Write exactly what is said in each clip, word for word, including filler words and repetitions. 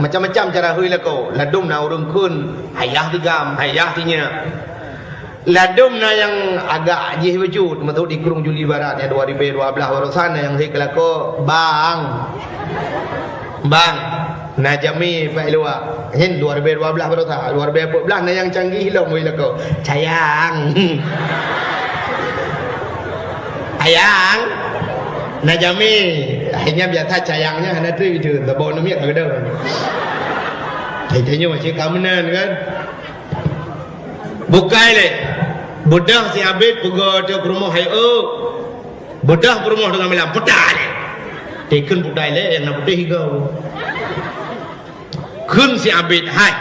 Macam-macam cara hôi lakoe. Ladôm na ureuëng kheun, hayah tigam, hayah tinyak. Ladôm na nyang agak jih bacut, meutot di Krueng Juli Barat nyang dua ribèe dua blaih baroesa na nyang hôi keu lakoe, "Bang. Bang, na jamé bak luwa." Nyan dua ribèe dua blaih baroesa, dua ribèe peuet blaih na nyang canggih lom hôi lakoe. "Sayang." "Ayang, na jamé." Akhirnya biasa cayang nyan hana trép itu, tabông namiet ka keudong. Hai tanyoe cit ka meunan kan. Bukai lé. Beudôh si Abid peugah teuh peurumoh hai eu. Beudôh peurumoh teungoh malam, putai lé. Teukheun putai lé, nyang na putéh igoe. Kheun si Abid, "Hai,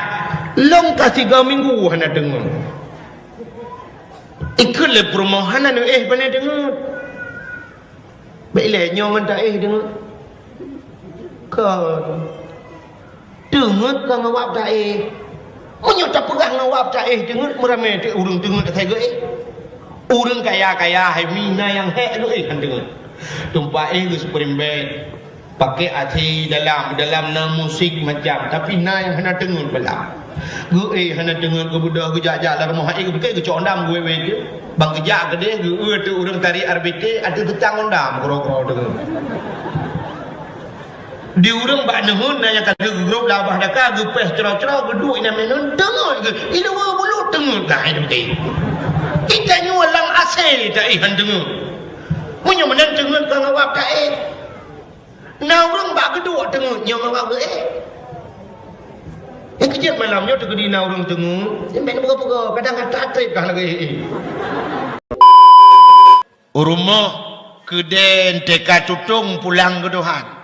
lôn ka sigoe minggu hana teungeut." Ikheun lé peurumoh, "Hana neuéh pane teungeut." Bèk ilèe nyoe ngon taéh deungon. Kon. Deungon kon ngon wab taéh. Meunyoe tapeugah ngon wab taéh deungon, meuramé teuk ureuëng deungon asai geuéh. Ureuëng kaya-kaya hai mi na nyang hék geuéh han deungon. Tumpah éh geuspring bed. Pakai AC dalam, dalam na musik macam, tapi na nyang hana deungon balam. Geuéh hana deungon, geubeudôh geujak-jak lam rumoh hai, geupeugah geucok ondam geuwé-wé teuk. Bang geujak keudeh geu-eu teuk ureuëng tarék R B T, ateueh teutang ondam keudroe-keudroe teuk. Di ureuëng bak neuheun na nyang ka geugrôp lam babah daka, geupéh cro-cro, geuduek inan minum, teungeut geu, iluwa bulut teungeut ka hai teuntèe. Kita nyoe lam asèe taéh han teungeut. Meunyoe meunan teungeut ka ngawab taéh. Na ureuëng bak geuduek teungeut nyoe ngon geuéh. Nyang keujeuet malam nyoe teukeudi na ureuëng teungeut, nyan bèk neupeugah-peugah, kadang atra trép kah lagèe éh. U rumoh keudè N T K tutong pulang keu Tuhan.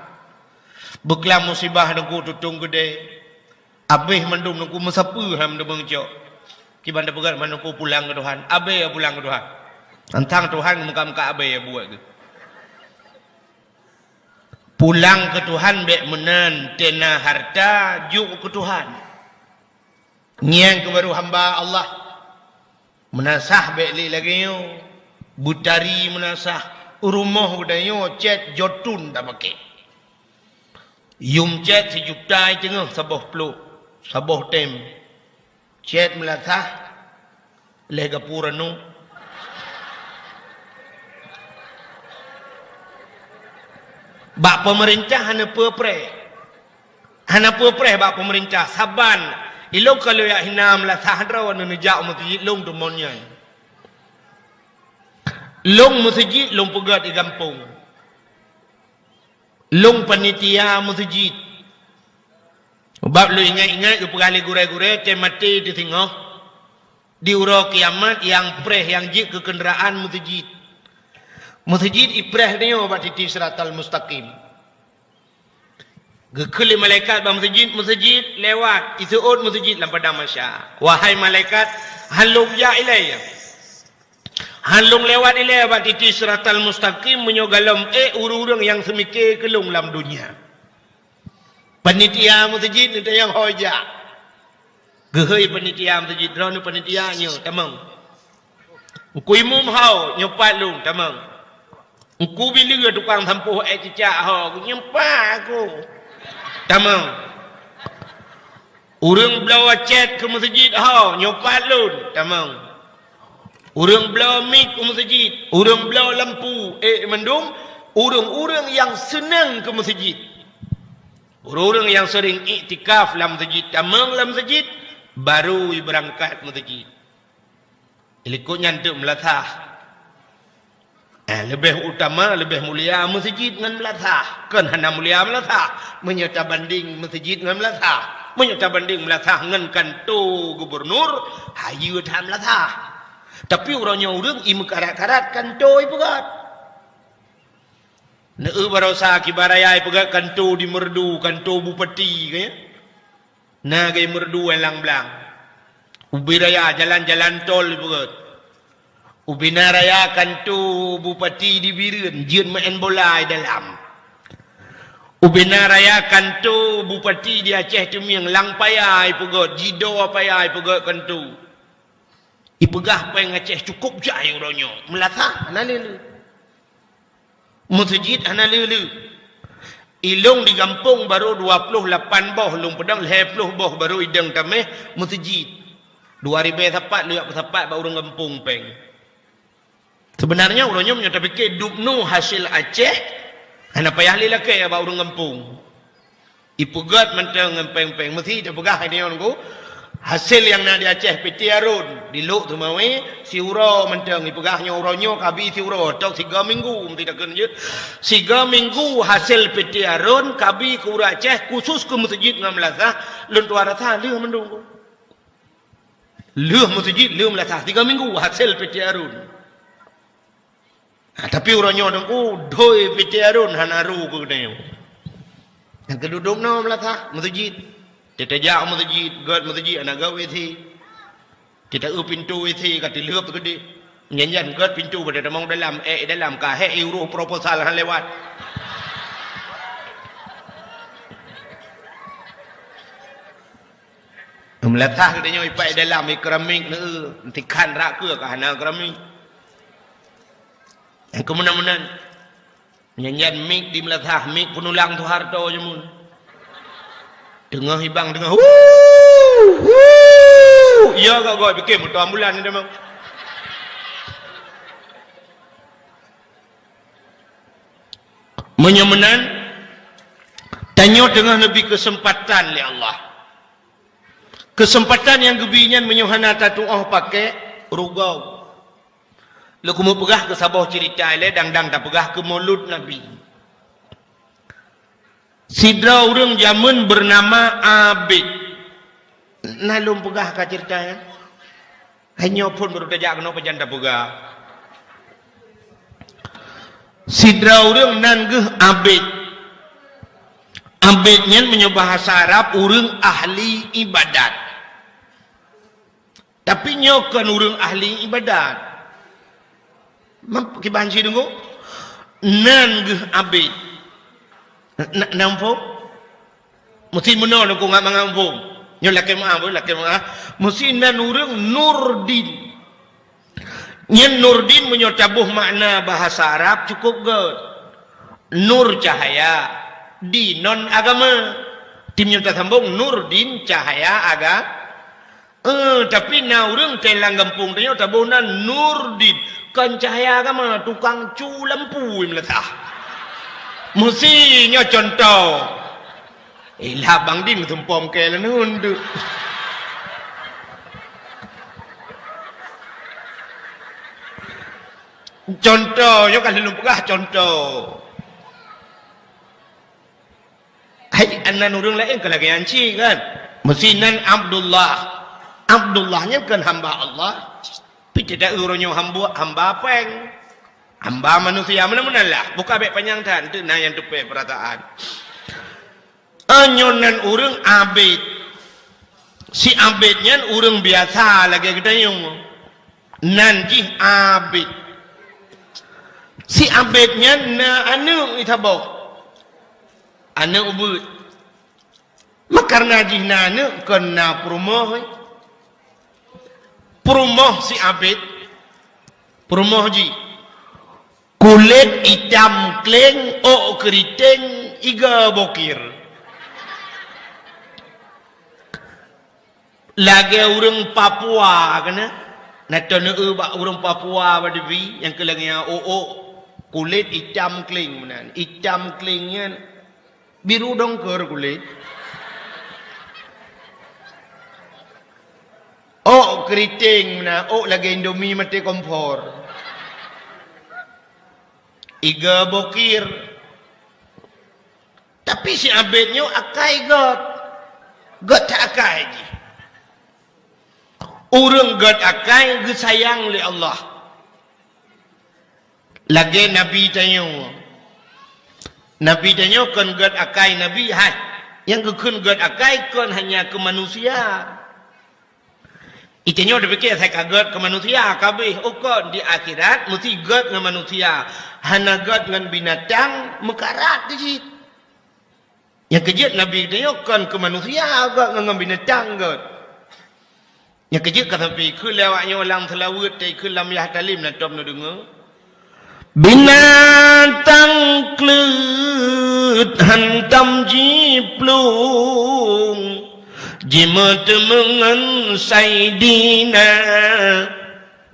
Beuklam musibah teungku tutong keudè. Abéh mandum teungku meusapeue ham teumeung cok. Kiban teupeugah mandum teungku pulang keu Tuhan. Abéh pulang keu Tuhan. Tantang Tuhan muka-muka abéh buet geuh. Pulang keu Tuhan bèk meunan, tena harta jok keu Tuhan. Ngieng keu barô hamba Allah. Meunasah bèk lé lagèe nyoe. Beutari meunasah, rumoh geutanyoe cèt jotun tapaké. Yum cèt sijuta teungoh saboh plôk, saboh tem. Cèt meulasah, lheuh gapura nu. Bak peumeurintah hana peue preh. Hana peue preh bak peumeurintah. Saban, ilôn ka lheuh jak hina meulasah droe neuneujak u meuseujid lôn teumon nyan. Lôn meuseujid lôn peugöt di gampông. Lôn panitia meuseujid. Sabab lôn ingat-ingat geupeugah lé gurèe-gurèe, tem maté teuh singoh. Di uroe kiamat nyang preh nyang jeuet keu keundaraan meuseujid. Meuseujid ipreh tanyoe bak titi siratal mustaqim. Geukheun lé malaikat bak meuseujid, meuseujid lewat, iseuôt meuseujid lam padang mahsyar. Wahai malaikat, han lôn jak ilèe. Han lôn lewat ilèe bak titi siratal mustaqim meunyoe gohlom ék ureuëng-ureuëng nyang seumike keu lôn lam donya. Panitia meuseujid neutanyong ho jak. Geuhôi panitia meuseujid, "Droeneuh panitia nyoe, tamong. Teungku Imum ho, nyoe pat lôn, tamong. Teungku Bileue tukang sampôh èk cicak ho, nyoe pat aku, tamong. Ureuëng bloe cèt keu meuseujid ho, nyoe pat lôn, tamong. Ureuëng bloe mik u meuseujid, ureuëng bloe lampu, ék mandum ureuëng-ureuëng nyang seunang keu meuseujid. Ureuëng-ureuëng nyang seuring iktikaf lam meuseujid, tamong lam meuseujid, barô ibeurangkat meuseujid." Likot nyan teuk meulasah. Eh, leubeh utama, leubeh mulia meuseujid ngon meulasah. Kon hana mulia meulasah. Meunyoe tabandeng meuseujid ngon meulasah, meunyoe tabandeng meulasah ngon kanto gubernur, hayeue that meulasah. Tapi uroe nyoe ureuëng imeukarat-karat kanto ipeugöt. Neu barosa kiban raya ipeugöt kanto di Meureudu, kanto bupati, ka nyan. Na geumeureudu lam blang. Ubé raya jalan-jalan tol ipeugöt. Ubé na raya kanto bupati di Bireuen, jeuet meu'en bola i dalam. Ubé na raya kanto bupati di Aceh Teumieng, lam paya ipeugöt, jidoe paya ipeugöt kanto. Ipeugah péng Aceh cukôp jai uroe nyoe. Meulasah hana le-le. Meuseujid hana le-le. Ilong di gampông barô dua ploh lapan boh, lôn peudong lhèe ploh boh barô idong tamèh meuseujid. Dua ribèe sapat lôn jak peusapat bak ureueng gampông pèng. Seubeunarnya uroe nyoe meunyoe tapike dubnoe hasé Aceh, hana payah lé lakèe bak ureueng gampông. Ipeugöt mantong ngon pèng-pèng, meusti tapeugah nyoe nunggu. Hasé nyang na di Aceh, Piti Arôn, di Lhok Seumawé, siuroe mantong ipeugah nyoe, uroe nyoe kabi siuroe, tok sigoe minggu meusti takheun jeuet. Sigoe minggu hasé Piti Arôn kabi keu ureueng Aceh, khusus keu meuseujid ngon meulasah, lôn tuan rasa lheueh mandum. Lheueh meuseujid, lheueh meulasah, sigoe minggu hasé Piti Arôn. Ha, tapi uroe nyoe teungku, doi Piti Arôn hana ru keu geutanyoe. Nyang keududuk noe meulasah meuseujid. Teutajak meuseujid, göt meuseujid, hana göt W C. Teuta eu pintoe W C ka teulheuep keudeh. Nyan-nyan göt pintoe bak tamong dalam, ék dalam, ka hék i uroe proposal han lewat. Meulasah geutanyoe ipat dalam, i keramik neu, tikhan rak keue ka hana keramik. Nyang keumeunan-meunan. Nyan-nyan mik di meulasah, mik peunulang Soeharto jameun. Teungoh ibang, teungoh, "Hu! Hu!" Iya gak-gak, pikir moto ambulan ni memang. Meunyoe meunan, tanyoe teungoh neubi keuseumpatan lé Allah. Keuseumpatan nyang geubi nyan meunyoe hana tatuoh pakék, rugoe. Lôn keumeung peugah keu saboh ceurita ilée dang-dang tapeugah keu Maulud Nabi. Sidroe ureuëng jameun beunama Abid. Na lôn peugah ka ceurita nyan? Hai nyoe phon baru tajak keunoe pajan tapeugah. Sidroe ureuëng nan geuh Abid. Abid nyan meunyoe bahasa Arab ureuëng ahli ibadat. Tapi nyoe kon ureuëng ahli ibadat. Meukiban si deungoe? Nan geuh Abid. Na, na muphom? Meusti meunoe deungoe ngat mangat muphom. Nyoe lakée meuah, boh, lakée meuah. Meusti nan ureuëng Nurdin. Nyan Nurdin meunyoe taboh makna bahasa Arab cukôp gét. Nur cahaya, din non agama. Tim nyoe tasambong Nurdin cahaya aga-, Eh, tapi na ureuëng teuh lam gampông tanyoe taboh nan Nurdin, kon cahaya agama, tukang cu lampu meulatah. Meusi nyoe contoh. Eh, lah Bang Din meusumpom keu leuneun tu. Contoh, nyoe ka lôn peugah contoh. Hai, nan ureuëng laén ka lagée nyan cit kan? Meusi nan Abdullah. Abdullah nyan kan hamba Allah. Pi teuda uroe nyoe hamba, hamba péng. Hamba manusia meunan-meunan lah. Buka bék panyang that, teuk na nyang teupée peurataan. Nyoe nan ureuëng Abid. Si Abid nyan ureuëng biasa lagée geutanyoe. Nan jih Abid. Si Abid nyan na aneuëk saboh. Aneuëk ubeuet. Meukarna jih na aneuëk kon na peurumoh. Peurumoh si Abid. Peurumoh jih. Kulét itam kléng, ôk keuriteng, iga bokir. Lagée ureuëng Papua keunan. Na teuneuk bak ureuëng Papua bak dibi nyang keu lagée nyan ôk-ôk kulét itam kléng meunan. Itam kléng nyan biru dongker kulét. Ôk keuriteng meunan, ôk lagée Indomie maté kompor. Iga bokir. Tapi si Abid nyoe akai gét. Gét that akai jih. Ureuëng gét akai geusayang lé Allah. Lagée Nabi tanyoe. Nabi tanyoe kon gét akai Nabi, hai. Nyang geukheun gét akai kon hanya keu manusia. Itanyoe tapike asai ka gét keu manusia, ka abéh, oh kon di akhirat meusti gét ngon manusia, hana gét ngon binatang meukarat di jih. Nyang keujeuet Nabi geutanyoe kon keu manusia gét ngon, ngon binatang gét. Nyang keujeuet ka sabe ikheun lé awak nyoe lam seulaweuet, ta ikheun lam yah talim na tom neudeungoe. Binatang kleuet hantom jiplueng, jimeuteumeung ngon Saidina.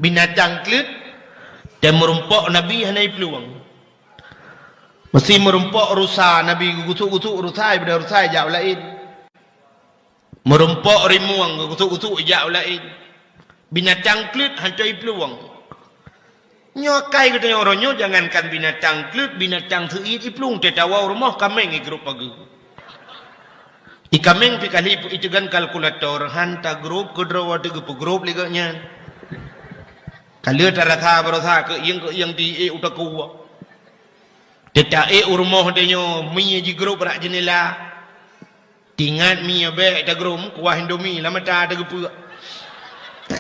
Binatang kleuet, tém meurumpok Nabi hana jiplueng. Meusé meurumpok rusa, Nabi geugusuk-gusuk rusa, daripada rusa jak u laén. Meurumpok rimueng geugusuk-gusuk jak u laén. Binatang kleuet hantom jiplueng. Nyoe akai geutanyoe uroe nyoe, jangankan binatang kleuet, binatang seuiet jiplueng, teuh tawoe u rumoh kaméng jigrôp pageue. Di kaméng pih kali iteugan kalkulator, han tagrôp keudroe teuh geupeugrup lé gobnyan. Ka lheueh tarasa baroesa keuieng-keuieng di ék u takue. Teuta ék u rumoh tanyoe, mie jigrôp bak jeunela. Tingat mie bék tagrôm, kuah Indomie lam mata teugeupeuek.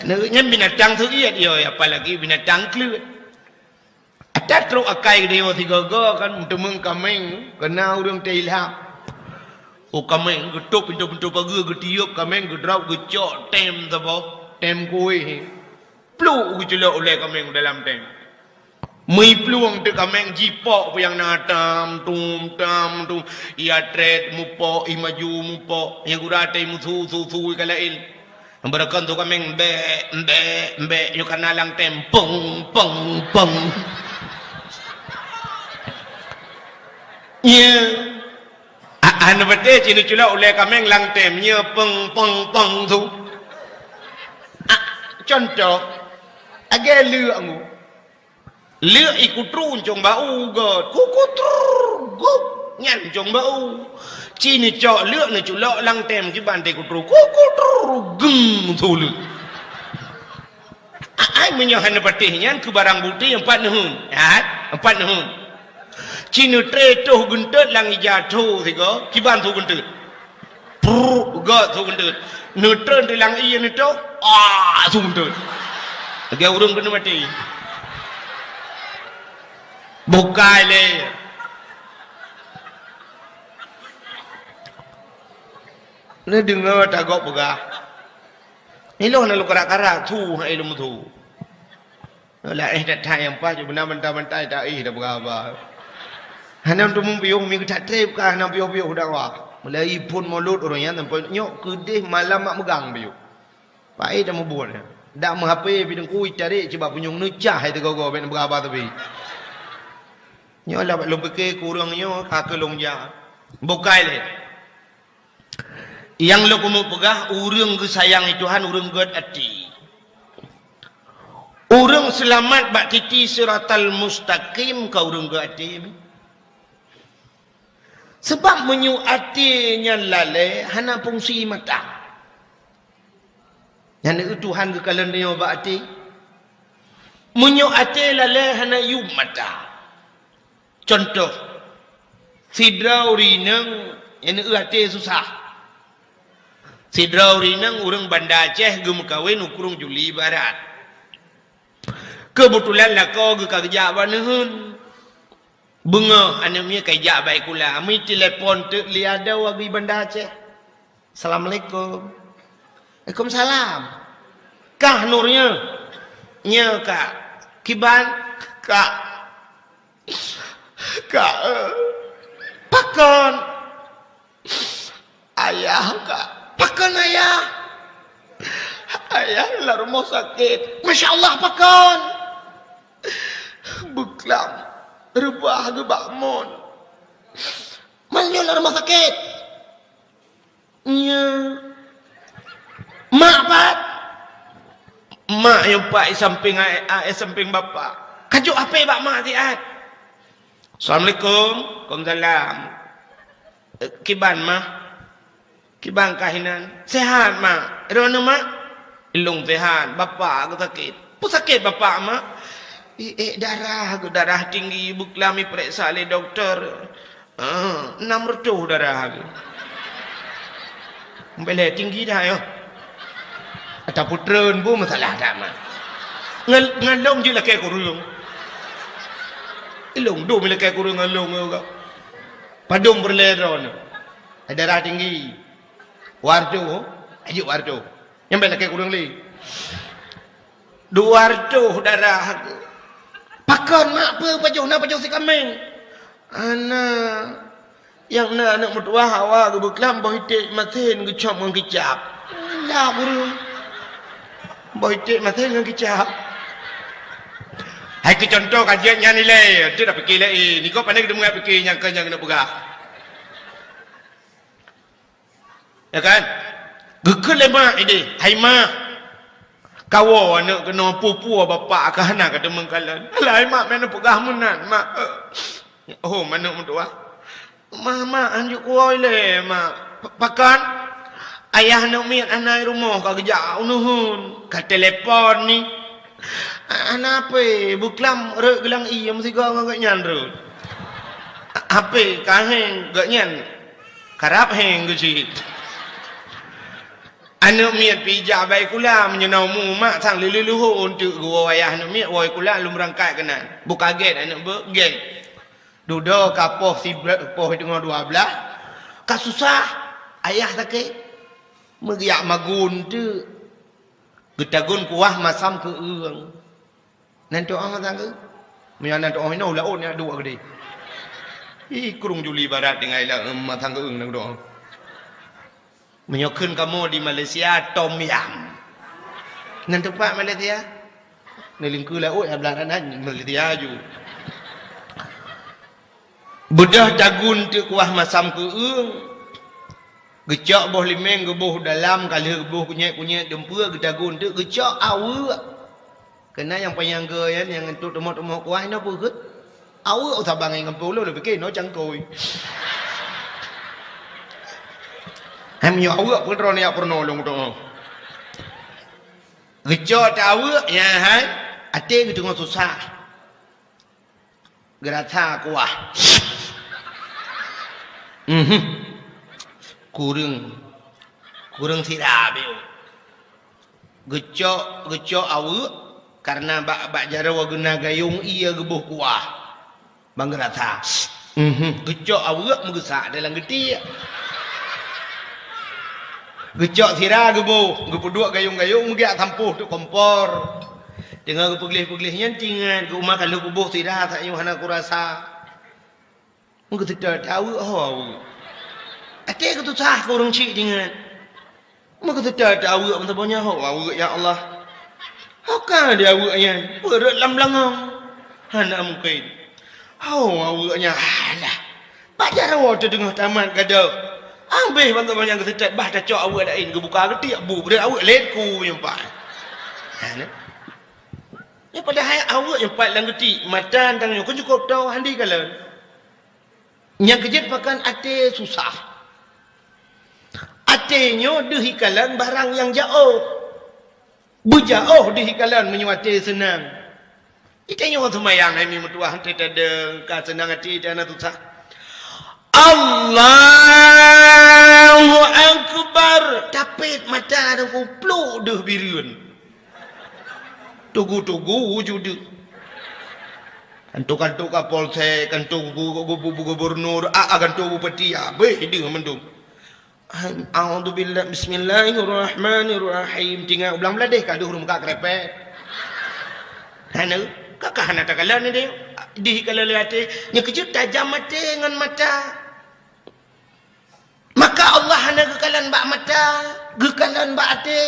Nyan binatang seuiet, yo, apalagi binatang kleuet. Ata trok akai geutanyoe sigoe-goe kan, meuteumeung kaméng, keunan ureuëng teuilham. Oh, kaméng geutôp pintoe-pintoe pageue, geutiôb kaméng, geudrop, geucok tém saboh, tém kuéh. Pluk geuculok ulée kaméng dalam tém. Meujiplueng teuk kaméng jipok peue nyang na tam tum, tam tum. Ia trét mupok, i maju mupok. Nyang gura tém musu, su, su ka laén. Beureukan su kaméng, mbek, mbek, mbek. Nyoe ka na lam tém, peng, peng, peng. Nyoe. A-, hana patéh ci neuculok ulée kaméng lam tém, nyoe peng, peng, peng su. A, cuntoh, lagée leuek nyoe. Leuek ikutru ncong bak u gét. Kukutru, gup, nyan ncong bak u. Ci neucok leuek neuculok lam tém kiban teukutru. Kukutru, geng su leuek. Ai, meunyoe hana patéh nyan keu barang bukti, empat neuheun. Hai, empat neuheun. Ci neutré toh geunteut lam ija tho sigoe, kiban su geunteut. Prrr, gét su geunteut. Neutreun di lam ie neutoh, ah, su geunteut. Lagée ureuëng keuneuk maté. Bukai lé. Neudeungoe tagok peugah. Ilôn na lôn karak-karak, su hai lôn su. Laéh that-that nyang paih, beuna mantah-mantah taéh tapeugah haba. Hana teumeupiôh, mi geutat trép ka hana piôh-piôh dakwah. Mulai phon mulod ureuëng nyan sampoe nyoe keudeh malam mak meugang piôh. Paéh tamubuet nyan. Dak meuhapé pih teungku tarék cit bak punyueng neucah hai teugogo bék neupeugah haba teubit. Nyoe lah lôn pike keu ureuëng nyoe ka keu lôn jak. Bukai lé. Nyang lôn keuneuk peugah, ureuëng geusayang lé Tuhan, ureuëng gét até. Ureuëng seulamat bak titi siratal mustaqim ka ureuëng gét até. Sabab meunyoe até nyan lalée, hana fungsi mata. Nyan Tuhan geukalon tanyoe bak até. Meunyoe até lalée, hana yuem mata. Cuntoh, sidroe ureuëng inong nyang eu até susah. Sidroe ureuëng inong ureuëng Banda Aceh geumeukawen u Krueng Juli Barat. Keubeutulan lakoe geuh ka geujak bak neuheun. Beungoh aneuk miet ka geujak bak sikula, meutelepon teuk lé adoe geuh Banda Aceh. "Assalamualaikum." "Waalaikumsalam." "Kah Nur nyoe?" "Nyoe, Kak." "Kiban?" "Kak, Kak, eh." "Pakon?" "Ayah, Kak." "Pakon ayah?" "Ayah lam rumoh sakét." "Masya Allah, pakon?" "Beuklam, reubah geuh bak mon." "Meunyoe lam rumoh sakét?" "Nyoe." "Mak pat?" "Mak nyoe pat, i sampéng a-, a-, i sampéng bapak." "Kajok hapé bak mak siat." "Assalamualaikum." "Waalaikumsalam." "Eh, kiban, Mah?" "Kiban kah inan?" "Sehat, Mak." "Droeneuh, Mak?" "Lôn sehat, bapak geuh sakét." "Peue sakét bapak, Mak?" "Iék darah geuh, darah tinggi, beuklam ipeuriksa lé dokto." "Ah, enam reutôh darah geuh." "Mbeleh tinggi dah nyoe." Ata putreun bu masalah dak, Mak. Ngan, ngan lôn jeuet lakée kureueng. Ilôn dum lakée kureueng ngon lôn nyoe gak. Padum peureulée droeneuh. Darah tinggi. Dua reutôh, ajuk dua reutôh. Nyang bék lakée kureueng lé. Dua reutôh darah. "Pakon mak, peue pajoh na pajoh si kaméng?" "Hana, nyang na aneuk meutuwah awak geubeuklam boh iték masen geucop ngon kicap." "Lah ureueng, boh iték masen ngon kicap." Hai keu cuntoh ka jeuet nyan ilée, tu dah pike lé, eh, niko pandai geudeungoe pike nyang keu nyang keuneuk peugah. Ya kan? Geukheun lé mak idéh, "Hai mak, kawoe aneuk keunoe, peue-peue bapak ka hana ka teumeung kalon." "Alah hai mak, meunan peugah meunan mak." "Oh, aneuk meutuwah." "Mak, mak, hanjeuet kuwoe lé mak." "Pakon?" "Ayah aneuk miet hana i rumoh, ka geujak u neuheun." "Ka telepon ni?" "Hana hapé, beuklam rhot geulang ié meusigoe ngon gobnyan rhot." "Hapé ka héng gobnyan?" "Karab héng geucit." Aneuk miet pih jak bak sikula, meunyoe na umu mak sang lheueh-lheueh leuhô eunteuk geuwoe ayah aneuk miet woe sikula lom beurangkat keunan. Beu ka gét aneuk beuh, gét. Dudoe ka poh sibla-, poh teungoh dua blaih, ka susah, ayah sakét. Meugeuyak magun eunteuk. Geutagun kuah masam keu eueng. Nan tu'oh masa keuh? Meunyoe nan tu'oh inoe u laôt nyan duek keudeh. Ih, krueng Juli Barat tinggai lam masa keuh nan tu'oh. Meunyoe kheun kamoe di Malaysia, tom yam. Nan teumpat Malaysia? Neulingkue laôt, ya, blah nan Malaysia ju. Beudôh tagun teuk kuah masam keu eueng. Geucok boh limeng geuboh dalam, ka lheueh geuboh kunyét-kunyét dumpeue, geutagun teuk geucok aweuek. Keunan nyang panyang geu nyan, nyang entuk teumok-teumok kuah inoe peue kheueh? Aweuek. Sabang ngon gampông ulôn, lôn pike inoe cangkôi. Hai meunyoe aweuek peue droeneuh jak peurunoe lôn tu'oh. Geucok teuk aweuek nyan hai, até geuteungoh susah. Geurasa kuah. Mhm. Kureueng, kureueng sira beu. Geucok, geucok aweuek, kareuna bak, bak jaroe geuna gayong ié geuboh kuah. Ban geurasa. Mhm. Geucok aweuek meugeusak dalam geutiek. Geucok sira geuboh, geupeuduek gayong-gayong, meugiak sampôh teuk kompor. Teungoh geupeugleh-peugleh nyan, teuingat keu uma ka lheueh kuboh sira, saat nyoe hana kurasa. Meugeuseutôt aweuek, ho aweuek. Até geutusah keu ureueng chik teuingat. Meugeuseutôt aweuek meusaboh nyan, ho aweuek, ya Allah. Ho ka di aweuek nyan, peureuet lam beulangong. Hana mungken. Ho aweuek nyan, alah. Bak jaroe teudeungoh tamat gadôh. Ambéh ban saboh nyan geuseutôt, bah tacok aweuek laén, geubuka geutiek, bu breuet aweuek laén ku nyang pat. Hana. Nyan padahai aweuek nyang pat lam geutiek, mata dan tanyoe kon cukôp toe, hana dikalon. Nyang keujeuet pakon até susah. Até nyoe deuh ikalon barang nyang jaoh. Beujaoh deuh ikalon meunyoe até seunang. Di tanyoe seumayang hai mi meutuwah, até tadeueng, ka seunang até, até hana susah. Allahu Akbar. Tapét mata dan kupluk deuh bireuen. Tugu-tugu ju deuh. Kanto-kanto Kapolsek, kanto gu-, gu-, gu-, gu-, gubernur, a, a, kanto bupati, abéh deuh mandum. A'udzubillah, bismillahirrahmanirrahim. Tinggai u blang bladeh ka deuh ureueng muka krepek. Hana, ka, ka hana takalon deh. Deuh ikalon lé até, nyang keujeuet tajam até ngon mata. Maka Allah hana geukalon bak mata, geukalon bak até.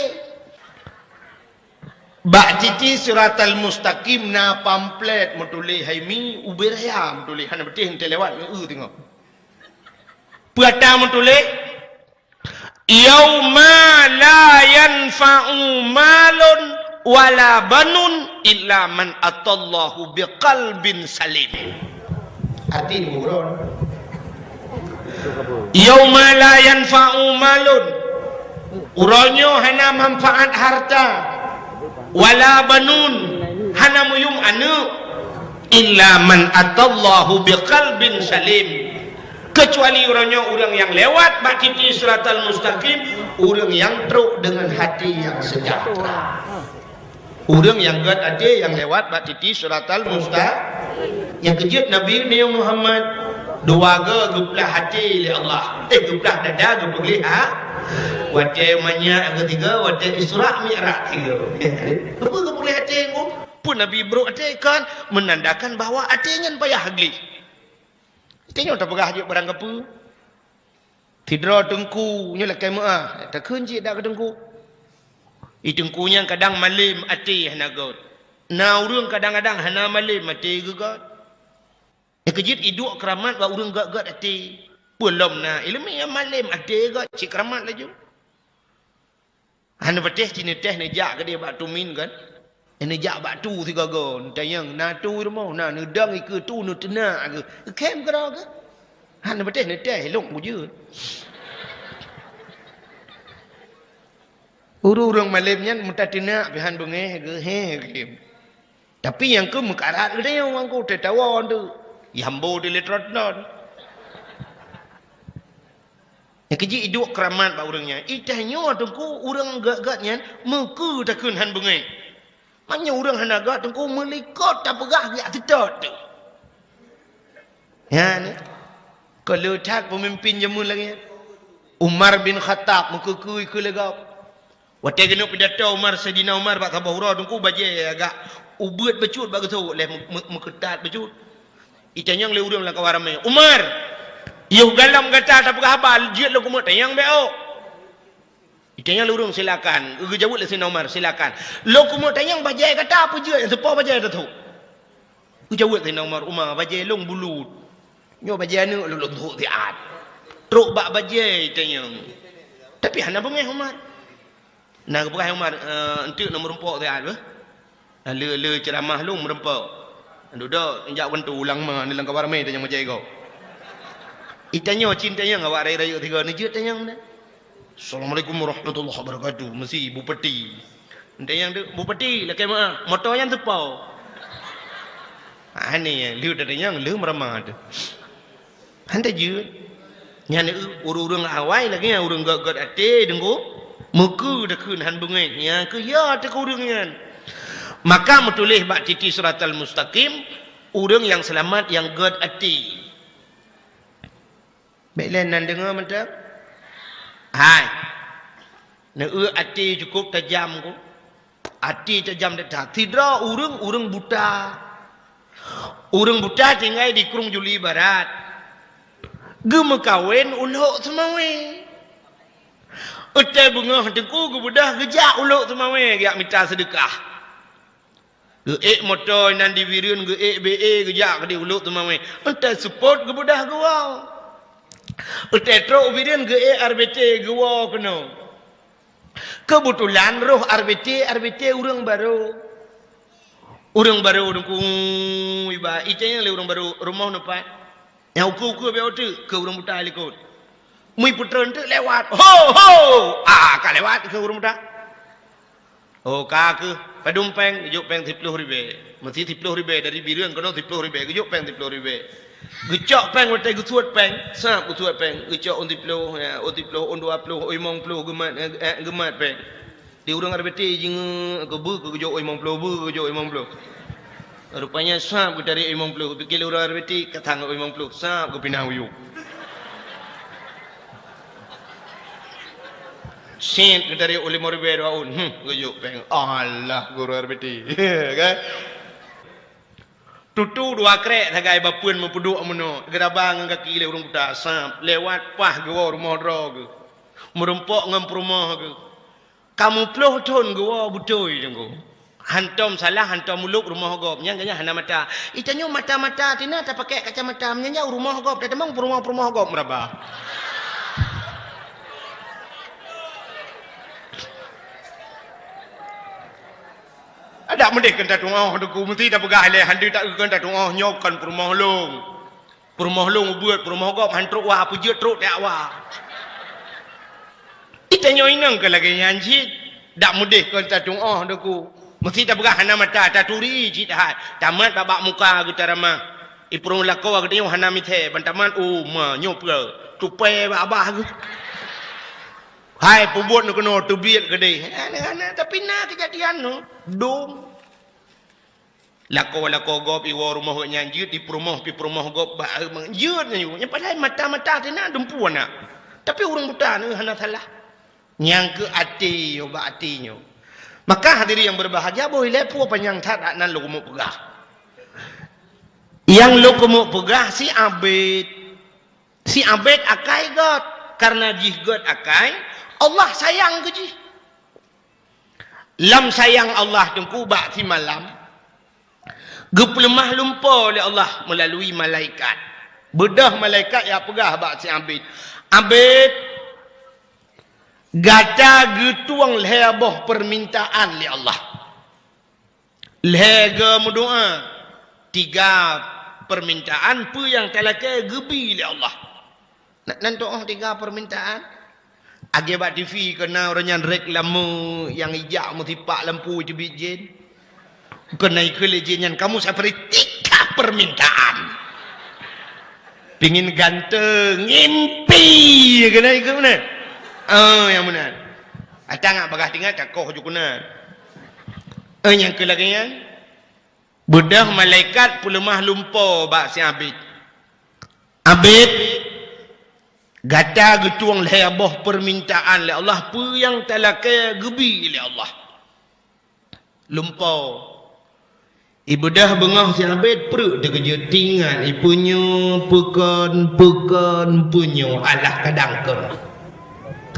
Bak titi Siratal Mustaqim na pamflet meutuléh hai mi, ubé raya meutuléh, hana beutih enteuk lewat ngon eu teungoh. Peue ata meutuléh, "Yauma la yanfa'u malun wala banun illa man atallahu biqalbin salim." Hati diburon. "Yauma la yanfa'u malun." Uroe nyoe hana manfaat harta, "wala banun", hana meuyum aneuk, "illa man atallahu biqalbin salim", keucuali uroe nyoe ureueng nyang lewat bak titi Siratal Mustaqim, ureueng nyang trok deungon hati nyang seujahteura. Ureueng nyang gét até nyang lewat bak titi Siratal Mustaqim. Nyang keujeuet Nabi Muhammad, dua goe geuplah até lé Allah. Eh, geuplah dada, geupeugleh ha. Watée manyak nyang keutiga, watée Isra Mi'raj tiga. Keupeue geupeugleh até ngon? Peue Nabi brok até kan menandakan bahwa até nyan payah gleh. Tanyoe tapeugah jeuet barang kapeue. Sidroe teungku nyoe lakée meuáh, takheun cit dak keu teungku. I teungku nyan kadang malem até hana gét. Na ureuëng kadang-kadang hana malem até geugét. Nyang keujeuet iduek keuramat bak ureuëng gét-gét até. Peue lom na iéleumé nyang malem até gét cit keuramat laju. Hana patéh ci neutéh neujak keudeh bak tumin kan? Neujak bak tu sigoe-goe, neutanyong, "Na tu rumoh na, neudong ikeue tu neuteunak keuh? Khem keudroe keuh?" Hana patéh neutéh lôn kujeuet. Ureuëng-ureuëng malem nyan meutateunak pih han beungéh geuh, he, khem. Tapi nyang keuh meukarat geutanyoe ngon ku teutawa tu. Yambo di lé tron-tron. Nyang keujeuet iduek keuramat bak ureuëng nyan. I tanyoe teungku ureuëng gét-gét nyan meukeue takheun han beungéh. Meunyoe ureuëng hana gét teungku meulikot tapeugah geujak teutot tu. Nyan. Keu le that peumimpin jameun lagée nyan. Umar bin Khattab meukeue-keue ikeue lé gob. Watée geuneuk pidato Umar, Saidina Umar bak saboh uroe teungku bajée agak ubeuet bacut bak geuthok lé meu-, meu-, meukeutat bacut. Itanyong lé ureuëng lam kawan ramé, "Umar, yoh galom gata tapeugah haba jeuet lôn keumeuk tanyong bék ôk?" Itanyong lé ureuëng, "Silakan." Geujaweueb lé Saidina Umar, "Silakan." "Lôn keumeuk tanyong bajée gata peue jeuet nyang seupôt bajée tathok?" Geujaweueb Saidina Umar, "Umar, bajée lôn bulut. Nyoe bajée aneuëk lôn, lôn thok siat." Trok bak bajée itanyong. Tapi hana beungéh Umar. Na geupeugah Umar, "Eh, enteuk na meurumpok siat beuh. Na le, le ceuramah lôn meurumpok. Dudoe jak wantu ulang ma ni lam kawan ramé tanyong bajée gob." Itanyoe cit tanyong awak rayeuk-rayeuk sigoe neujeuet tanyong na. "Assalamualaikum warahmatullahi wabarakatuh." Meusi bupati. Entanyong tu, "Bupati, lakée meuáh, moto nyan seupôt?" Aneh, lheueh tatanyong, lheueh meurama tu. Han tajeuet. Nyan ureuëng-ureuëng awai lagée nyan ureuëng gét-gét até deungoe meukeue takheun han beungéh. Nyan keuh ya teuka ureuëng nyan. Maka meutuléh bak titi siratal mustaqim, ureuëng nyang seulamat nyang gét até. Bék lé nan deungoe mantong. Hai. Neueu até cukup tajam ku. Até tajam that-that. Sidroe ureuëng, ureuëng buta. Ureuëng buta tinggai di Krueng Juli Barat. Geumeukawen u Lhok Seumawé. Watée beungoh teungku geubeudôh geujak u Lhok Seumawé geujak mita seudeukah. Geuék moto inan di Bireuen, geuék B E geujak keudeh u Lhok Seumawé. Watée seupôt geubeudôh geuwoe. Watée trok u Bireuen geuék R B T geuwoe keunoe. Keubeutulan roh R B T, R B T ureuëng barô. Ureuëng barô teungku iba, itanyong lé ureuëng barô, "Rumoh neupat?" Nyang ukeue-ukeue bék teuk keu ureuëng buta likot. Meuipeutreun teuk lewat. "Ho, ho! Ah, ka lewat," keu ureuëng buta. "Oh, ka keuh. Padum péng?" Geujok péng siploh ribée. Meusi siploh ribée dari Bireuen keunoe siploh ribée. Geujok péng siploh ribée. Geucok péng watée geusuet péng. Sab geusuet péng. Geucok ôn siploh, ya, ôn siploh, ôn dua ploh, ôn limong ploh geumat, eh, eh, geumat péng. Di ureuëng R B T jingeuk keu beuh keu geujok ôn limong ploh, beuh keu geujok ôn limong ploh. Rupanya sab geutarék ôn limong ploh, geupike lé ureuëng R B T ka that ngon ôn limong ploh, sab geupinah u yup. Sét geutarék ôn limong ribée dua ôn, hmm, geujok péng. Alah, guru R B T. Kan? Tutu dua krek sagai bapeuen meupeuduek meunoe, geuraba ngon gaki lé ureuëng buta, sab, lewat paih geuwoe rumoh droe geuh. Meurumpok ngon peurumoh geuh. Ka muplôh thon geuwoe beutôi teungku. Hantom salah, hantom ulôb rumoh gob. Nyan geuhnyan hana mata. Itanyoe mata-mata tina tapakèk kacamata. Meunyan jak u rumoh gob, tatamong peurumoh-peurumoh gob meuraba. Adak meudeh keu tatu'oh teungku, meusti tapeugah ilèe, hana teuka keu tatu'oh, nyoe kon peurumoh lôn. Peurumoh lôn ubeuet, peurumoh gob han trok wa, peujeuet trok tajak wa. Itanyoe inong keu lagèe nyan cit, dak meudeh kon tatu'oh teungku. Meusti tapeugah hana mata, taturi cit hai. Tamat bak-bak muka geuh taramah. Ipeurumoh lakoe geutanyoe hana mithèe, ban tamat, oh, ma, nyoe peue? Tupai bak babah geuh. Hai, peubuet neuh keunoe teubiet keudeh. Hana, hana, tapi na keujadian nyoe. Dum. Lakoe-lakoe gob iwoe rumoh geuh nyan jeuet, ipeurumoh, pih peurumoh gob bak, eh, jeuet nyan. Nyan padahai mata-mata teuh na dumpeue na. Tapi ureueng buta nyoe hana salah. Nyang keu até nyoe, bak até nyoe. Maka hadirin yang berbahagia, boh ilée peue panyang that nan lôn keumeung peugah. Nyang lôn keumeung peugah si Abed. Si Abed akai gét, kareuna jih gét akai, Allah sayang keu jih. Lam sayang Allah Teungku bak simalam, geupeuleumah lumpo lé Allah meulalui malaikat. Beudôh malaikat jak peugah bak si Abed, "Abed, gata geutueng lhée boh peumintaan lé Allah." Lhée goe meudoá, tiga peumintaan peue nyang talakée geubi lé Allah. Nak nan tuoh tiga peumintaan? Akhé bak TV keu na ureuëng nyan reklame nyang ijak meusipak lampu teubiet jén. Keu na ikheun lé jén nyan, "Kamu saya beri tiga permintaan." Pingin ganteng, ngimpi keu na ikheun meunan. Oh, nyang meunan. Ata ngat bagah tingat ka koh ju keunan. Eh, nyang keu lagée nyan, beudôh malaikat peuleumah lumpo bak si Abed. "Abed, gata geutueng lhée boh peumintaan lé Allah, peue nyang talakée geubi lé Allah." Lumpo. Ibeudôh beungoh si Abed pruet teukeujot, tingat ipeunyoe peukon, peukon, peunyoe alah kadang kon.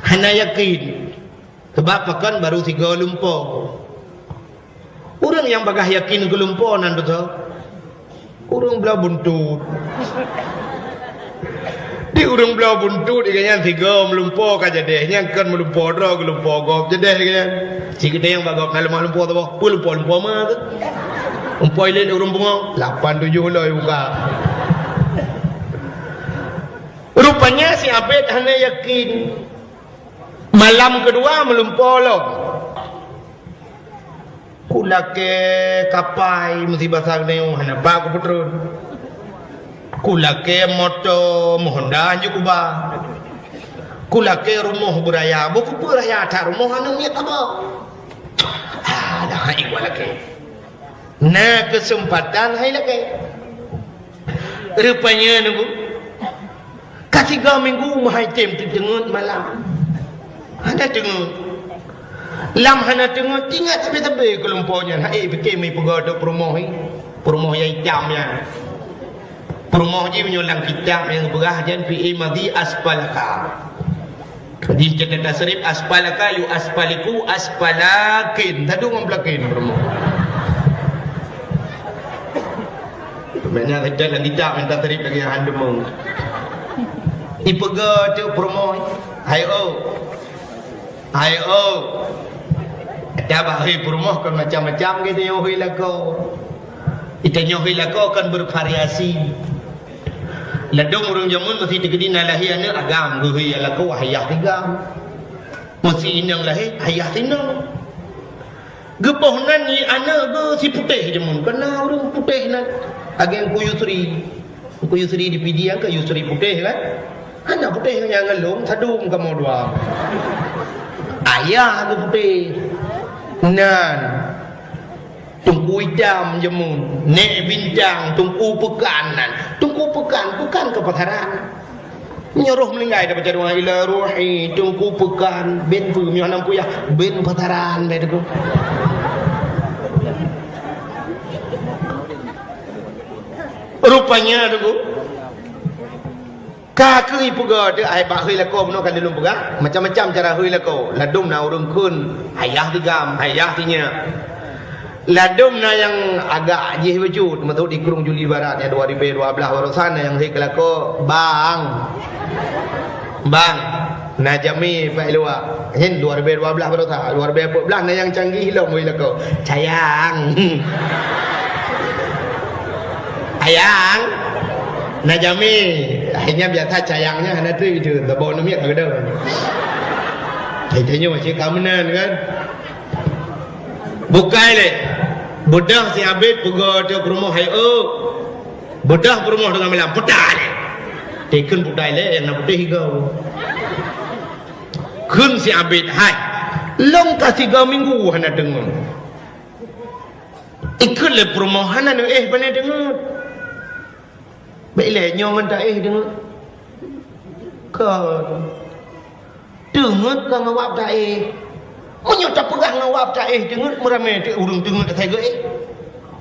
Hana yakin. Sabab pakon barô sigoe lumpo. Ureuëng nyang bagah yakin keu lumpo nan beutôi ureuëng bloe buntut. Di ureuëng bloe buntut, ikan nyan sigoe meulumpo ka jadeh, nyang kon meulumpo droe geulumpo gob jadeh ikan nyan. Cit geutanyoe bak gob na leumah lumpo saboh, peue lumpo-lumpo ma tu? Lumpo ilét ureuëng pungo, lapan tujoh lom ibuka. Rupanya si Abed hana yakin. Malam keudua meulumpo lom. Kulakée kapai meusibasa geuneuk hana ba kupeutreun. Kulakée moto meuhonda hanjeuet kuba. Kulakée rumoh beuraya, bukeupeue raya that rumoh aneuk miet haba. Ah, dah hai walakée. Na keuseumpatan hai lakée. Rupanya nunggu. Ka tiga minggu meuhai tem teuteungeut malam. Hana teungeut. Lam hana teungeut, ingat sabe-sabe keu lumpo nyan. Hai pike meupeugah dok peurumoh ni. Peurumoh nyang itam nyan. Peurumoh jih meunyoe lam kitab nyang geupeugah jan fi'i madhi asfalaka. Di catatan tasrif, asfalaka yu asfaliku asfalakin. Tadu ngon pelakin peurumoh. Makna saja lam kitab nyang tasrif lagi handeumeung. Ipeugah tu peurumoh. Hai oh. Hai oh. Ada bah hai peurumoh kan macam-macam gitu yo hai lakoe. Itanyoe hai lakoe kan bervariasi. Ladom ureuëng jameun meusi teukeudi na lahé aneuk agam geuhôi lakoe wah ayah tigam. Meusi inong lahé ayah sinong. Geuboh nan nyi aneuk geuh si putéh jameun, keu na ureuëng putéh nan. Ageng Ku Yusri. Ku Yusri di Pidie kan Yusri putéh kan? Hana putéh nyang ngelong sadum kamoe dua. Ayah geuh putéh. Nan. Teungku Itam jameun, Nek Bintang, Teungku Peukan nan. Teungku Peukan, Peukan keu pasaran. Nyoe roh meuninggai tabaca doa ila ruhi, Teungku Peukan, ben peue miyuh nam puyah, ben pasaran beh Teungku. Rupanya Teungku. Ka keuh ipeugah teuh ai bak hôi lakoe bunoe ka lôn peugah, macam-macam cara hôi lakoe. Ladom na ureuëng kheun, ayah tigam, ayah tinyak. Ladom na nyang agak jih bacut, masuk di Krueng Juli Barat nyang dua ribu dua belas barosan na nyang hôi keu lakoe, bang. Bang, na jamé bak luwa. Nyan dua ribu dua belas barosan, dua ribu empat belas na nyang canggih lom hôi lakoe. Sayang. Sayang. Na jamé, akhirnya biasa cayangnya hana teuh itu, teubawa namiet ka keudeuh. Hai tanyoe cit ka meunan kan. Bukai lé. Beudôh si Abed peugah teuh peurumoh hai oh. Beudôh peurumoh teungoh malam, putai lé. Teukheun putai lé, nyang na putéh igoe. Kheun si Abed hai. Lôn ka tiga minggu hana teungeut. Ikheun lé peurumoh hana neuéh pane teungeut. Bék ilée nyoe ngon taéh deungon. Kon. Teungeut ka ngawab taéh. Meunyoe tapeugah ngon wab taéh teungeut, meuramé teuk ureuëng teungeut asai geuéh.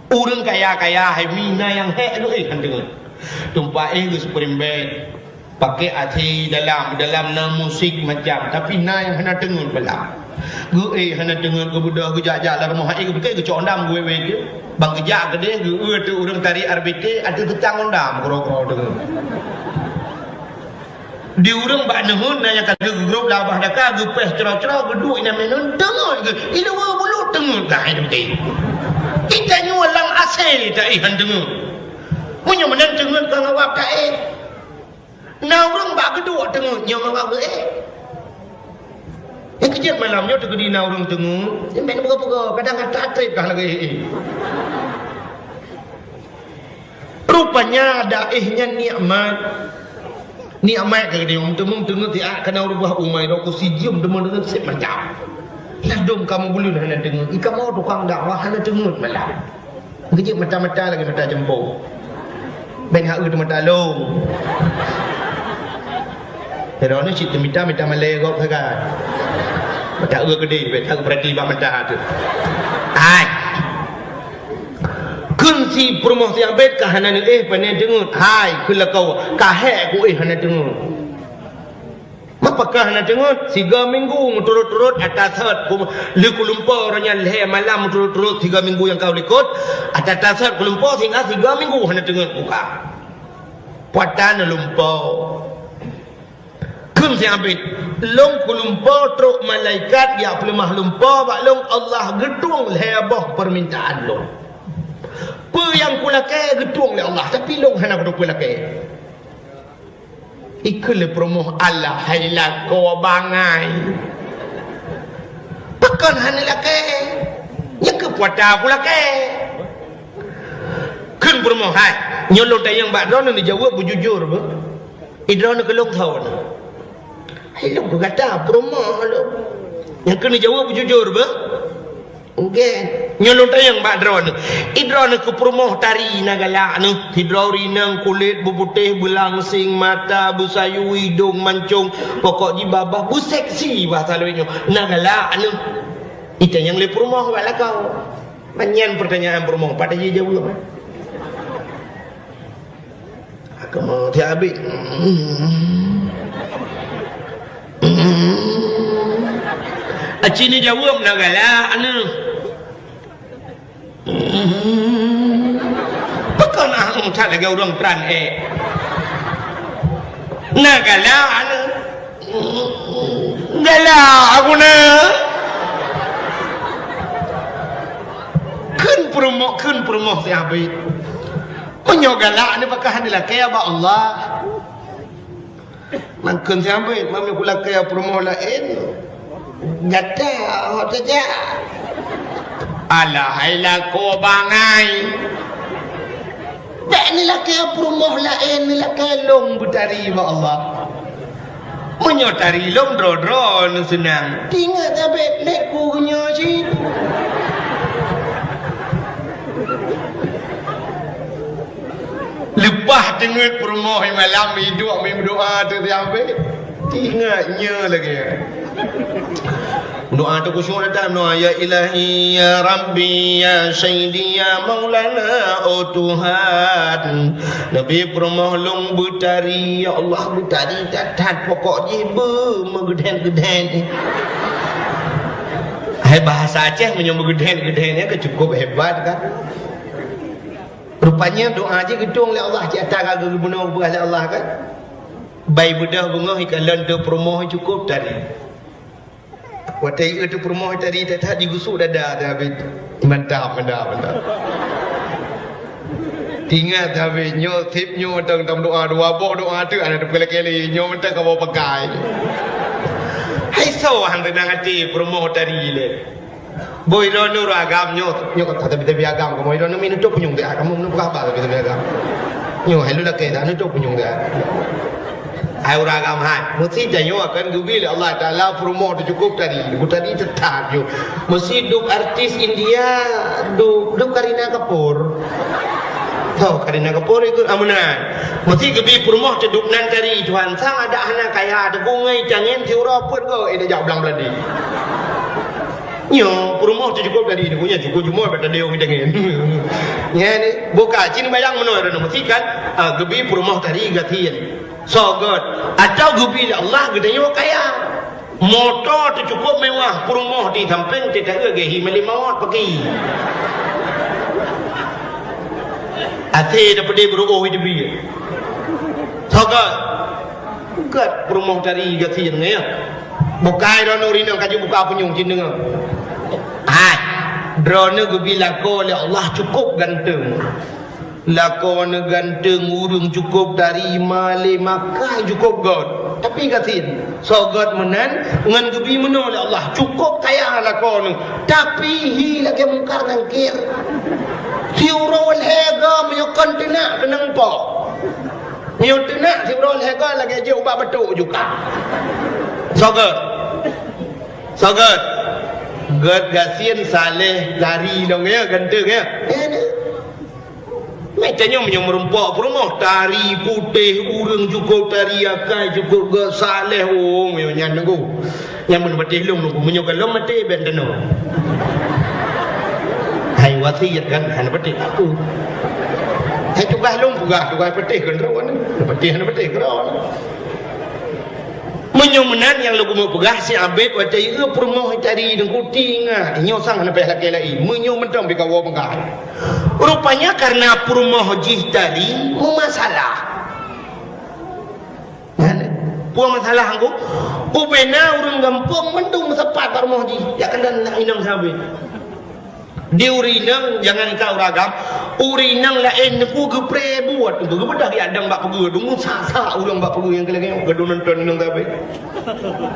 Ureuëng kaya-kaya hai mi na nyang hék geuéh han teungeut. Tumpah éh geuspring bed. Pakai até dalam, dalam na musik macam, tapi na nyang hana teungeut bala. Geuéh hana teungeut, geubeudôh geujak-jak lam rumoh éh, geupakai geucok dam geuwé-wé jih. Bang geujak keudeh geuéh teuk ureuëng tari R B T ateueh teutang ngon dam keudroe-keudroe teungeut. Di ureuëng bak neuheun na nyang ka geugrôp lam babah daka, geupéh cro-cro, geuduek inan meuneun, teungeut geuh, iluwa bulut teungeut geuh hai deuti. Ita nyoe lam asé taéh han teungeut. Meunyoe meunan teungeut ka ngawab taéh. Na ureuëng bak geuduek teungeut nyoe ngawab geuéh. Nyang keujeuet malam nyoe teukeudi na ureuëng teungeut, nyan bèk neupeugah-peugah, kadang ata trép kah lagèe éh. Rupanya daéh nyan nikmat. Nikmat ka geutanyoe, meuteumé teungeut siat kana rubah umai, rokok sijeuem teuma deungon sép macam. Ladôm kamoe buleuen hana teungeut, i kamoe tukang dakwah hana teungeut malam. Geujeuet mata-mata lagèe mata jeumpô. Bèk hak eu teumata lôn. Droeneuh cit teumita, mita malèe gob sagai. Mata eu keudeh, bèk hak eu peurati bak mata teuh. Hai. Kheun si peurumoh siabét ka hana neuéh pane teungeut. Hai, kheun lakoe, ka hék kuéh hana teungeut. Mapakah hana teungeut? Siga minggu meuturot-turot ata sot ku-, lheueh kulumpo roh nyan lhèe malam meuturot-turot siga minggu nyang ka likot, ata-ata sot kulumpo sehingga siga minggu hana teungeut kuka. Puatan lumpo. Kheun siabét, lôn kulumpo trok malaikat jak peuleumah lumpo bak lôn, Allah geutueng lhèe boh peumintaan lôn. Peue nyang kulakèe geutueng lé Allah, tapi lôn hana kuteupeu lakèe. Ikheun lé peurumoh, "Alah hai lakoe bangai. Pakon hana lakèe? Nyan keuh puata kulakèe." Kheun peurumoh, "Hai, nyoe lôn tanyong bak droeneuh neujaweueb beujujur beuh. Idroeneuh keu lôn thon." "Hai lôn keu gata peurumoh lôn. Nyan keuh neujaweueb beujujur beuh." Nggèe. Nyoe lôn tanyong bak droeneuh. Idroeneuh keu peurumoh tari na galak neuh. Sidroe ureueng inong kulét beuputéh, beulangseng, mata beusayue, idong mancong, pokok jih babah beuseksi bahasa lôn nyoe. Na galak neuh. Itanyong lé peurumoh bak lakoe. Nyan peurtanyaan peurumoh, pat jijaweueb. Kamoe tiap abéh. Aci neujaweueb na galak neuh. Pakon ah that lagèe ureueng pran ék. Na galak neuh. Galak aku na. Kheun peurumoh, kheun peurumoh siabét. Meunyoe galak neuh pakon hana lakèe bak Allah. Mangkheun siabét, meunyoe kulakèe peurumoh laén. Gata hot saja. Alah hai lakoe bangai. Bèk neulakèe peurumoh laén, neulakèe lôn beutari bak Allah. Meunyoe tari lôn droe-droe neuseunang. Tingat tabek lé ku nyoe cit. Leupah teungeut peurumoh malam iduek meudoa teuh siabét. Tingat nyoe lagèe. Doa tu khusyuk datang doa, "Ya Ilahi, ya Rabbi, ya Sayyidi, ya Maulana, oh Tuhan." Neubi peurumoh lôn beutari, ya Allah, beutari that-that pokok jih beu meugeudhen-geudhen. Hai bahasa Aceh meunyoe meugeudhen-geudhen nyan ka cukup hebat kan. Rupanya doa jih geutueng lé Allah cit ata ka geubunoe lé Allah kan. Bai beudôh beungoh ikalon teu peurumoh cukup tari. Watèe ieu teu peurumoh tari that-that jigusuk dada teuh abéh. Mantap, mantap, mantap. Tingat teuh abéh nyoe sép nyoe mantong tam doa dua boh doa teuh hana teupeulakèe lé nyoe mantong kamoe pakai. Hai soe han teunang até peurumoh tari lé. Boh droeneuh ureueng agam nyoe, nyoe ka tabi-tabi agam kamoe droeneuh mi neutôp punyueng teuh kamoe meuneupeugah haba tabi-tabi agam. Nyoe hai lôn lakèe dah neutôp punyueng teuh. Hai ureueng agam hai, meusti tanyoe akan geubi lé Allah Taala peurumoh teuh cukup tari, bu tari teutap nyoe. Meusti duek artis India, duek, duek Kareena Kapoor. Tho Kareena Kapoor ikut amunan. Meusti geubi peurumoh teuh duek nan tari Tuhan sang adak hana kaya teuh gungai tangen siuroe peuet go eh dah jak blang beuladi. Nyoe peurumoh teuh cukôp tadi, nyoe cukôp jumoe bak tadeueng tangen. Nyan, buka cit bayang meunoe droeneuh meusikan, ah, geubi peurumoh tadi gasien. Soe göt, atau geubi lé Allah geutanyoe kaya. Moto teuh cukôp mewah, peurumoh di sampéng teuh taeu geuhi malim mawöt paki. Até dapeude beuruoh di teubi. Soe göt, göt peurumoh tadi gasien nyan. Bukai droeneuh rinong kaju buka punyueng cit deungoe. Hai, droeneuh geubi lakoe lé Allah cukôp ganteng. Lakoe neuh ganteng, ureueng cukôp tari, malée makai cukôp göt. Tapi gasien, soe göt meunan ngon geubi meunoe lé Allah, cukôp kaya lakoe neuh. Tapi hi lagée Mungkar Nangkir. Siuroe lhée goe meunyoe kon teunak keunong po. Meunyoe teunak siuroe lhée goe lagée jeuet ubak batuk juga. Soe göt. Soe göt. Göt gasien saleh tari dong ya, ganteng ya. Meutanyoe meunyoe meurumpok peurumoh, tari putéh, ureueng cukôp tari, akai cukôp göt, saleh, oh, meunyoe nyan nunggu. Nyan meunyoe patéh lôn nunggu, meunyoe gohlom maté ben teunoe. Hai wasiet kan, hana patéh aku. Hai tugaih lôn peugah, tugaih patéh keudroe, hana patéh, hana patéh keudroe. Meunyoe meunan nyang lôn keumeung peugah, si Abed watée ieu peurumoh tari deungon kutinga, nyoe sang hana payah lakée laén. Meunyoe mantong pih kawoe peugah. Rupanya kareuna peurumoh jih tari meumasalah. Nyan, peue masalah angku? Ubena ureueng gampông mandum meusapat bak rumoh jih, jak keunan inong si Abed. Di ureueng inong, jangankan ureueng agam, ureueng inong laén neupue geupreh buet, geubeudôh jak dong bak peugeuh, deungon sak-sak ureueng bak peugeuh nyang keu lagée nyoe, geuduek nonton inong si Abed.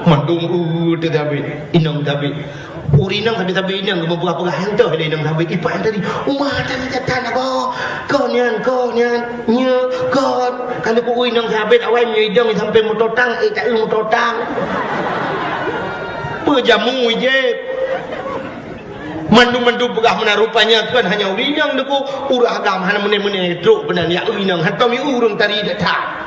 Mandum, uh, teuh si Abed, inong si Abed. Ureueng inong sabe-sabe inong geupeugah-peugah nyang toh lé inong si Abed, ipak nyang tadi, "Uma tadi datang lagoe, kon nyan, kon nyan, nyoe, kon." Ka neupeu inong si Abed awai meunyoe idong sampoe meutotang, eh, taeu meutotang. Peujamu ijép. Mandum-mandum peugah meunan rupanya kon hanya ureueng inong deungon ureueng agam hana meuné-meuné trok keunan ya ureueng inong hantom ureueng tari datang.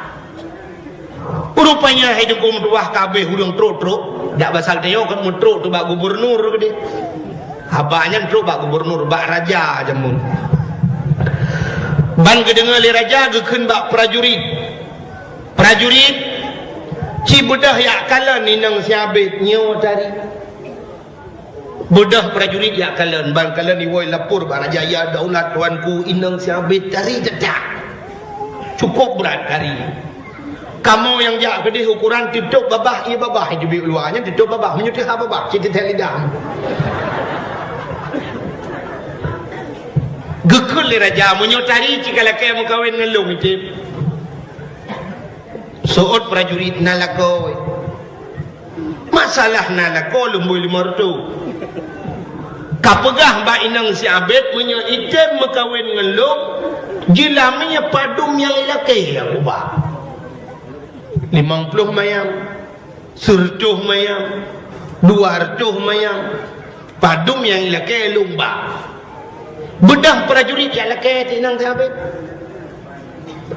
Rupanya hai teungku meutuwah ka abéh ureueng trok-trok, dak basa geutanyoe kan meutrok teuh bak gubernur keudeh. Haba nyan trok bak gubernur, bak raja jameun. Ban geudeungoe lé raja geukheun bak prajurit. Prajurit, ci beudôh jak kalon inong si Abed nyoe tari. Beudôh prajurit jak kalon, ban kalon iwoe lapor bak raja, "Ya daulat tuanku, inong si Abed tari teutak. Cukôp brat tari. Kamoe nyang jak keudeh ukoran teutôp babah, ié babah nyang teubiet u luwa, nyan teutôp babah, meunyoe teuhah babah, cit teuthèe lidah." Geukheun lé raja, "Meunyoe tari cit ka lakèe meukawen ngon lôn, item." Seuôt prajurit na lakoe. Masalah na lakoe lumbôi limong reutôh. Ka peugah bak inong si Abed, "Meunyoe item meukawen ngon lôn, jeulamé padum nyang ilakèe aku ba. Limong ploh mayam, seureutôh mayam, dua reutôh mayam. Padum nyang ilakèe lôn ba." Beudôh prajurit jak lakèe teuh inong si Abed.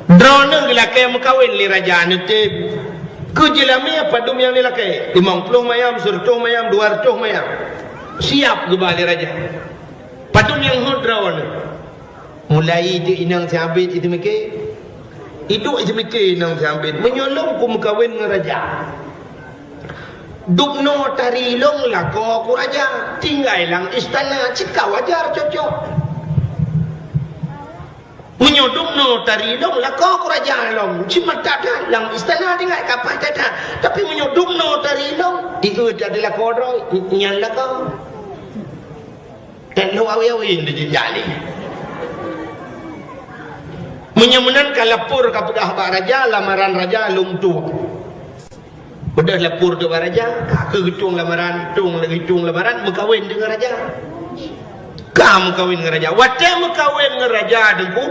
Droeneuh geulakèe meukawen lé raja neutem. Keu jeulamé padum nyang ilakèe? Limong ploh mayam, seureutôh mayam, dua reutôh mayam. Siap geuba lé raja. Padum nyang hot droeneuh? Mulai teuk inong si Abed jiteumiké. Iduek jiteumiké inong si Abed, "Meunyoe lôn kumeukawen ngon raja, dubnoe tari lôn lakoe ku raja, tinggai lam istana cit ka wajar cocok. Meunyoe dubnoe tari lôn lakoe ku raja lôn, cit mantap that lam istana tinggai ka paih that-that. Tapi meunyoe dubnoe tari lôn, ié that lakoe droe, nyan lakoe." Teuh lôn awe-awe di jih jali. Meunyoe meunan ka lapor ka peugah bak raja, lamaran raja lôn tueng. Beudôh lapor keu bak raja, ka keuh geutueng lamaran, tueng lagèe tueng lamaran, meukawen deungon raja. Ka meukawen ngon raja. Watèe meukawen ngon raja teungku,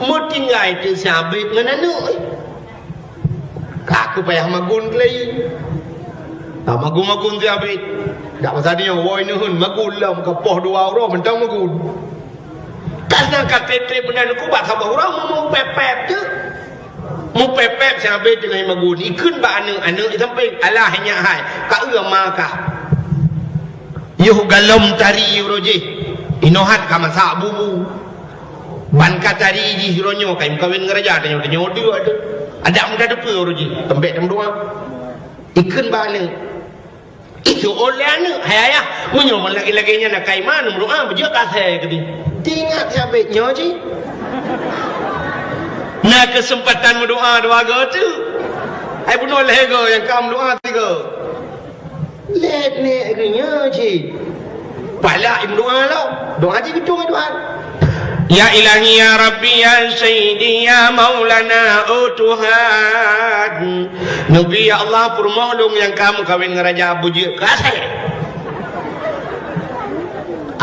meutinggai teuk si Abed ngon aneuk. Ka keuh payah magun keulai. Ka magun-magun si Abed. Dak masa nyoe woe neuheun magun lom ka poh dua uroe mantong magun. Ka na ka trép-trép meunan ku bak saboh uroe meupèp-pèp teuk. Meupèp-pèp si Abed teungoh magun. Ikheun bak aneuk, aneuk isampoe, "Alah nyak hai, ka eu ma kah." Yoh galom tari uroe jih, inoe hat ka masak bubu. Ban ka tari jih uroe nyoe ka imeukawen ngon raja, tanyoe-tanyoe deuek tu. Adak muda deue uroe jih, teumbek teumeudoa. Ikheun bak aneuk. Itu oleh aneuk, "Hai ayah, meunyoe lagèe-lagèe nyan na ka iman, meudoa beujeuet ka asèe keudeh." Teuingat si Abed nyoe cit. Na keuseumpatan meudoa dua goe teuk. Hai bunoe lhèe goe nyang ka meudoa tiga. Lét nèk geuh nyoe cit. Palak imeudoa lom. Doa cit geutueng Tuhan. Ya Ilahi, ya Rabbi, ya Sayyidi, ya Maulana, oh Tuhan. Neubi, ya Allah, peurumoh lôn nyang ka meukawen ngon raja beujeuet ka asèe.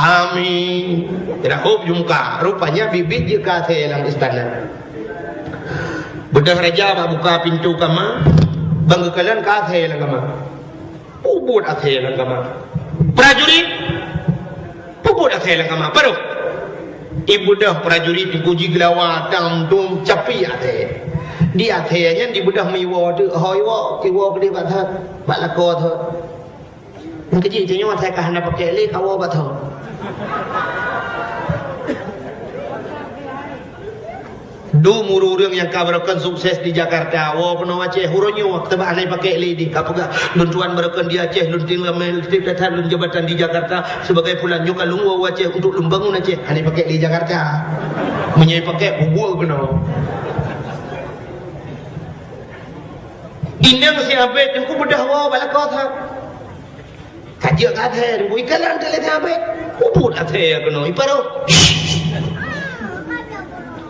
Amin. Rahob jumka. Rupanya biet-biet jeuet ka asèe lam istana. Beudôh raja bak buka pintoe kama, ban geukalon ka asèe lam kama. Peubuet asèe lam kama. Prajurit, peubuet asèe lam kama. Padum. Ibeudôh prajurit Teungku jigeulawa tam dum capi asèe. Di asèe nyan dibeudôh meuiwoe teuk, ho iwoe, iwoe keudeh bak thot, bak lakoe thot. Nyang keujih tanyoe asai ka hana pakèk lé, kawoe bak thot. Dum ureueng-ureueng nyang ka barokon sukses di Jakarta, woe keunoe Aceh, uroe nyoe teuba hana pakèk lé di ka peugah, "Lôn tuan barokon di Aceh, lôn tinggai meuleutip that-that lôn jabatan di Jakarta, sibagai pulan nyoe ka lôn woe u Aceh untuk lôn bangun Aceh." Hana pakèk lé Jakarta. Meunyoe pakèk, peubuet keunoe. Inong si Abed nyan ku beudôh woe bak lakoe that. Ka jeuet ka asèe, ikalon teuh lé si Abed. Peubuet asèe keunoe, iparoh.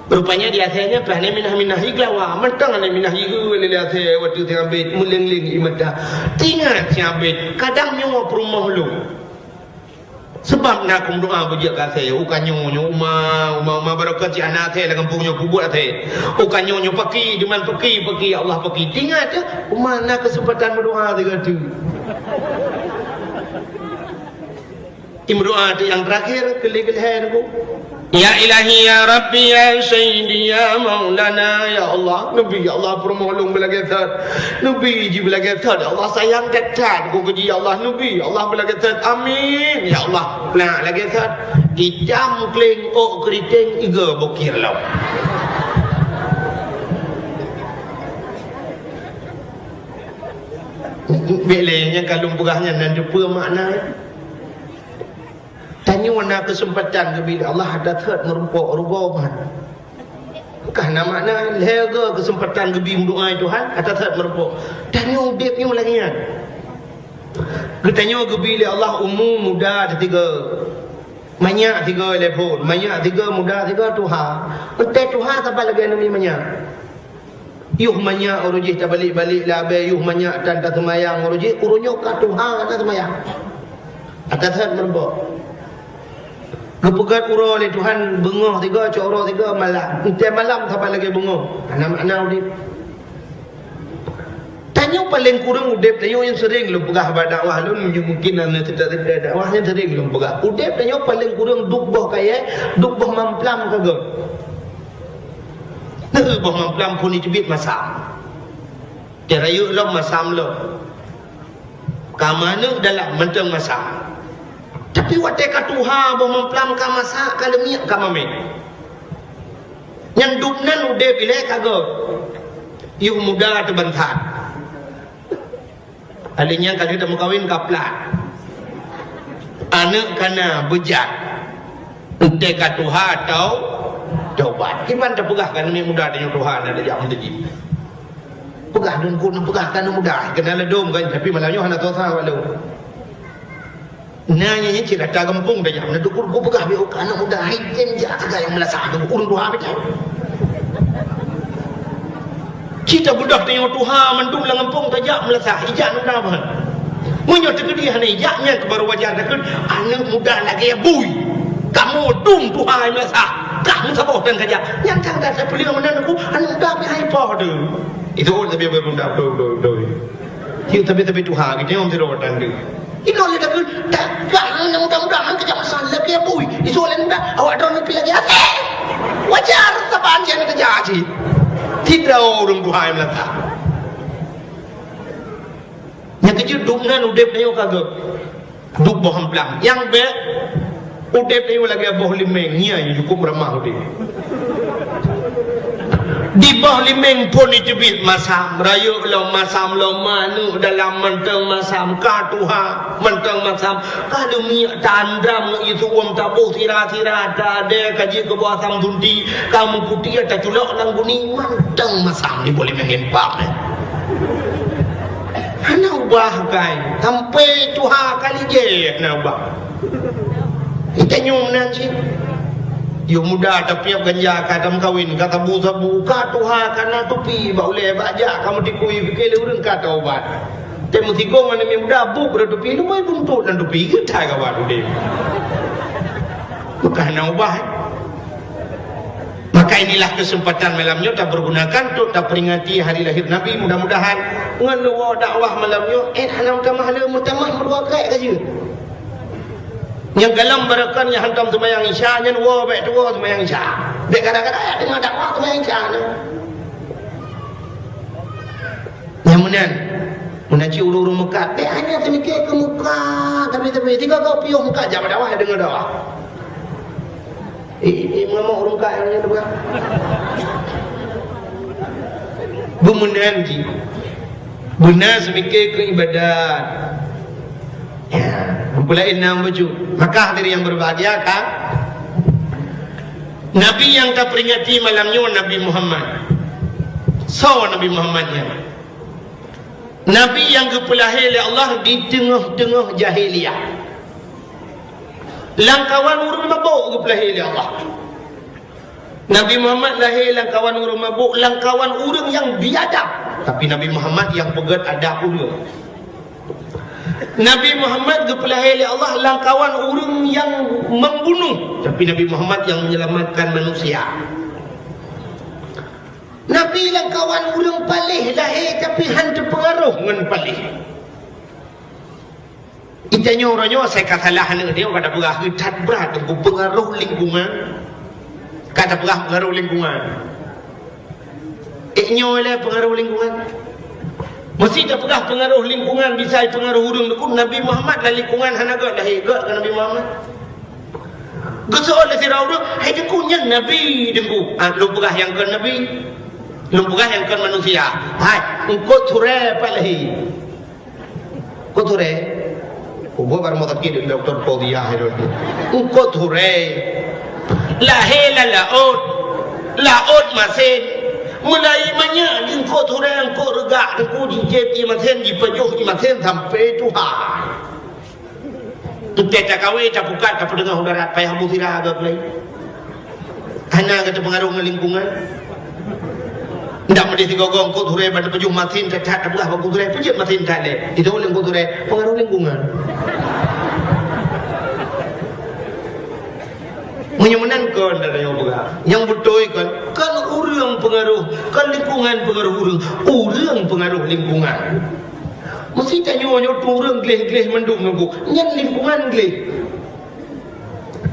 Rupanya di asèe nyan pih hana minah-minah igeulawa. Mantong hana minah ieu lé asèe watèe si Abed meuleng-leng ie mata. Teuingat si Abed, kadang nyoe peurumoh lôn. Sabab na keu meudoa beujeuet ka asèe, u ka nyoe nyoe uma, uma, uma barokon cit hana asèe lam gampông nyoe peubuet asèe. U ka nyoe nyoe paki, diman paki, paki, ya Allah paki. Teuingat teuh, uma na keuseumpatan meudoa sigoe teuk. Imeudoa teuk nyang teurakhir, keu lhèe, keu lhèe Teungku. Ya Ilahi, ya Rabbi, ya Sayyidi, ya Maulana, ya Allah, neubi, ya Allah, peurumoh lôn beulagèe thot. Neubi jih beulagèe thot, ya Allah, sayang that-that keu jih, ya Allah, neubi, ya Allah, beulagèe thot. Amin, ya Allah. Nah, lagèe thot. Itam kleng ôk keuriteng iga bukir lom. Bèk lé nyang ka lôn peugah nyan na teupeue makna. Tanyoe na keuseumpatan geubri lé Allah, ata thot meurumpok rugoe meuhan. Ka na makna lhèe goe keuseumpatan geubri meudoa Tuhan, ata thot meurumpok. Tanyoe udép nyoe lagèe nyan. Geutanyoe geubri lé Allah umu muda teuh tiga. Manyak tiga lé phon, manyak tiga, muda tiga, tuha. Entèe tuha saban lagèe nami manyak. Yoh manyak uroe jih tabalek-balek labèe, yoh manyak tan taseumayang uroe jih, uroe nyoe ka tuha hana seumayang. Ata that meurumpok. Geupeugöt uroe lé Tuhan beungoh tiga, cok uroe tiga malam. Entèe malam saban lagèe beungoh. Hana makna udép. Tanyoe paleng kureueng udép tanyoe nyang seuring lôn peugah bak dakwah lôn, mungkin hana teuta-teuta dakwah nyang seuring lôn peugah. Udép tanyoe paleng kureueng duek boh kayèe, duek boh mamplam ka göt. Neu boh mamplam phon jiteubiet masam. Teurayeuk lom masam lom. Ka manök dalam mantong masam. Tapi watèe ka tuha boh mamplam ka masak, ka leumiek, ka mamèh. Nyang dum nan udép ilèe ka göt. Yoh muda teuh ban that. Alèh nyan ka lheueh tameukawen ka plat. Aneuk ka na beujat. Entèe ka tuha atau tobat. Kiban tapeugah keu aneuk muda tanyoe tuha na tajak meuseujid. Peugah deungon peugah keu aneuk muda, keunan ladôm kan, tapi malam nyoe hana tuha walau. Na nyan cit rata gampông dah nyan. Meunan teungku, ku peugah bak aneuk muda, hai tem jak sagai nyang meulasah tu, ureueng tuha beucah. Cit tabeudôh tanyoe tuha mandum lam gampông tajak meulasah, ijak aneuk muda ban. Meunyoe teukeudi hana ijak, nyan keuh baru wajar takheun aneuk muda lagèe bui. Kamoe dum tuha nyang meulasah, kah meusaboh tan kajak. Nyan tan dah tapeuleue meunan teungku, aneuk muda pih hai poh tu. Itu tapi beurunda betul, betul, betul. Yuk, tapi-tapi tuha, kita nyom sidroe tan deuh. Inoe lé takheun, dak, dak, mudah-mudahan kejak masa lagèe bui. Isu laén mudah, awak droeneuh pih lagèe até. Wajar, saban nyang terjadi. Tidak ureueng tuha nyang meulasah. Nyang keujeuet dum nan udép tanyoe ka göt. Duek boh amplang. Nyang bék, udép nyoe lagée boh limeng, nyan nyang cukup ramah udép. Di boh limeng phon jiteubiet masam, rayeuk lom masam, lom manök dalam mantong masam, ka tuha mantong masam, ka leumiek tandam ngon isu uem taboh sira-sira, tadée ka jeuet keu boh asam sunti, ka meuputéh taculok lam guni, mantong masam di boh limeng empang nyan. Hana ubah kai, sampai tuha kali jih hana ubah. Geutanyoe meunan cit. Yôh muda tapiep ganja, ka tameukawen, ka sabu-sabu, ka tuha, ka na tupi bak ulée, bak jak ka meutikui, pike lé ureuëng ka taubat. Teuh meusigong aneuk muda, buet rot tupi, leumai buntot lam tupi, geutai kawan udeb. Maka hana ubah, eh. Maka inilah kesempatan malam nyoe tapergunakan untuk taperingati hari lahir Nabi. Mudah-mudahan ngon neuwoe dakwah malam nyoe, eh, hana meutamah le, meutamah meudua kek ka jeuet. Nyang galom barokon nyang hantom seumayang Isya, nyan woe bék tuwoe seumayang Isya. Bék gara-gara ya deungoe dakwah seumayang Isya nyoe. Nyang meunan, meunan cit ureuëng-ureuëng meukat, bék hanya teumike keu muka, tapi-tapi tiga kau piôh muka, jak bak dakwah, deungoe dakwah. Eh, eh, eh, mengamuk ureuëng meukat nyang deungoe. Beumeunan jih. Beuna seumike keu ibadat. Ya, meupeulaén na bacut. Maka hadirin yang berbahagia, kan? Nabi nyang taperingati malam nyoe Nabi Muhammad. Soe Nabi Muhammad nyan? Nabi nyang geupeulahé lé Allah di teungoh-teungoh jahiliyah. Lamkawan ureuëng mabök geupeulahé lé Allah. Nabi Muhammad lahé lamkawan ureuëng mabök, lamkawan ureuëng nyang biadab. Tapi Nabi Muhammad nyang peugét adab ureuëng. Nabi Muhammad geupeulahé lé Allah lamkawan ureuëng nyang membunuh. Tapi Nabi Muhammad nyang menyelamatkan manusia. Nabi lamkawan ureuëng paléh lahé, tapi han teupeungaroh ngon paléh. Geutanyoe uroe nyoe asai ka salah aneuk nyoe ka tapeugah geuh that brat teungku, peungaroh lingkungan. Ka tapeugah peungaroh lingkungan. Eh, nyoe lé peungaroh lingkungan. Meusé tapeugah peungaroh lingkungan, bisa peungaroh ureuëng teungku. Nabi Muhammad lam lingkungan hana gét lahé, gét keu Nabi Muhammad. Geuseuôt lé sidroe ureuëng, "Hai teungku, nyan nabi teungku." Ah, lôn peugah nyang kon nabi. Lôn peugah nyang kon manusia. Hai, eungkôt surée pat lahé. Eungkôt surée. Kubu baru mau sakit doktor Fauziah itu. Eungkôt surée. Lahé lam laôt. Laôt masen. Mulai manyak di eungkôt surée, eungkôt reugak, teungku jicép ié masen, jipajoh ié masen sampai tuha. Teuka takawe, tapukat, tapeudeungoh u darat, payah bu sira agak laén. Hana gata peungaroh ngon lingkungan. Ndak meudeh sigoe-goe eungkôt surée ban teupajoh masin that-that tapeugah bak eungkôt surée, peujeuet masin that lé. Itu oleh eungkôt surée, peungaroh lingkungan. Meunyoe meunan kon, dan nyoe peugah. Nyang beutôi kon, kon ureuëng peungaroh, kon lingkungan peungaroh ureuëng. Ureuëng peungaroh lingkungan. Meusé tanyoe nyoe tu ureuëng gleh-gleh mandum nunggu. Nyan lingkungan gleh.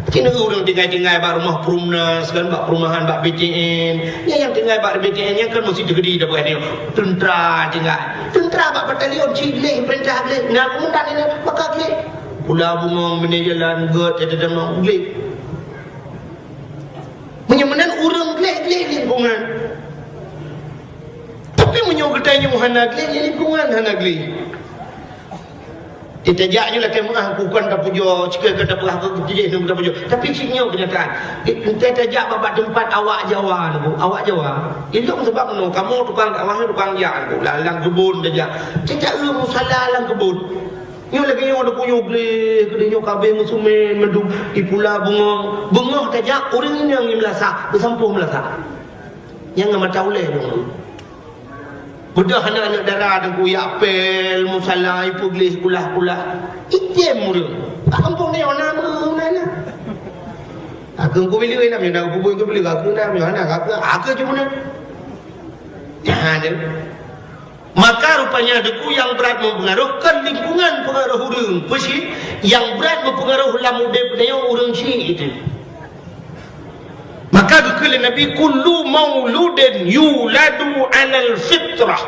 Keuneuk ureuëng tinggai-tinggai bak rumoh Perumnas kan, bak perumahan, bak B T N. Nyan nyang tinggai bak B T N nyan kan meusé teukeudi dapeuet nyoe. Teuntra tinggai. Teuntra bak batalion cit gleh, peurintah gleh. Na keumandan nyan maka gleh. Pula bungong, meunyoe jalan, gét, teudeungoe gleh. Meunyoe meunan ureuëng gleh-gleh lingkungan. Tapi meunyoe geutanyoe hana gleh, ya lingkungan hana gleh. Itajak nyoe lakée meuah, bukan tapujoe, cukée ka tapeugah keu tijih nyoe tapujoe. Tapi cit nyoe keunyataan. Itajak bak teumpat awak Jawa nyoe, awak Jawa. Ilong sabab nyoe, kamoe tukang dakwah, tukang jak nyoe, lam, lam keubon tajak. Tajak eu musala lam keubon. Nyoe lagée nyoe ada kuyup gleh, keudeh nyoe kabeh meusumen mandum, ipula beungoh. Beungoh tajak ureuëng inong nyang meulasa, beusampôh meulasa. Nyang ngon mata ulée dong. Beudôh aneuk-aneuk dara teungku jak pél, musala, ipeugleh kulah-kulah. Item ureuëng. Bak kampung nyoe na meunan na. Aku ku bilik na, na ku bui ku bilik aku na, na aku, aku cuma na. Nyan. Maka rupanya teungku nyang brat meupeungaroh kon lingkungan peungaroh ureuëng. Peue cit? Nyang brat meupeungaroh lam udeb nyoe ureuëng cit itu. Maka geukheun lé Nabi, "Kullu mauludin yuladu 'alal fitrah."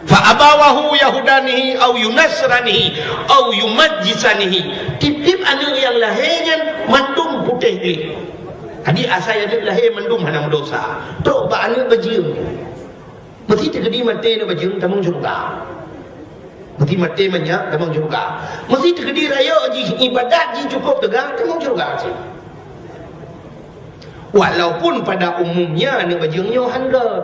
Fa abawahu yahudanihi au yunasranihi au yumajjisanihi. Tieb-tieb aneuk nyang lahé nyan mandum putéh gleh. Jadi asai aneuk lahé mandum hana meudosa. Trok bak aneuk bajeueng. Meusé teukeudi maté aneuk bajeueng tamong syeuruga. Meusé maté manyak tamong syeuruga. Meusé teukeudi rayeuk jih, ibadat jih cukôp teuga, tamong syeuruga cit. Walaupun pada umumnya aneuk bajeueng nyoe han gèt.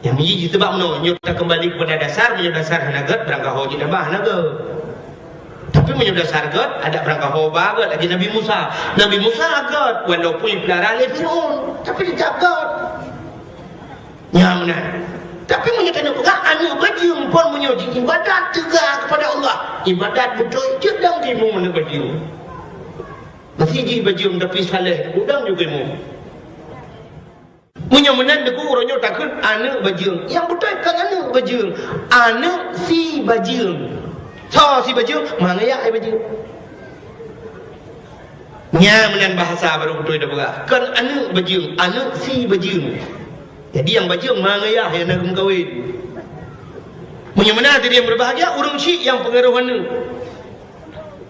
Nyang miji jiteuba meunoe, nyoe takeumbali keupada dasar, meunyoe dasar hana gèt, beurangkaho jiteuba hana gèt. Tapi meunyoe dasar gèt, adak beurangkaho ba gèt lagèe Nabi Musa. Nabi Musa gèt, walaupun jipeulara lé Fir'aun, tapi teutap gèt. Nyan meunan. Tapi meunyoe tanyoe peugah aneuk bajeueng pon meunyoe jiibadat teuga keupada Allah, ibadat beutôi cit dang timu aneuk bajeueng. Meusé jih bajeueng tapi saleh, udang juga timu. Meunyoe meunan teungku, uroe nyoe takheun aneuk bajeueng. Nyang beutôi kon aneuk bajeueng, aneuk si bajeueng. Soe si bajeueng? Ma ngayah si bajeueng. Nyan meunan bahasa barô beutôi tapeugah. Kon aneuk bajeueng, aneuk si bajeueng. Jadi nyang bajeueng ma ngayah nyang na geumeukawen. Meunyoe meunan hadirin berbahagia, ureueng chik nyang peungaroh aneuk.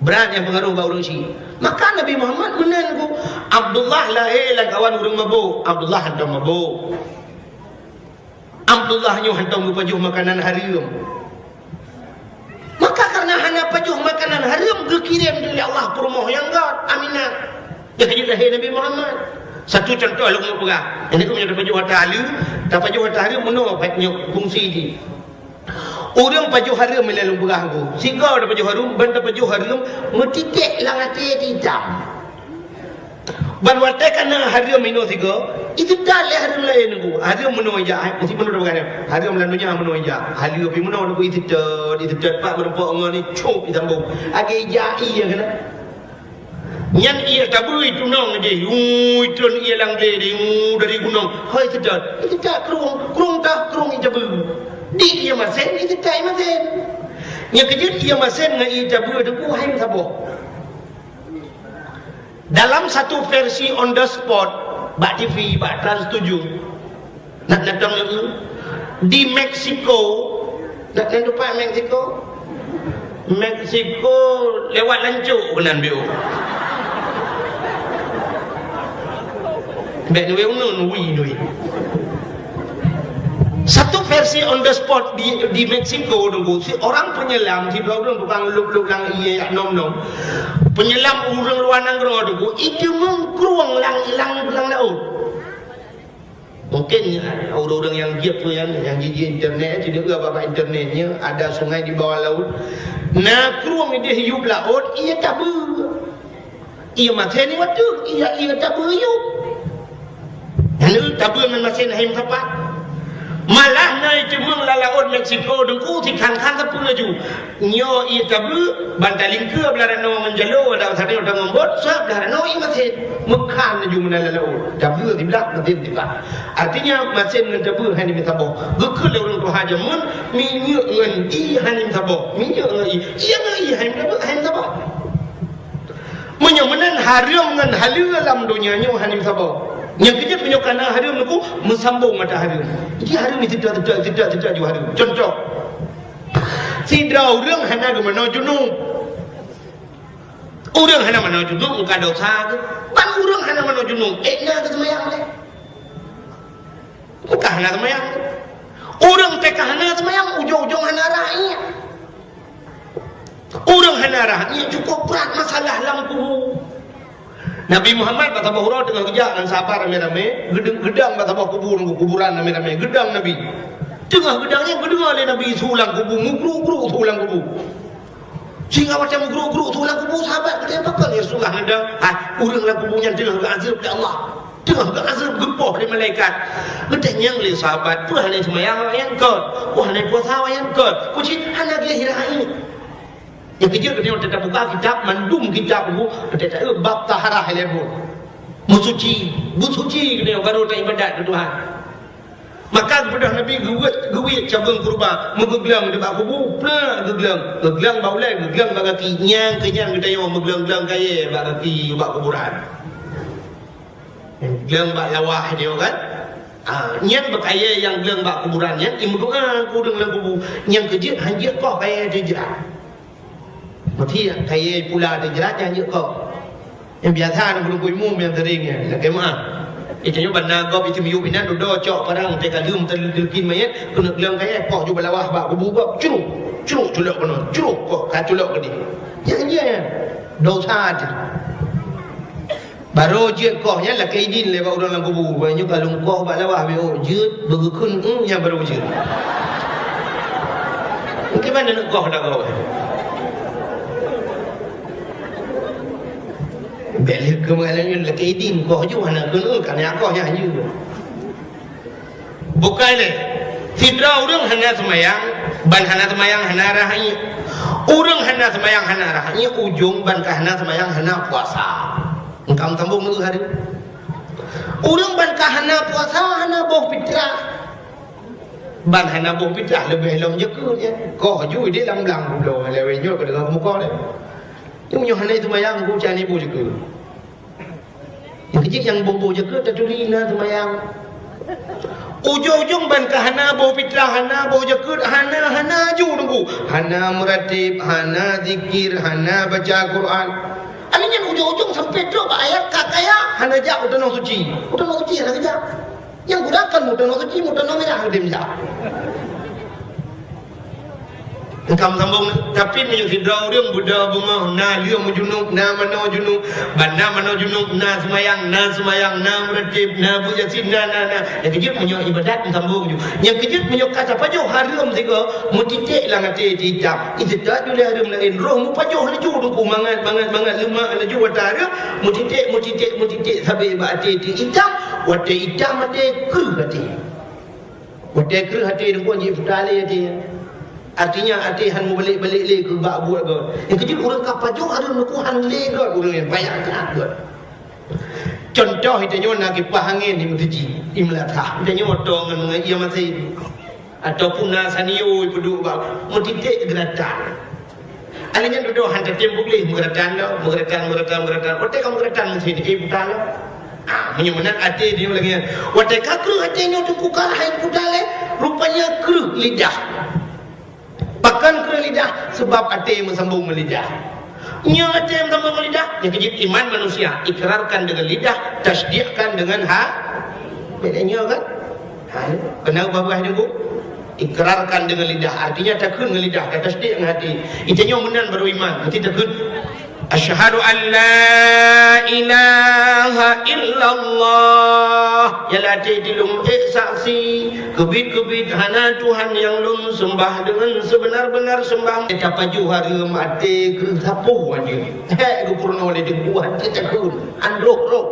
Brat nyang peungaroh bak ureueng chik. Maka Nabi Muhammad meunan ku Abdullah lahé lam kawan ureueng mabôk. Abdullah hantom mabôk. Abdullah nyoe hantom geupajoh makanan hareuem. Maka kareuna hana pajoh makanan hareuem, geukirém lé Allah peurumoh nyang gèt, Aminah. Nyang ka jeuet lahé Nabi Muhammad. Satu contoh lôn peugah. Ini keuh meunyoe tapajoh ata hareuem, tapajoh ata hareuem meunoe, nyoe fungsi jih. Ureueng pajoh hareuem meunyoe lôn peugah ku. Sigoe tapajoh hareuem, ban tapajoh hareuem, meutiték lam até itam. Ban watèe ka na hareuem inoe sigoe, iteutat lé hareuem laén ku. Hareuem meunoe ijak, hai, meusti meunoe tapeugah nyan. Hareuem lam donya meunoe ijak. Hareuem pih meunoe ku iteutat, iteutat pat meurumpok ngon icôb isambông. Lagèe ijak ié keunan. Nyan ié tabeue itunong jih, ui, itron ié lam glé jih, ui, dari gunong. Hôi, iteutat, iteutat krueng, krueng tah, krueng ié tabeue. Di ié masén, iteutat ié masén. Nyang keujeuet ié masén ngon ié tabeue teungku hai meusaboh. Dalam satu versi on the spot, bak T V, bak Trans tujuh, Nak datang lé di Meksiko. Nak, nak tupat Meksiko? Meksiko lewat lancok keunan biôh. Bèk nui unun, ui, nui. Satu versi on the spot di, di Meksiko dulu, si orang penyelam, si dua orang tukang lôb-lôb lam ié yak nom-nom. Penyelam ureueng luwa nanggroe dulu, itu mengkrueng lang, lang, lang laôt. Mungkin ureueng-ureueng nyang jeuet peue nyan, nyang jijak internet, sideh babah internet nyan, ada sungai di bawah laut. Na krueng ideh yup laôt, ié tabeue. Ié masén nibak teuk, ié, ié tabeue yup. Nyan tabeue ngon masén hai meusapat. Malah na iteumeung lam laôt Meksiko teungku, sikhan-khan sapeue laju. Nyoe ié tabeue, ban talingkeue blah ranoe ngon jaloe, dan sabe ngon bot, sablah ranoe ié masén. Meukhan laju meunan lam laôt. Tabeue siblah, masén siblah. Artinya, masén ngon tabeue hana meusaboh. Geukheun lé ureueng tuha jameun, minyeuk ngon ié hana meusaboh. Minyeuk ngon ié. Ié ngon ié hana meusaboh, hana meusaboh. Meunyoe meunan hareuem ngon haleue lam donya nyoe hana meusaboh. Nyang keujeuet meunyoe kana hareuem teungku, meusambong atra hareuem. Jadi hareuem iteutak, teutak, teutak, teutak ju hareuem. Contoh, Sidroe ureueng hana geumanoe junub. Ureueng hana manoe junub, meuka dosa geuh. Ban ureueng hana manoe junub, ék na geuseumayang lé. Meuka hana seumayang. Ureueng teuka hana seumayang, ujong-ujong hana rhah ié. Ureueng hana rhah ié cukôp brat masalah lam kubu. Nabi Muhammad bak saboh uroe teungoh geujak ngon sahabat ramé-ramé, geudang, geudang bak saboh kubu, kuburan ramé-ramé, geudang Nabi. Teungoh geudang nyan geudeungoe lé Nabi su lam kubu, meugruk-gruk su lam kubu. Sehingga watèe meugruk-gruk su lam kubu, sahabat geutanya, "Pakon ya Rasulullah neudong, ah, ureueng lam kubu nyan teungoh geuazeueb lé Allah? Teungoh geuazeueb, geupoh lé malaikat." Geutanyong lé sahabat, "Peue hana seumayang awaknyan?" "Kon." "Peue hana puasa awaknyan?" "Kon." "Peue cit hana geuhira ié?" Nyang keujeuet geutanyoe teuka buka kitab, mandum kitab buku, teuka bab taharah ilèe buet. Meusuci, beusuci geutanyoe baru taibadat keu Tuhan. Maka geupeugah Nabi geuwét, geuwét cabeueng keureuba, meugeugleueng di bak kubu, plak geugleueng, geugleueng bak ulèe, geugleueng bak gaki, nyang keu nyan geutanyoe meugleueng-gleueng kayèe bak gaki, bak kuburan. Gleueng bak lawah nyoe kan? Ah, nyan beukayée nyang gleueng bak kuburan nyan, imeudoá keu ureuëng lam kubu. Nyang keujeuet hanjeuet koh kayée teuh jrat. Meuti kayée pula teuh jrat nyan hanjeuet koh. Nyang biasa na ureuëng imum nyang sering nyan, lakée meuáh. Ita nyoe ban na gob itu miyup inan dudoe cok parang teuka lheueh teuleukien manyét keuneuk gleueng kayée poh ju bak lawah bak kubu gob cruk, cruk culok keunoe, cruk koh ka culok keudeh. Nyan hanjeuet nyan. Dosa teuh. Barô jeuet koh nyan lakée idin lé bak ureuëng lam kubu. Bak nyoe ka lôn koh bak lawah beu jeuet beugeukheun, hmm, nyan barô jeuet. Mungkin mana nak koh dah koh. Bèk lé keu mengalah nyoe lakée idin koh ju hana kheun, hmm, ka nyan koh nyan ju. Bukai lé. Sidroe ureuëng hana seumayang, ban hana seumayang hana rhah iék. Ureuëng hana seumayang hana rhah iék, ujong ban ka hana seumayang hana puasa. Engkam sambung neu hari. Ureuëng ban ka hana puasa hana boh fitrah. Ban hana boh fitrah leubeh lom jakeuet nyan. Koh ju idéh lam blang pulo lewat nyoe ka deungoe muka lé. Nyoe nyoe hana seumayang ku cani boh jakeuet. Nyang keujeuet nyang boh-boh jakeuet taturi na seumayang. Ujong-ujong ban ka hana boh fitrah, hana boh jakeuet, hana, hana ju teungku. Hana meuratéb, hana zikir, hana baca Quran. Ani nyan ujong-ujong sampai trok bak ayat ka kaya, hana jak u tanoh suci. U tanoh suci hana geujak. Nyang guna kon meutunoh suci, meutunoh mirah udeb jak. Engkam sambung, tapi meunyoe sidroe ureuëng beudoh beungoh, na lheueh meujunub, na manoe junub, ban na manoe junub, na seumayang, na seumayang, na meuratéb, na beuet Yasin, na, na, na. Nyang keujeuet meunyoe ibadat meusambung ju. Nyang keujeuet meunyoe ka tapajoh hareuem sigoe, meutiték lam até itam. Iseutôt ju lé hareuem laén, roh meupajoh laju teungku mangat, mangat, mangat leumak laju watée hareuem, meutiték, meutiték, meutiték sabe bak até itam. Watée itam até kreueh até. Watée kreueh até teungku jih peutali até. Artinya até han meubalek-balek lé keu bak buet gob. Nyang keujeuet ureuëng ka pajoh hareuem teungku han lé gob ureuëng nyang payah that gob. Contoh ita nyoe na kipah angén di meuseujid, di meulasah. Ita nyoe tô ngon, ngon ié masin. Ataupun na sanio ipeuduek bak meutiték geuratan. Aneuk nyan dudoe han tatem bukléh meugeuratan lom, meugeuratan, meugeuratan, meugeuratan. Watée ka meugeuratan meusti di ié buta lom. Ah, meunyoe meunan até di lagée nyan. Watée ka kreueh até nyoe teungku ka hai buta lé, rupanya kreueh lidah. Pakon kreueh lidah? Sebab até meusambong meulidah. Nyoe até meusambong meulidah, nyang keujeuet iman manusia, ikrarkan dengan lidah, tasdikkan dengan ha-, beda nyoe kan? Ha, kenapa bah nunggu? Ikrarkan dengan lidah, artinya takheun ngon lidah, tatasdik ngon até. Ita nyoe meunan baru iman, meusti takheun. Asyhadu an la ilaha illallah. Ya lam até lôn ék saksi, keubiet-keubiet hana Tuhan nyang lôn seumbah deungon seubeuna-beuna seumbah. Tapajoh hareuem até keu sapeue aja. Hék geupeurunoe lé teungku até takheun, androh roh.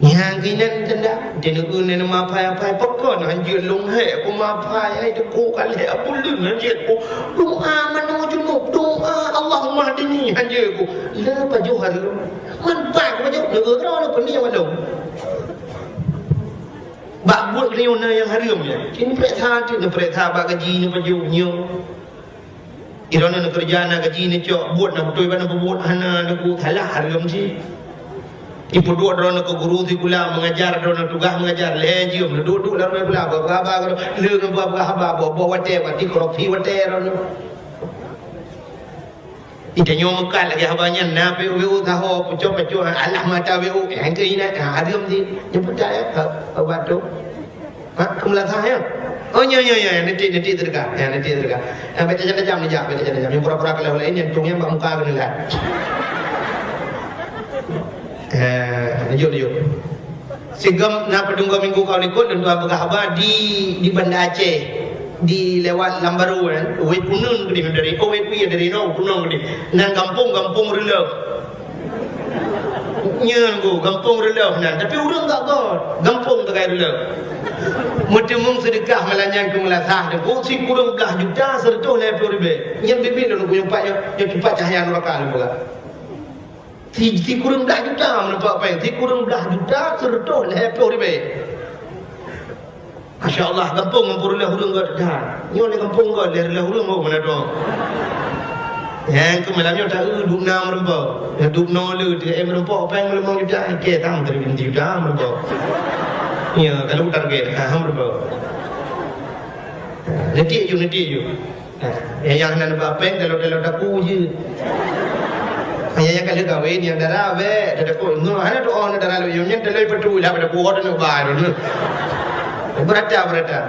Nyang keunan tanda, di negeri ni nama apai-apai, pakon hanjeuet lôn hék ku mapai, ai teungku ka lhée buleuen hanjeuet ku. Doa manoe junub, doa Allahumma hdini hanjeuet ku. Le pajoh hareuem. Man pat ku pajoh, negeri keudroe le peunding walong. Bak buet geulinyueng na nyang hareuem nyan. Cit neupeuriksa, cit neupeuriksa bak gaji neupajoh nyoe. Droeneuh neukeureuja na gaji neucok, buet na beutôi bak neupeubuet hana neuku salah hareuem cit. Ipeuduek droeneuh keu guru sikula, meungajar droeneuh tugaih meungajar, lhée jeuem neuduek-duek lam rumoh sikula, bak haba, lheueh ngon bak haba, boh-boh watée, bak ti korupsi watée droeneuh. Ita nyoe meukat lagée haba nyan, na W O W O saho, pucok-pucok, alah mata W O, nyang keu inan, ha, hareuem cit. Nyang peucaya, ha, ha, bak tu. Ha, keu meulasah, ya? Oh, nyo, nyo, nyo, nanti, nanti sedekah. Ya, nanti sedekah. Ya, baca jam-jam ni, jak, baca jam-jam. Yang pura-pura kalau lain, yang tung yang bak muka kena lihat. Eh, lanjut, lanjut. Sigom na padum dua minggu ka likot, dan tuan peugah haba di, di Banda Aceh, di lewat Lambaru kan, Wet Kunun ke dia dari, oh, Wet Kui dari no, Kunun ke dia. Nan gampong, gampong Rela. Nyan ku, gampông Reuloh nan, tapi ureueng gak got, gampông Tegai Reuloh. Meuteumong seudeukah malam nyan keu meulasah teungku, sikureueng blaih juta seureutôh lhèe plôh ribèe. Nyan biet-biet lôn kuyong pat nyoe, nyoe cupat cahya nuraka lôn peugah. Si, sikureueng blaih juta meuneupak péng, sikureueng blaih juta seureutôh lhèe plôh ribèe. Masya Allah, gampông Gampông Reuloh ureueng got that. Nyoe lé gampông got, lé Reuloh ureueng got meunan dong. Nyang keu malam nyoe ta-eu dub na meureumpok. Nyang dub noe le tiga M meureumpok, péng limong juta, oke, tam dari binti juta meureumpok. Ya, kalau target, ha, meureumpok. Ha, nanti ju, nanti ju. Ha, nyang, nyang hana neuba péng, kalau, kalau taku je. Ha, nyang, nyang ka lheueh kawin, nyang dara bèk, dah taku. Nyoe hana doa, hana dara lôn, nyan taloi patu lah pada kuah dan ubah tu. Beurata, beurata.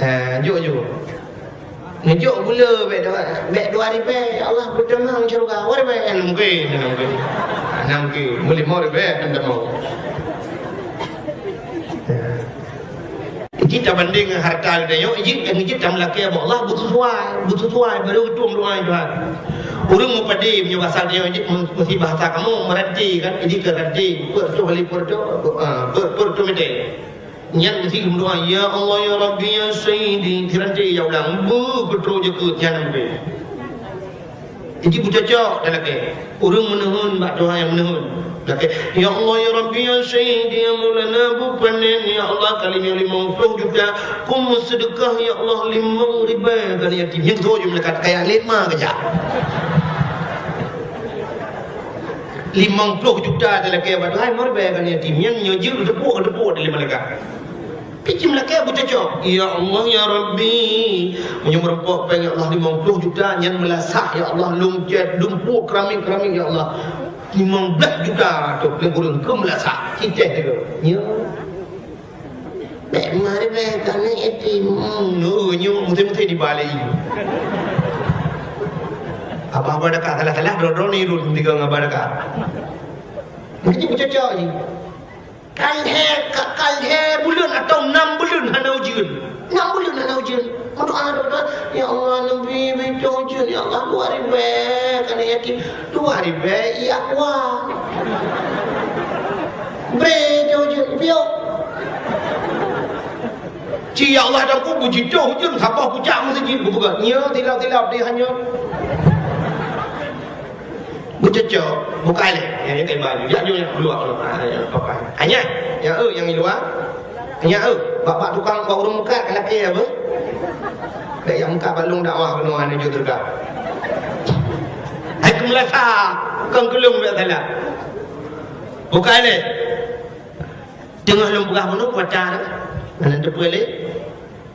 Ha, jok, jok. Neujok gula bèk dua, bèk dua ribèe, ya Allah, beuteumang syeuruga. Dua ribèe, hana mungken, hana mungken. Hana mungken. Meulimong ribèe, hana mungken. Jih tabandeng ngon harta geutanyoe, jih, jih tameulakèe bak Allah, beusesuai, beusesuai, baru geutueng doa Tuhan. Ureueng meupadé meunyoe basa geutanyoe, jih meusti bahasa kamoe, meurati kan, jih keu rati, peuet reutôh kali peuet reutôh, ah, peuet, peuet reutôh mètè. Nyan meusti geumeudoa, "Ya Allah, ya Rabbi, ya Sayyidi." Siranté ya ulang, beuh, keutrok jeukeut nyan meusti. Jadi beucocok talakèe. Ureueng meuneuheun bak Tuhan nyang meuneuheun. Lakèe, "Ya Allah, ya Rabbi, ya Sayyidi, ya Maulana, beupanen, ya Allah, kali nyoe limong ploh juta, kum meuseudeukah, ya Allah, limong ribèe kali yatim." Nyang tu je malaikat kaya lima keujak. Limong ploh juta talakèe bak Tuhan, meuribèe kan yatim. Nyan nyoe jeuet teupok, teupok dari malaikat. Pih cit meulakèe beucocok. Ya Allah, ya Rabbi, meunyoe meureumpok péng, ya Allah, limong ploh juta, nyan meulasah, ya Allah, lôn cèt, lôn pok keramik-keramik, ya Allah. Limong blah juta tu, lôn kureueng keu meulasah. Cicéh tu. Ya. Bèk meuribèe keu aneuk yatim. Hmm, nyoe, nyoe, meuté-meuté dibalek. Abah-abah dakah, salah-salah, droe-droe nirun tiga ngon abah dakah. Meusti beucocok jih. Ka lhèe, ka, ka lhèe buleuen atau nam buleuen hana ujeuen. Nam buleuen hana ujeuen. Meudoa, doa, doa, "Ya Allah, neubi, bi ujeuen, ya Allah, dua ribèe keu aneuk yatim." Dua ribèe, iya kuah. Bre, jauh-jauh, piôh. Ci, ya Allah, dan ku bujitoh ujeuen saboh pucak meuseujid geupeugah. Nyoe tilap-tilap di hanyot. Beucocok, bukai lé. Nyang nyoe tema. Jak jôh nyang luwa. Ah, nyang papan. Hanya, nyang, eh, nyang luwa. Nyak, eh, bak-bak tukang bak ureueng meukat ka lakèe apa? Bèk nyang meukat bak lôn dakwah keunoe hana jeuet teuga. Hai keumeulasa, kon keu lôn bèk salah. Bukai lé. Teungoh lôn peugah bunoe kuasa tu. Hana teupeue lé.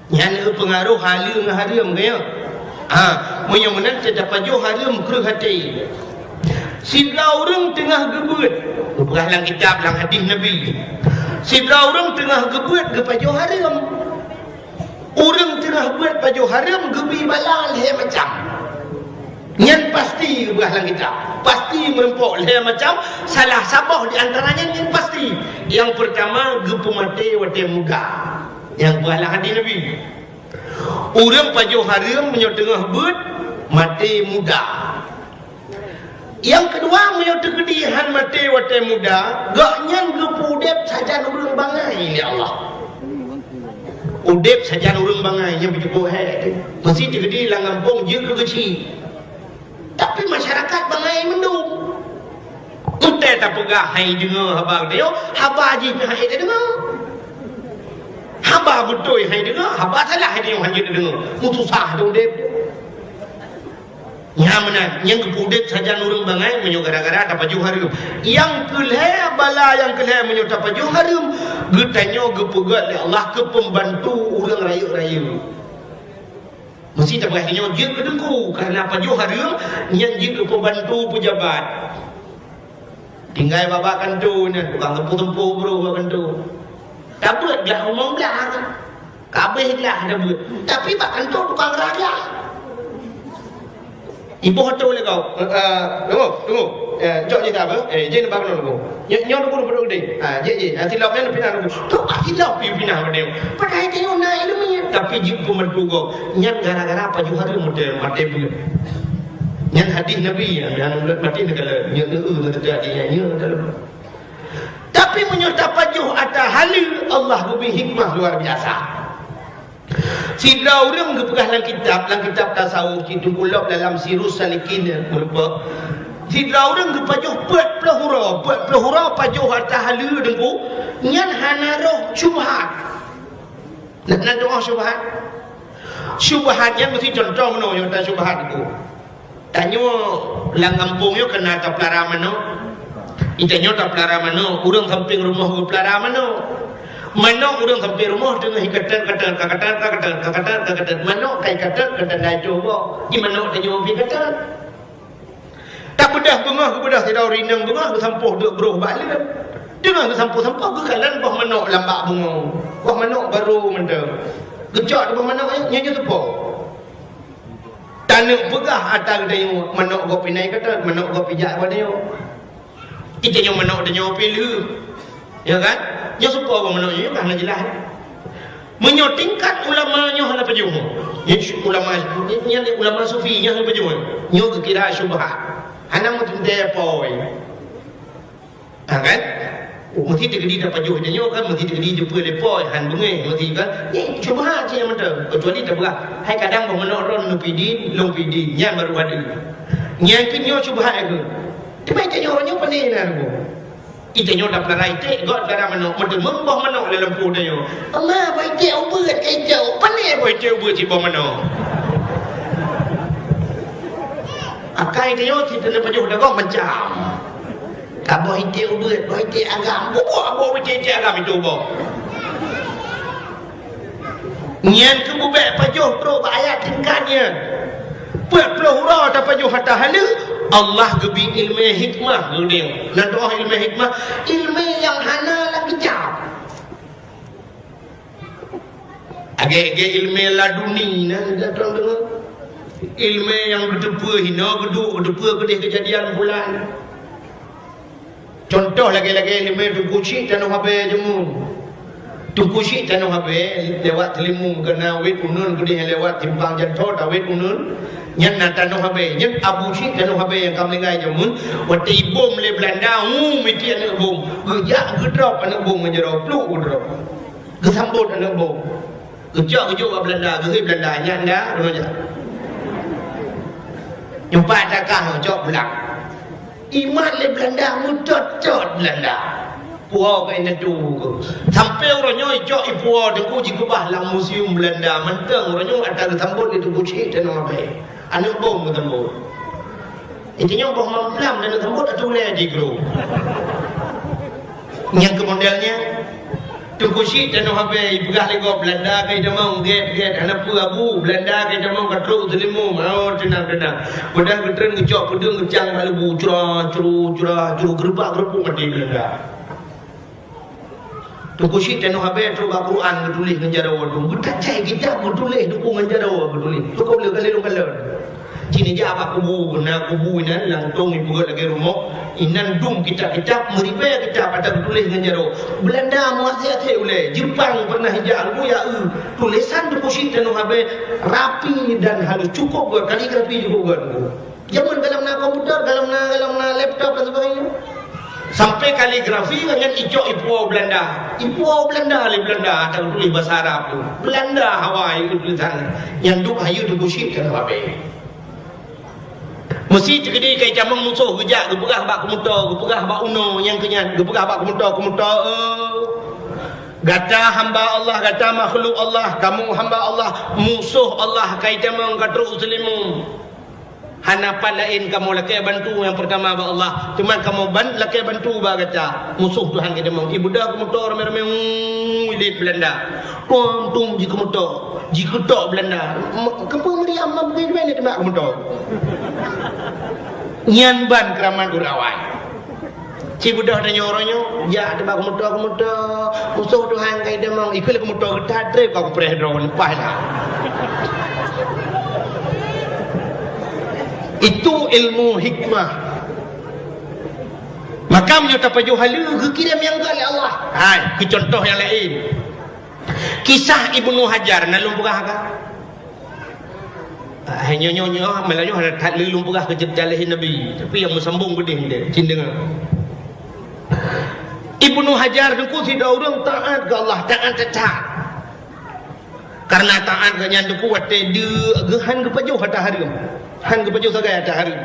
Nyan eu peungaroh haleue ngon hareuem, ka nyo? Ha, meunyoe meunan teuka tapajoh hareuem kreueh até. Sidroe ureueng teungoh geubeuet, geupeugah lam kitab, lam hadih Nabi. Sidroe ureueng teungoh geubeuet geupajoh hareuem. Ureueng teungoh beuet pajoh hareuem geubi bala lhèe macam. Nyan pasti geupeugah lam kitab. Pasti meurumpok lhèe macam, salah saboh di antara nyan nyan pasti. Nyang peurtama geupeumaté watèe muda. Nyang geupeugah lam hadih Nabi. Ureueng pajoh hareuem meunyoe teungoh beuet, maté muda. Nyang keudua, meunyoe teukeudi han maté watèe muda, gobnyan geupeuudép sajan ureueng bangai lé Allah. Udép sajan ureueng bangai nyan beujeuet hék teuh. Meusti teukeudi lam gampông jeuet keu geuchik. Tapi masyarakat bangai mandum. Watèe tapeugah han deungö haba geutanyoe, haba jih pih han tadeungö. Haba beutôi han deungö, haba salah han deungö, han jeuet deungö. Meususah teuh udép. Nyan meunan, nyang geupeuudép sajan ureueng bangai meunyoe gara-gara tapajoh hareuem. Nyang keulhèe, bala nyang keulhèe meunyoe tapajoh hareuem, geutanyoe geupeugöt lé Allah keu peumbantu ureueng rayeuk-rayeuk. Meusti tapeugah nyoe jeuet keu teungku, kareuna pajoh hareuem nyan jeuet keu peumbantu peujabat. Tinggai bak-bak kantô nyan, tukang teumpo-teumpo brôh bak kantô. Tabeuet glah limong blah. Ka abéh glah tabeuet. Tapi bak kantô tukang rah glah. Iboh atô lé kau. Eh, eh, tunggu, tunggu. Eh, cok jih ka apa? Eh, jih nampak keunoe tunggu. Nyoe, nyoe tunggu, tunggu, tunggu deh. Ha, jih, jih. Ha, silop nyan pinah tunggu. Tu, ah, silop pi pinah deh. Padahai tanyoe na ileumèe. Tapi jih peumeuntu kau. Nyan gara-gara pajoh hareuem maté, maté beuet. Nyan hadih Nabi, nyan, nyan maté negara. Nyan, nyan, nyan, nyan, nyan, nyan, nyan. Tapi meunyoe tapajoh ata haleue, Allah geubri hikmah luar biasa. Sidroe ureueng geupeugah lam kitab, lam kitab tasawuf cit, Teungku lom dalam Sirus Salikin meurumpok. Sidroe ureueng geupajoh peuet ploh uroe, peuet ploh uroe pajoh ata haleue Teungku, nyan hana roh syubhat. Na, na tu'oh syubhat? Syubhat nyan meusti contoh meunoe nyang ta syubhat Teungku. Tanyoe lam gampông nyoe ka na tapeulara manok. Di tanyoe tapeulara manok, ureuëng sampéng rumoh geupeulara manok. Manok ureuëng sampéng rumoh teungoh iketet-ketet, ka ketet, ka ketet, ka ketet, ka ketet. Manok ka iketet, ketet laju boh. Di manok tanyoe pih ketet. Tapeudah beungoh, geupeudah sidroe rineueng beungoh, geusampôh duek broh bak leueb. Teungoh geusampôh-sampôh, geukalon boh manok lam bak beungoh. Boh manok barô mantong. Geucok di boh manok nyan, nyan jeuet teupok. Taneuk peugah ata geutanyoe, manok gob pih na iketet, manok gob pih jak bak tanyoe. Di tanyoe manok tanyoe pih lheueh. Ya kan? Nyoe seupôt boh manok nyoe, nyoe ka hana jeulaih. Meunyoe tingkat ulama nyoe hana pajoh. Nyoe ulama, nyoe ulama sufi nyoe hana pajoh. Nyoe geukira syubhat. Hana meuteuntèe poi. Ha kan? Meusti teukeudi tapajoh tanyoe kan, meusti teukeudi jeupeue lé poi, han beungéh, meusti kan? Nyoe syubhat cit nyang mantong. Kecuali tapeugah, hai kadang boh manok droen neupidin, lôn pidin, nyan barô hadeuh. Nyan keuh nyoe syubhat keuh. Teuma tanyoe nyoe pane na boh. Di tanyoe tapeulara iték, gob tapeulara manok, meuteumé boh manok lam lampôh tanyoe. "Ma, boh iték ubeuet, iték ubeuet, pane boh iték ubeuet cit boh manok." Akai tanyoe cit tapajoh dagoe macam. Ka boh iték ubeuet, boh iték agam, bubuak boh iték-iték agam itu boh. Nyan keuh bubek pajoh trok bak ayat tingkat nyan. Peuet ploh uroe tapajoh ata haleue, Allah geubri ileumèe hikmah geude. Na teu'oh ileumèe hikmah, ileumèe nyang hana lam kitab. Agèe-agèe ileumèe laduni na, dah tuan deungö. Ileumèe nyang geuteupeue hinoe geuduek, geuteupeue keudeh keujadian bulan. Cuntoh lagèe-lagèe ileumèe Teungku Chik Tanoh Abèe jameun. Teungku Chik Tanoh Abèe lewat Teulimu, keunan wet uneun keudeh lewat simpang jalan tol, tawet uneun. Nyan na Tanoh Abèe, nyan Abu Chik Tanoh Abèe nyang ka meuninggai jameun. Watèe ibom lé Beulanda, hu, meuti aneuk bom. Geujak geudrop aneuk bom ngon jaroe, pluk geudrop. Geusambot aneuk bom. Geucok, geucok bak Beulanda, geuhôi Beulanda, nyan dah, uroe nyan. Nyoe pat takah cok pulang. Imat lé Beulanda, meutot-tot Beulanda. Puwoe keu indatu keuh. Sampoe uroe nyoe icok ipuwoe Teungku jikeubah lam museum Beulanda. Mantong uroe nyoe ata geusambot lé Teungku Chik Tanoh Abèe. Aneuk bom geusambot. Inti nyoe boh mamplam dan sambot ateueh ulèe di gru. Nyang keu model nyan, Teungku Chik Tanoh Abèe ipeugah lé gob Beulanda ka itamong gèt-gèt, hana peue Abu, Beulanda ka itamong ka trok Teulimu, oh, teunang-teunang. Padahai geutreun geucok peudeueng geucang bak leubu, cura, curu, cura, curu, geureubak-geureubuk maté Beulanda. Teungku Chik Tanoh Abèe trok bak Quran geutuléh ngon jaroe tu. Geutat cai kitab geutuléh, Teungku, ngon jaroe geutuléh. Teungku le kali lôn kalon. Cit neujak bak kubu, na kubu inan lam tong ipeugöt lagèe rumoh. Inan dum kitab-kitab, meuribèe kitab ata geutuléh ngon jaroe. Beulanda meuaséh-aséh ulèe. Jeupang pernah ijak, Teungku, ya, eu. Tulésan Teungku Chik Tanoh Abèe rapi dan halus, cukup göt, kaligrafi cukup göt, Teungku. Jameun gohlom na komputer, gohlom na, gohlom na laptop dan sebagainya. Sampai kaligrafi nyan icok ipuwoe Beulanda. Ipuwoe Beulanda lé Beulanda, ata geutuléh basa Arab tu. Beulanda hawa itu tulisan. Nyan duek hayeue Teungku Chik Tanoh Abèe. Meusi teukeudi ka itamong musoh geujak geupeugah bak keumoto, geupeugah bak unoe nyang keu nyan, geupeugah bak keumoto, keumoto, eh, gata hamba Allah, gata makhluk Allah, kamoe hamba Allah, musoh Allah ka itamong ka trok u Teulimu. Hana pat laén kamoe lakèe bantu nyang peurtama bak Allah, teuma kamoe ban-, lakèe bantu bak gata. Musoh Tuhan geutamong. Ibeudôh keumoto ramé-ramé, uu, idéh Beulanda. Tum-tum jikeumoto, jikeutok Beulanda. M-, keupeue Maryam ma bukon keubiet teuma keumoto. Nyan ban keuramat ureueng awai. Ci beudôh tanyoe uroe nyoe, jak teuba keumoto-keumoto, musoh Tuhan ka itamong, ikheun lé keumoto geutat trép ka kupreh droe leupah dah. Itu ilmu hikmah. Maka meunyoe tapajoh haleue geukirém nyang gèt lé Allah. Hai, keu contoh nyang laén. Kisah Ibnu Hajar na lôn peugah ka. Ah, nyoe, nyoe, nyoe, malah nyoe that lé lôn peugah keu ceurita lahé Nabi, tapi nyang meusambông beudeh ndeh, cit deungö. Ibnu Hajar Teungku sidroe ureueng taat keu Allah, taat that-that. Karena taat geuh nyan Teungku watèe deuk geuh han geupajoh ata hareuem. Han geupajoh sagai ata hareuem.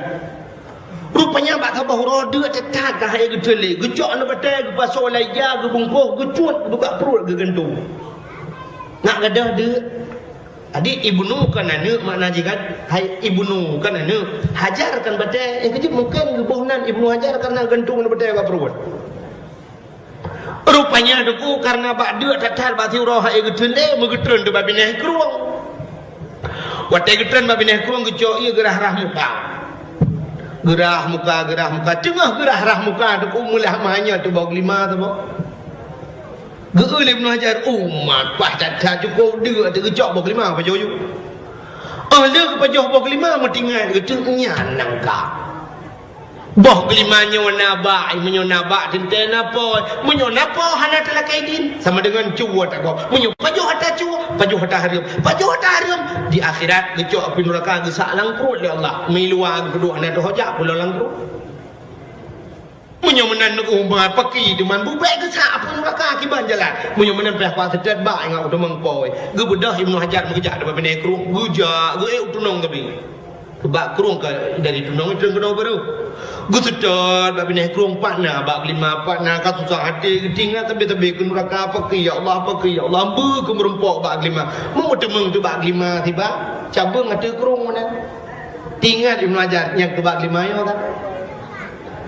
Rupanya bak saboh uroe deuk that-that ka han geuteulé, geucok aneuk batèe, geupasoe lam ija, geubungkôh, geucut, geubuka pruet, geugeuntung. Ngat gadôh deuk. Jadi, ibnu kan aneuk makna jih kan? Hai, ibnu kan aneuk. Hajar kan batée. Nyang keujeuet mungken geuboh nan Ibnu Hajar karena gantung batée bak pruet. Rupanya Teungku karena bak deuk that-that bak siuroe hai geuteun lé, meugeutreun teuk bak binéh krueng. Watée geutreun bak binéh krueng geucok ié geurah-rah muka. Geurah muka, geurah muka. Teungoh geurah-rah muka Teungku meulah manyot teuh boh geulima teuh boh. Geu-eu lé Ibnu Hajar, umat paih that-that cukôp deuk teuh geucok boh geulima pajoh yue. Óh lheueh geupajoh boh geulima meutingat geuteuk nyan nangka. Boh geulima nyoe na bak, meunyoe na bak teuntée na po, meunyoe na po hana talakée idin, sama deungon cue tagob. Meunyoe pajoh ata cue, pajoh ata hareuem, pajoh ata hareuem, di akhirat geucok apui nuraka geusak lam pruet lé Allah. Miluwa geupeuduek hana teuhojak pulo lam pruet. Meunyoe meunan umat paki deungon bubek geusak apui nuraka kiban jalan. Meunyoe meunan pih kuat seutôt bak ingat u teumeng poi. Geubeudôh Ibnu Hajar meugeujak teuma binéh krueng, geujak geuék u tunong geubi. Bak krueng ka dari tunong itu keunoe baru. Geuseutôt bak binéh krueng pat na bak geulima pat na ka susah até geutingat teubi-teubi keu nuraka paki ya Allah paki ya Allah beu keu meurumpok bak geulima. Meumeuteumeng teuh bak geulima tiba cabeueng ateueh krueng meunan. Tingat Ibnu Hajar nyang keu bak geulima nyoe kan.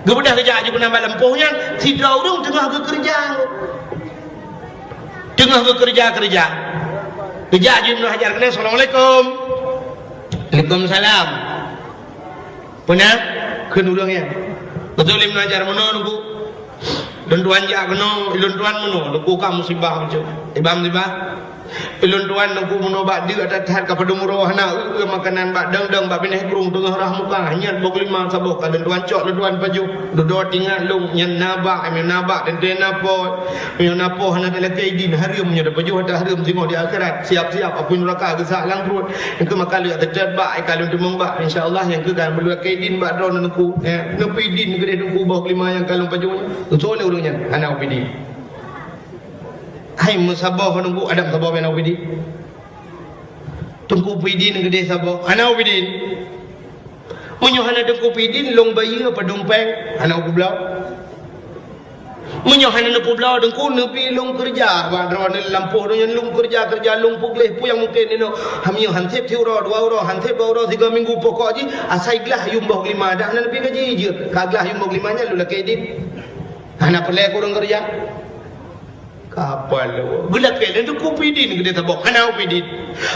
Geubeudôh geujak jih keunan bak lampôh nyan, sidroe ureuëng teungoh geukeureuja. Teungoh geukeureuja-keureuja. Geujak jih Ibnu Hajar keunan, "Assalamualaikum." "Waalaikumsalam." "Peue na?" kheun ureuëng nyan. Beutôi Ibnu Hajar, "Meunoe Teungku. Lôn tuan jak keunoe, lôn tuan meunoe, Teungku ka musibah bacut." "Iban musibah?" "Ilôn tuan Teungku meunoe bak deuk that-that ka padum uroe hana eu-eu makanan bak dong-dong bak binéh krueng teungoh rah muka, hanyot boh geulima saboh ka lôn tuan cok lôn tuan pajoh. Dudoe tingat lôn nyan na bak, nyan na bak teuntée na po. Nyan na po hana talakée idin hareuem nyoe tapajoh ata hareuem singoh di akhirat. Siap-siap apui nuraka geusak lam pruet. Nyang keu maka lôn seutôt bak, ka lôn teumong bak. Insya Allah nyang keu ka meulakée idin bak droeneuh Teungku. Eh, neupeu idin keudeh Teungku boh geulima nyang ka lôn pajoh nyoe." Geusoe lé ureuëng nyan, "Hana upeu idin." Hai meusaboh Teungku, adak meusaboh bak na upeu idin. Teungku peuidin keudeh saboh, hana upeu idin. Meunyoe hana Teungku peuidin, lôn bayeue padum péng, hana upeu bloe. Meunyoe hana neupeu bloe Teungku, neubi lôn keureuja bak droeneuh lampôh donya lôn keureuja-keureuja lôn peugleh peue nyang mungken inoe. Hamiyuh han sép siuroe, dua uroe, han sép dua uroe, sigoe minggu pokok jih asai glah yuem boh geulima, dak hana neubi gaji jeuet. Ka glah yuem boh geulima nyan lôn lakée idin. Hana peureulée keu ureuëng keureuja. Kapal lôn. Geulakée lé Teungku peuidin keudeh saboh, hana upeu idin.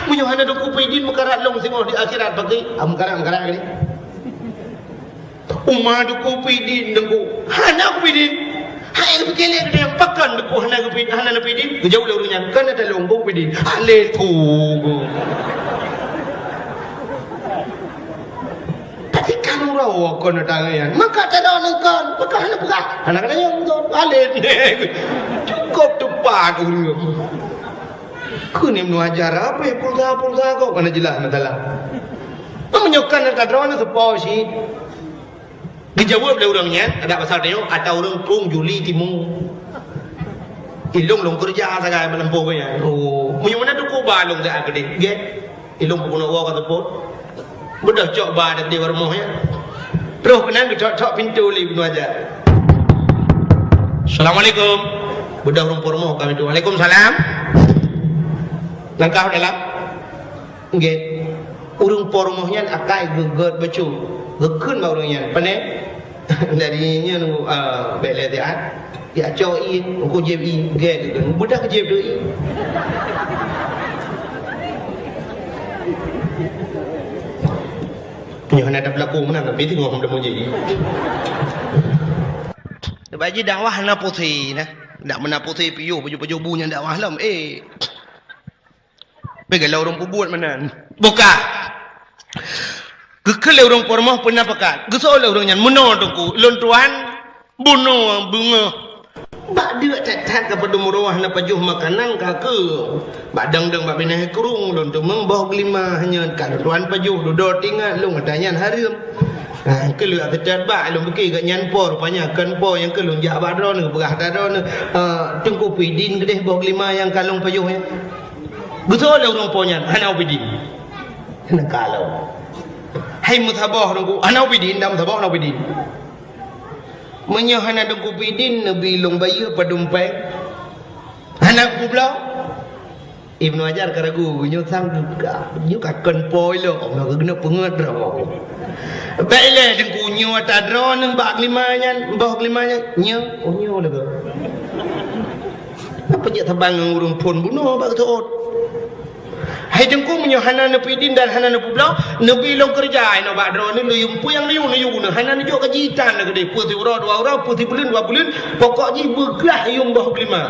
Meunyoe hana Teungku peuidin meukarat lôn singoh di akhirat paki, ah, meukarat-meukarat keudeh. Uma Teungku peuidin Teungku, hana upeu idin. Hai geupike lé keudeh pakon Teungku hana geupeu-, hana neupeu idin. Geujaweueb lé ureuëng nyan, "Kan ata lôn beu peuidin." Alé Teungku. Tapi kan uroe kon datang nyan. Maka tadong ngon kon, maka hana peugah. Hana keuneuk nyan kon. Alet. Cukup tepat ureuëng. Keuneuk meuajar apa pulsa-pulsa kok kana jeulaih masalah. Meunyoe kan tadong ngon seupôt cit. Geujaweueb lé ureuëng nyan, adak pasal tanyoe, ata ureuëng krueng Juli Timu. Ilong lôn keureuja sagai meuleumpôh nyan. Oh, meunyoe meunan Teungku ba lôn siat keudeh. Gét. Ilong peubunoe woe ka seupôt. Beudôh cok ba teuh di rumoh nyan. Troh keunan geucok-cok pintoe lé bunoe aja. Assalamualaikum. Beudôh ureuëng po rumoh ka pintoe. Waalaikumsalam. Langkah dalam. Nggih. Ureuëng po rumoh nyan akai geugét bacut. Geukheun bak ureuëng nyan, "Pane?" Dari nyan, ah, bèk lé siat. Ya cok ié, engko jieb ié. Gét tu. Beudah jieb tu ié. Nyoe hana ada berlaku meunan, tapi tengok hom demo jieb ié. Bak jih dakwah hana pusé nah. Dak meunan pusé piôh, pajoh-pajoh bu nyan dakwah lom. Eh. Bèk galak ureuëng peubuet meunan. Buka. Geukheun lé ureuëng po rumoh peuna pakat. Geusoe lé ureuëng nyan, "Meunoe Teungku, lôn tuan bunoe beungoh." Bak deuk that-that ka padum uroe hana pajoh makanan ka keu. Bak dang-dang bak binéh krueng lôn teumong boh geulima hanyot ka lôn tuan pajoh dudoe tingat lôn ata nyan hareuem. Ha, keu lôn ata that bak lôn pike gobnyan po rupanya kon po nyang keu lôn jak bak droeneuh peugah ata droeneuh. Ah, Teungku peuidin keudeh boh geulima nyang ka lôn pajoh nyan. Geusoe lé ureuëng po nyan, hana ubidin. Hana kalo. Hai meusaboh Teungku, hana ubidin, dak meusaboh hana ubidin. Meunyoe hana Teungku peuidin, neubi lôn bayeue padum péng. Hana kubloe. Ibnu Hajar ka ragu, nyoe sang buka, nyoe ka kon po ilok, maka keuneuk peungeut droe. Bèk ilèe Teungku, nyoe ata droeneuh bak glima nyan, boh glima nyan, nyoe, oh, nyoe lagèe. Apa jeuet saban ngon ureueng phôn bunoe bak geuseuôt? Hai Teungku, meunyoe hana neupeuidin dan hana neupeubloe, neubi lôn keureuja inoe bak droeneuh, neuyue peue nyang neuyue, neuyue keunoe. Hana neujok gaji tan lagèe deh, peue siuroe dua uroe, peue sibuleuen dua buleuen, pokok jih beugrah yuem boh glima.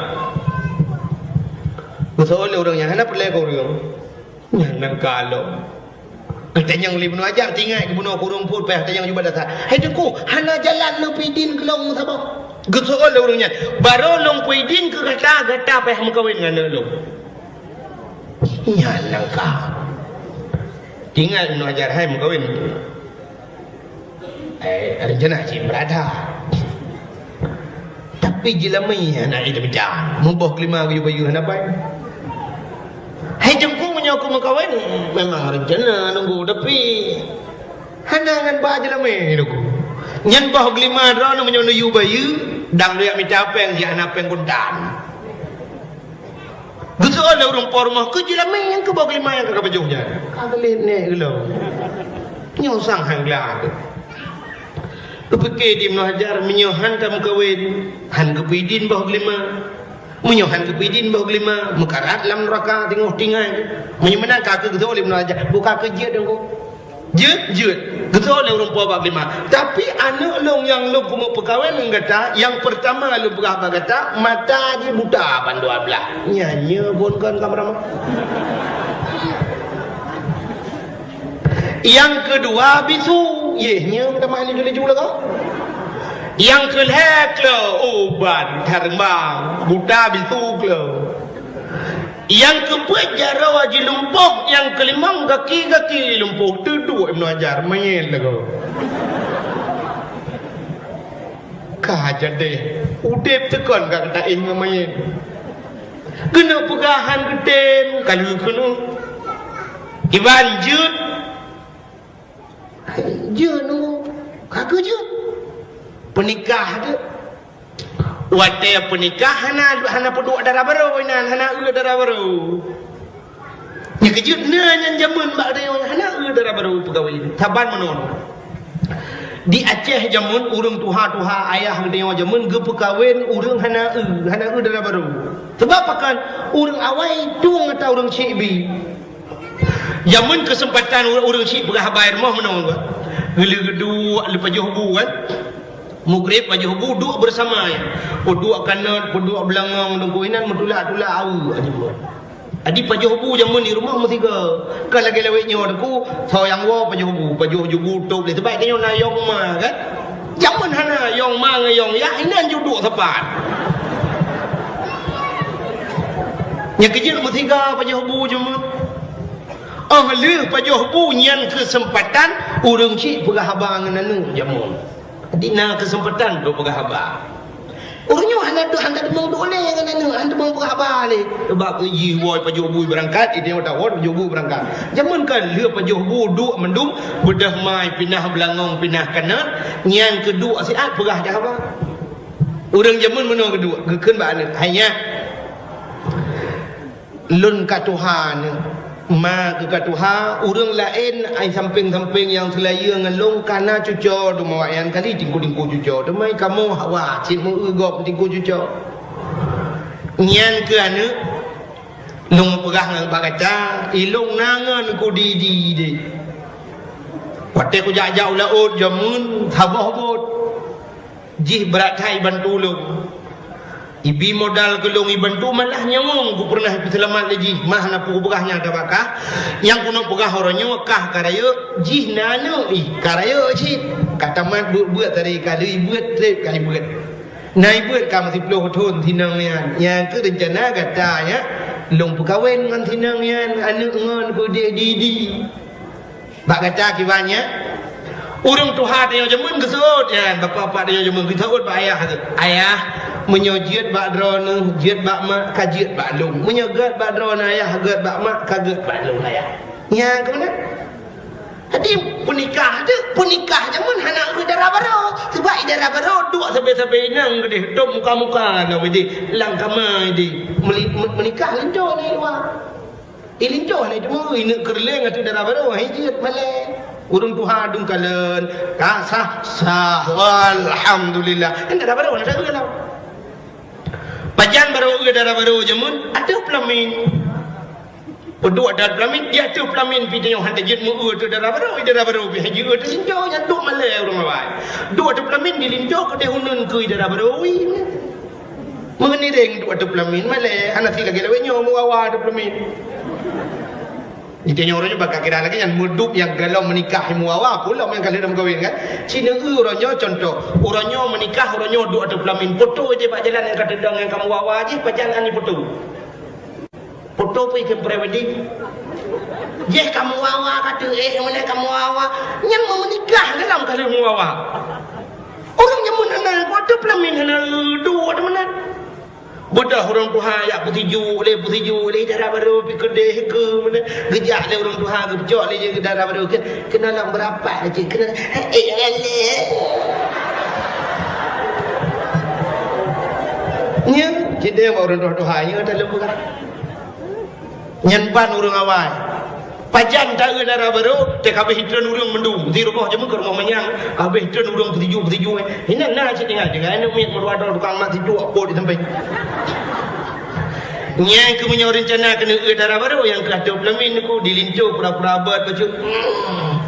Geuseuôt lé ureueng nyan, hana peureulèe keu ureueng. Nyan nan ka lom. Geutanyong lé Ibnu Hajar, teuingat geubunoe keu ureueng phôn, payah tanyong jubah dasar. Hai Teungku, hana jalan neupeuidin keu lôn saboh. Geuseuôt lé ureueng nyan, barô lôn peuidin keu gata, gata payah meukawen ngon aneuk lôn. Nyan nan ka. Teuingat Ibnu Hajar, hai meukawen. Eh, rencana cit beurada. Tapi jeulamé hana ileuem jam. Muboh glima geuyue bayeue hana pai. Hai Teungku, meunyoe ku meukawen, memang rencana nunggu, tapi hana ngon ba jeulamé nunggu. Nyan boh glima droeneuh meunyoe neuyue bayeue, dang neujak mita péng, jih hana péng kontan. Geuseuôt lé ureueng po rumoh, keu jeulamé nyang keu boh glima nyang ka geupajoh nyan. Ka geulet nèk geulom. Nyoe sang han glak. Geupike di Ibnu Hajar, meunyoe han tameukawen, han geupeuidin boh glima. Meunyoe han geupeuidin boh glima, meukarat lam neuraka teungoh tinggai. Meunyoe meunan ka keu geuseuôt lé Ibnu Hajar, buka keu jeuet Teungku. Jeuet, jeuet. Geuseuôt lé ureueng po bak glima. Tapi aneuk lôn nyang lôn keuneuk peukawen ngon gata, nyang peurtama lôn peugah bak gata, mata jih buta bandua blah. Nyan nyoe phôn kon ka meuramah. Nyang keudua bisu, yeh nyoe meutamah laju-laju lagoe. Nyang keulhèe kleu, oh ban, thareumbang, buta bisu kleu. Nyang keupeuet jaroe jih lumpoh, nyang keulimong gaki-gaki lumpoh, teuduek Ibnu Hajar, manyét lagoe. Ka jadeh, udeb teukon ka geuta-éh ngon manyét. Keuneuk peugah han geutem, ka lheueh keunoe. Iban jeuet, Jeuet nunggu, ka keu jeuet. Peunikah jeuet. Watèe peunikah hana, hana peuduek dara barô inan, hana eu dara barô. Nyang keujeuet na nyan jameun bak tanyoe hana eu dara barô peugawé. Saban meunoe. Di Aceh jameun ureueng tuha-tuha ayah geutanyoe jameun geupeukawen ureueng hana eu, hana eu dara barô. Sabab pakon ureueng awai tueng ata ureueng syik bi. Jameun keuseumpatan ureueng, ureueng syik peugah haba i rumoh meunoe. Geuleu geuduek lé pajoh bu kan. Mugreb pajoh bu duek beurasama nyan. Peuduek kanot, peuduek beulangong, deungon inan meutulak-tulak aweuk. Jadi pajoh bu jameun di rumoh meusigoe. Kon lagèe lawét nyoe Teungku, soe nyang woe pajoh bu, pajoh bu tôb lé. Sabab tanyoe na yong ma kan. Jameun hana yong ma ngon yong yah, inan jeuet duek sapat. Nyang keujeuet meusigoe pajoh bu jameun. Óh lheueh pajoh bu nyan keuseumpatan ureueng syik peugah haba ngon aneuk jameun. Jadi na keuseumpatan untuk peugah haba. Ureueng nyoe hana, hana teumong duek lé ngon aneuk, hana teumong peugah haba lé. Sabab jih woe pajoh bu beurangkat, idéh watèe woe pajoh bu beurangkat. Jameun ka lheueh pajoh bu duek mandum, beudôh mai pinah beulangong, pinah kanot, nyan keuduek siat peugah haba. Ureueng jameun meunoe keuduek, geukheun bak aneuk, "Hai nyak, lôn ka tuha nyoe, ma keuh ka tuha, ureueng laén ai sampéng-sampéng nyang seulayeue ngon lôn ka na cuco teuma awaknyan kali tingku-tingku cuco, teuma kamoe hawa cit meu-eu gob tingku cuco. Nyan keuh aneuk, lôn peugah ngon bak gata, ilôn na ngon kudidi deh. Watèe kujak-jak u laôt jameun saboh bot." Jih brat that ibantu lôn. Ibi modal keu lôn ibantu malah nyawöng ku peureunah ipeuseulamat lé jih, mah na peue kupeugah nyang tabakah. Nyang keuneuk peugah uroe nyoe kah ka rayeuk, jih na aneuk ih ka rayeuk cit. Ka tamat beuet-beuet tadi ka lheueh ibeuet trép ka ibeuet. Na ibeuet ka meusiplôh thon sinong nyan. Nyang keuh reuncana gata nyak lôn peukawen ngon sinong nyan, aneuk ngon peudeh didi. Bak gata kiban nyan, ureueng tuha tanyoe jameun geuseuôt nyan, bapak-bapak tanyoe jameun geuseuôt bak ayah geuh, "Ayah, meunyoe jeuet bak droeneuh, jeuet bak mak, ka jeuet bak lôn. Meunyoe gèt bak droeneuh ayah, gèt bak mak, ka gèt bak lôn ayah." Nyan keuh meunan. Jadi peunikah tu, peunikah jameun hana eu dara barô. Sabab i dara barô duek sabe-sabe inong keudeh, tom muka-muka na udeh, lam kama udeh. Meuli-, me-, meunikah linto na i luwa. Ilinto hana teumeu, ineuk keureuléng ateueh dara barô, hai jeuet malée. Ureuëng tuha dum kalon, ka sah, sah, alhamdulillah. Kan dara barô hana sapeue lom. Pajan barô eu dara barô jameun, ateueh peulamin. Peuduek dara peulamin, di ateueh peulamin pih tanyoe hana jeuet meu eu ateueh dara barô, dara barô pih hai jeuet eu ateueh linto, nyan duek malée ureuëng awai. Duek ateueh peulamin di linto keudeh uneuen keu dara barô, ui. Meungiréng duek ateueh peulamin, malée, hana si lagée lawét nyoe meuwawa ateueh peulamin. Di tanyoe uroe nyoe bak kira lagée nyan, meuduek nyang galom meunikah meuwawa, peue lom nyang ka lheueh meukawen kan. Ci neu eu uroe nyoe contoh, uroe nyoe meunikah, uroe nyoe duek ateueh peulamin, poto jih bak jalan nyang ka teudong nyang ka meuwawa jih, pajan ani poto. Poto pih keu pre-wedding. Jih ka meuwawa ka teuh, eh, mulai ka meuwawa. Nyang meunikah galom ka lheueh meuwawa. Ureuëng jameun hana, watée peulamin hana, duek ateueh meunan. Beudôh ureuëng tuha jak peusijuek lé, peusijuek lé, dara barô pih keudeh keu meunan. Geujak lé ureuëng tuha, geupeucok lé jih keu dara barô, keu, keunoe lam beurapat cit, keunoe, eh, eh, eh. Nyan, cit deh ureuëng tuha-tuha nyoe taleueng peugah. Nyan ban ureuëng awai. Pajan ta eu dara barô, teuka beh itreun ureuëng mandum. Di rumoh jameun keu rumoh manyang, habéh itreun ureuëng peusijuek-peusijuek. Inan na cit tinggai, tinggai aneuk miet meurua droe tukang mat sijuek, pot di sampéng. Nyang keu meunyoe reuncana keuneuk eu dara barô, nyang keu ateueh peulamin ku, di linto pura-pura beuet bacut. Hmm.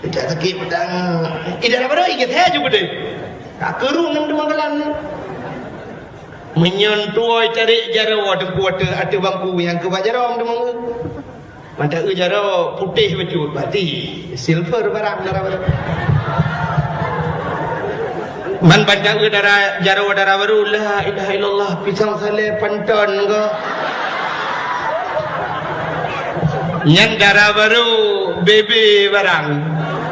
Tidak sakit pedang. Eh, dara barô, ingat saya juga deh. Tak kerung nang dua gelang ni. Meunyoe tuwoe tarék jaroe teungku ateueh, ateueh bangku nyang keu bak jaroe teuma. Mantong eu jaroe putéh bacut, berarti silver barang dara barô. Man ban ta eu dara, jaroe dara barô, la ilaha illallah, pisang salée panton ko. Nyan dara barô, bebe barang.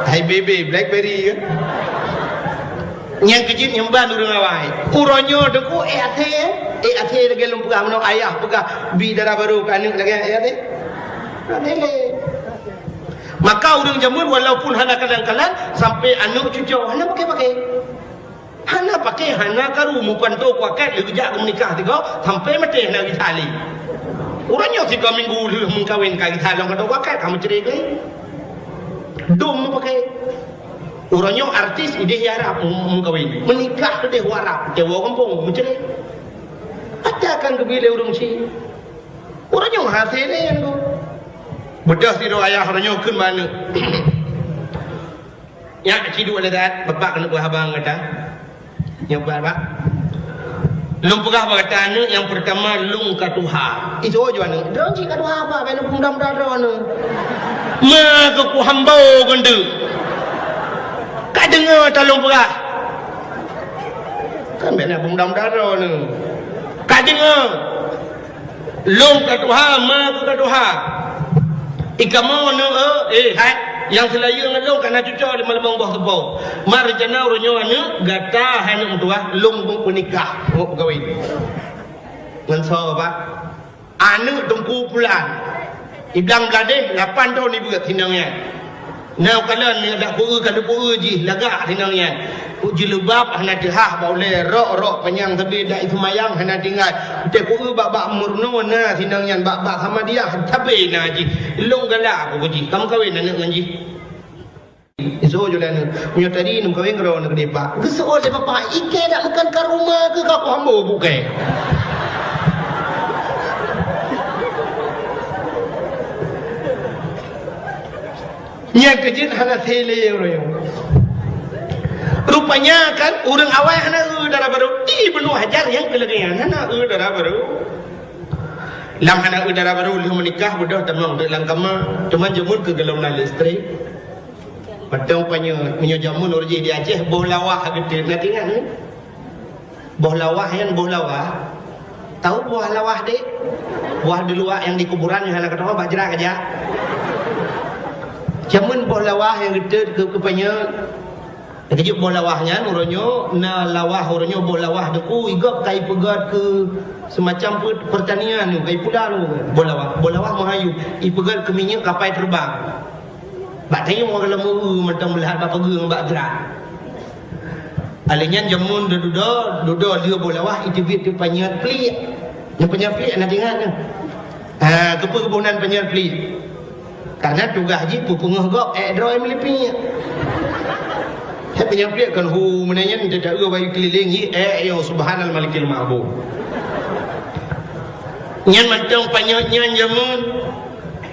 Hai bebe, blackberry kan. Nyang keujeuet nyang ban ureuëng awai. Uroe nyoe deungoe, eh, até, eh, até lagée lôn peugah meunoe ayah peugah bi dara barô keu aneuk lagée, eh, até. Até lé. Maka ureuëng jameun walaupun hana kalan-kalan, sampai aneuk cucoe hana pakai-pakai. Hana pakai, hana karu, meupanto paket lé geujak keu meunikah tiga, sampai maté hana geusalé. Uroe nyoe tiga minggu lheueh meukawen ka geusalong atau paket ka meucre lé. Dum meupakai. Uroe nyoe artis ideh i Arab meukawen. Meunikah keudeh u Arab, tewoe gampông, meucre. Ata kan geubi lé ureuëng ci. Uroe nyoe hase lé nyan ko. Beudôh sidroe ayah uroe nyoe kheun bak aneuk. Nyak, ci duek lé that, bapak keuneuk beuhaba ngon gata. Nyoe bak, bak. Lôn peugah bak gata aneuk, nyang peurtama lôn ka tuha. Itu jua aneuk. Droe cit ka tuha apa? Bèk lôn peumudah-mudah droe aneuk. Ma keu ku hambo geundeuk. Ka deungoe ta lôn peugah. Kan bèk na peumudah-mudah droe aneuk. Ka deungoe. Lôn ka tuha, ma keu ka tuha. I kamoe aneuk, eh, hai, nyang seulayeue ngon lôn ka na cucoe lé malam boh teupeu. Ma reuncana uroe nyoe aneuk, gata hai aneuk meutuwah, lôn peunikah, ngon peukawen. Ngon soe, Pak? Aneuk Teungku Pulan. I Blang Bladeh, lapan thon i beuet sinong nyan. Na kalon nyoe dak peu-eu ka neupeu-eu jih lagak sinong nyan. Ku jilbab hana teuhah bak ulée, rok-rok panyang sabe dak iseumayang hana tinggai. Teuh ku-eu bak-bak meurunoe na sinong nyan, bak-bak Samadiyah sabe na jih. Lôn galak ku jih, ka meukawen aneuk ngon jih. Isoe jih lé aneuk, meunyoe tadi neumeukawen keudroe aneuk dipat. Geuseuôt lé bapak, ikei dak meukan ka rumoh keu ka ku hambo bukée. Nyang keujeuet hana sélé ureuëng. Rupanya kan ureuëng awai hana eu dara barô, di bunoe hajar nyang keu lagée nyan hana eu dara barô. Lam hana eu dara barô lheueh meunikah beudôh tamong teuk lam kama, teuma jameun keu golom na listrik. Mantong panyang, meunyoe jameun ureuëng jih di Aceh boh lawah geuteuk, na teuingat ni? Boh lawah nyan boh lawah. Tahu buah lawah dek? Buah deuluak nyang di kuburan nyang hana keudroe bak jrat aja. Jameun boh lawah nyang geuteut keu, keu panyang. Keujeuet boh lawah nyan uroe nyoe na lawah uroe nyoe boh lawah deku igop kai peugöt keu semacam pe-, pertanian nyoe kai pula nyoe boh lawah. Boh lawah meuhayu ipeugöt keu minyeuk kapai terbang. Bak tanyoe ureuëng lom eu mantong beulat bak peugeueng bak jrat. Alèh nyan jameun dudoe, dudoe lheueh boh lawah iteubiet teuh panyöt pliek. Nyang panyöt pliek na teuingat nyoe. Ha, keupeue geuboh nan panyöt pliek? Karena tugaih jih peupeungöh gob, ék droe meulipie. Hai panyöt pliek kon hu meunan nyan, teuta eu bak keulileng jih, ék yo subhanal malikil ma'bud. Nyan mantong panyöt nyan jameun.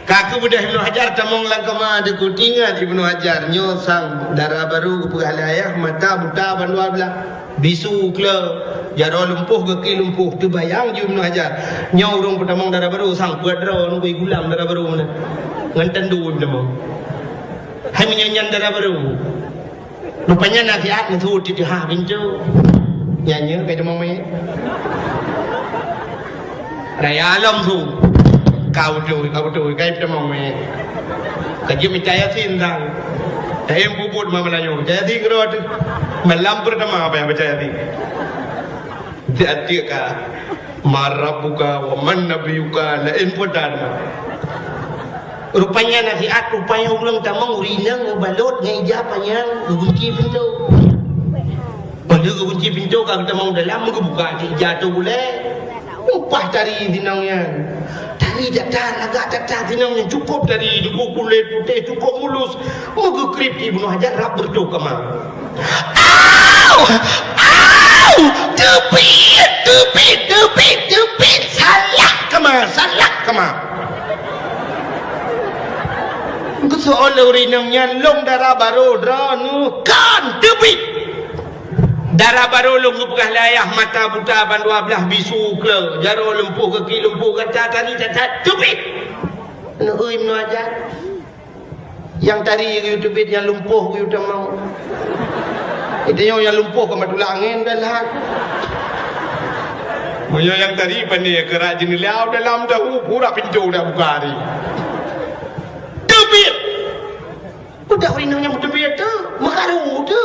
Ka keubeudôh Ibnu Hajar tamong lam kama, teuku tingat Ibnu Hajar nyoe sang dara barô geupeugah lé ayah, mata buta ban dua blah. Bisu kle, jaroe lumpoh, gaki lumpoh, teubayang ju Ibnu Hajar. Nyoe ureuëng peutamong dara barô sang peuet droe, ngon gulam dara barô meunan. Ngon tandu peutamong. Hai meunyoe nyan dara barô. Rupanya nasihat neuseuôt titeuhah pintoe. Nyan nyoe kai tamong mé. Raya lom su. Kau beutôi, kau beutôi, kai peutamong mé. Ka jeuet mita Yasin sang. Taém puput ma meulayeue. Baca Yasin keudroe teuh. Malam pertama apa yang baca Yasin? Tiek-tiek ka. Man rabbuka wa man nabiyuka, laén peue tan. Rupanya nasihat, rupanya ureuëng tamong rinang meubalot ngon ija panyang geugunci pintoe. Padahai geugunci pintoe ka geutamong dalam, geubuka cit ija tu bulée. Upah tari sinong nyan. Tari that-that, lagak that-that sinong nyan, cukôp tari, cukôp kulét putéh, cukôp mulus. Meugeukrieb Ibnu Hajar rab beureutoh kama. Au! Au! Teubiet, teubiet, teubiet, teubiet! Salah kama, salah kama! Geuseuôt lé ureuëng inong nyan, lôn dara barô droeneuh, kon teubiet! Dara barô lôn geupeugah lé ayah, mata buta ban dua blaih, bisu kle, jaroe lumpoh, gaki lumpoh, gata tari that-that, teubiet! Neueu Ibnu Hajar. Nyang tari geuyue teubiet, nyang lumpoh geuyue tamong. Geutanyoe nyang lumpoh ka matulak angén dan lahat. Meunyoe nyang tari pane keurak jeuneulheueh dalam tahu, pura pintoe dak buka hari. Teubiet! Budak ureuëng inong nyang teubiet tu, meukaru tu.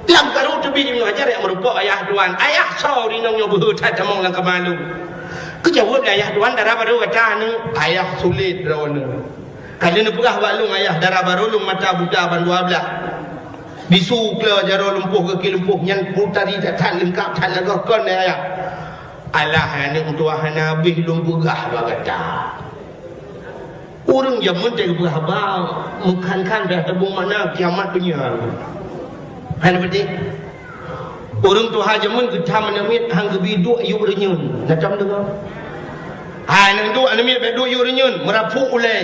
Lam karu teubiet Ibnu Hajar nyang meurumpok ayah tuan. Ayah, soe ureuëng inong nyoe beuhe that tamong lam kama lôn? Geujaweueb lé ayah tuan, dara barô gata nyoe. Ayah, sulet droeneuh. Ka lheueh neupeugah bak lôn ayah, dara barô lôn mata buta ban dua blaih. Bisu kle, jaroe lumpoh, gaki lumpoh, nyan putari that-that leungkap that lagée kon lé ayah. Alah, aneuëk meutuah, hana habéh lôn peugah bak gata. Ureuëng jameun teuh geupeugah haba meukhan-khan, dah tabong makna kiamat donya. Hana beutôi. Ureuëng tuha jameun geutham aneuëk miet han geubi duek yub reunyeun. Na tom deungoe? Hai, aneuëk duek, aneuëk miet bék duek yub reunyeun, meurapuk ulée.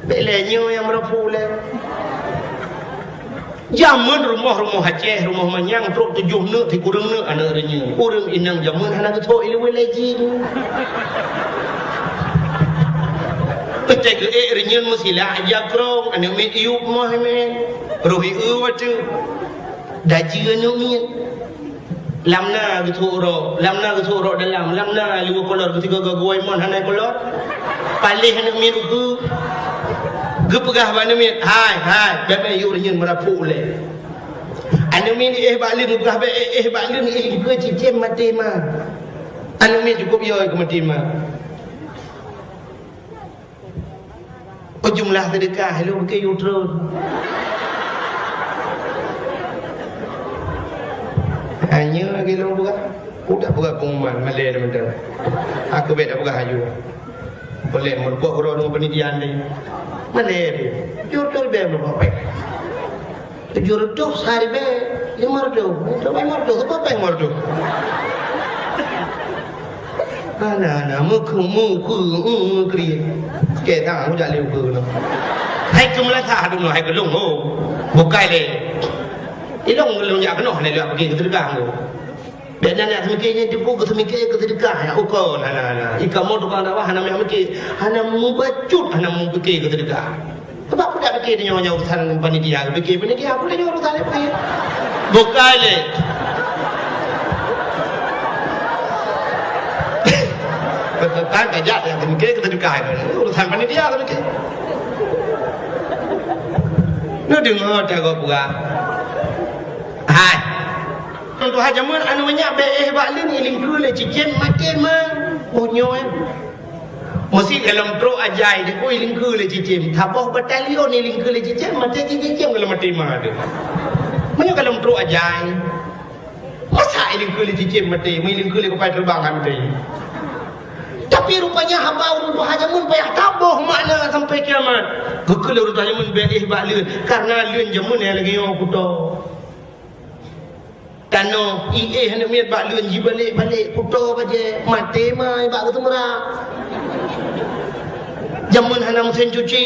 Bék lé nyoe nyang meurapuk ulée. Jameun rumoh-rumoh Aceh, rumoh manyang, trok tujoh neuk, sikureueng neuk aneuëk reunyeun. Ureuëng inong jameun hana geusok ileue lé jin. Peutéh geuék reunyeun meusilak jakrong, aneuëk miet yub moh mén. Roh ié watée. Daji aneuëk miet. Lam na geusok rok, lam na geusok rok dalam, lam na luweue kolor, geusigoe-goe guwai mon hana kolor. Paléh aneuëk miet ukeue. Geupeugah bak aneuëk miet, "Hai, hai, bék-bék yub reunyeun meurapuk ulée." Aneuëk miet éh bak leuen, geupeugah, "Bék éh bak leuen, éh dikeue cicém maté ma." Aneuëk miet cukôp yo keu maté ma. Oh, jumlah seudeukah lôn keu yub treun. Hanya lagée lôn peugah. Udah peugah pengumuman, malée teman-teman. Aku bék dak peugah aju. Boleh meureumpok uroe deungon peunidian deh. Malée deh. Yub treun bék meureumpok péng. Tujoh reutôh siribée limong reutôh. Reutôh limong reutôh, siapa péng limong reutôh? Hana, hana, meukeue, meukeue, meukeue. Keu sang, kujak lé ukeue keunoe. Hai keu meulasah deungoe, hai keu lôn, ho. Bukai lé. Ilong lôn jak keunoe, hana lôn jak pike keu seudeukah ngô. Bék na nyang seumike nyan teupeu geuseumiké keu seudeukah, nyang ukeue, na, na, na. I kamoe tukang dakwah hana meumiké, hana mubacut, hana mupike keu seudeukah. Sabab peue dak pike tanyoe nyang urusan panitia, pike panitia, peue tanyoe urusan lé pike. Bukai lé. Peutantang kajak nyang seumike keu seudeukah, urusan panitia keu pike. Neudeungoe tagoe peugah. Hai. Ureueng tuha jameun, aneuk manyak bék éh bak leuen, ilingkeue lé cicém, maté ma. Oh nyoe, eh. Meusi golom trok ajai, di peue ilingkeue lé cicém. Saboh batalion ilingkeue lé cicém, maté cicém golom maté ma teuh. Meunyoe golom trok ajai, masa ilingkeue lé cicém maté, meu ilingkeue lé kupai teubang han maté. Tapi rupanya haba ureuëng tuha jameun payah taboh makna sampai kiamat. Geukheun lé ureuëng tuha jameun bèk éh bak leuen, kareuna leuen jameun nyang lagèe nyoe kuto. Tanoh, iéh aneuk miet bak leuen jibalek-balek kuto bajèe, maté mai bak geuteumeurak. Jameun hana meusén cuci.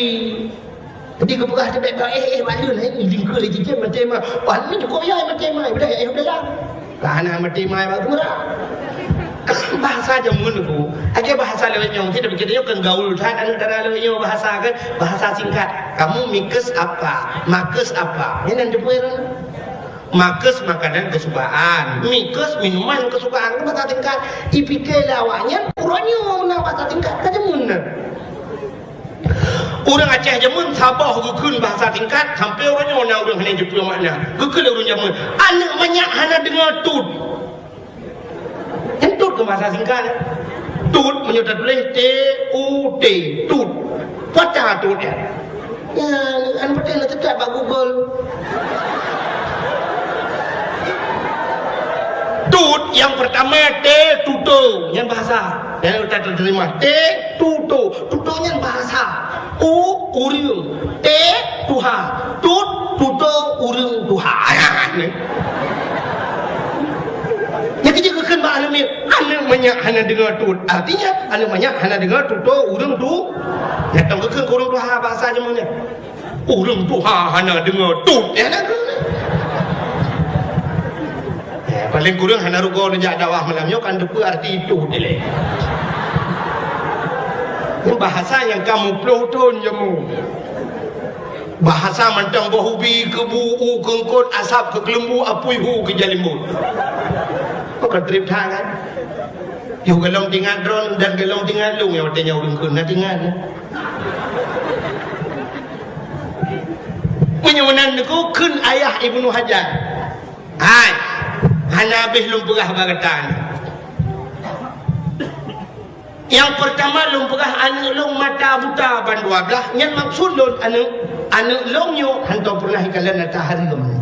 Jadi geupeugah teuh bèk-bèk, "Eh, eh, bak leuen, eh, lingkeu lé cicém maté mai." Wah, ni cukôp ya maté mai, beudah ya, eh, beudah ya. Ka hana maté mai bak geuteumeurak. Bahasa jameun tu, aja bahasa lewat nyoe, kita pikir nyoe kan gaul that, aneuk dara lewat nyoe bahasa kan, bahasa singkat. Kamu mikes apa? Makes apa? Ini yang dibuat. Makes makanan kesukaan, mikes minuman kesukaan, kan bahasa tingkat. Ipike lé awaknyan, uroe nyoe na bahasa tingkat ka jameun na. Ureuëng Aceh jameun saboh geukheun bahasa tingkat, sampai uroe nyoe na ureuëng hana jeuet peue makna. Geukheun lé ureuëng jameun, aneuk manyak hana deungoe tut. Nyan tut keu bahasa singkat. Tut meunyoe tatuléh T U T, tut. Pata tut nyan. Ya, an beutôi na teutab bak Google. Tut nyang pertama T tuto, nyan bahasa. Nyan utak terima. T tuto, tuto nyan bahasa. U, ureuëng. T, tuha. Tut, tuto, ureuëng tuha. Nyan keuh jeuet geukheun bak aneuk miet, aneuk manyak hana deungoe tut. Artinya, aneuk manyak hana deungoe tuto ureuëng tu. Nyan tong geukheun keu ureuëng tuha bahasa jameun nyan. Ureuëng tuha hana deungoe tut. Nyan na keuh. Eh, paling kurang hana rugoe neujak dakwah malam nyoe kan teupeue arti tut ilèe. Bahasa nyang ka muplôh thon jameun. Bahasa mantong boh ubi keu bu u keu eungkôt asab keu keuleumbu apui hu keu jalimbot. Bukan trép that kan? Yoh golom tingat droen dan golom tingat lôn nyang watèe nyoe ureuëng kheun na tingat. Meunyoe meunan Teungku kheun ayah Ibnu Hajar. Hai, hana habéh lôn peugah bak gata nyoe. Nyang peurtama lôn peugah aneuk lôn mata buta ban dua blaih, nyan maksud lôn aneuk, aneuk lôn nyoe hantom peureunah ikalon ata hareuem.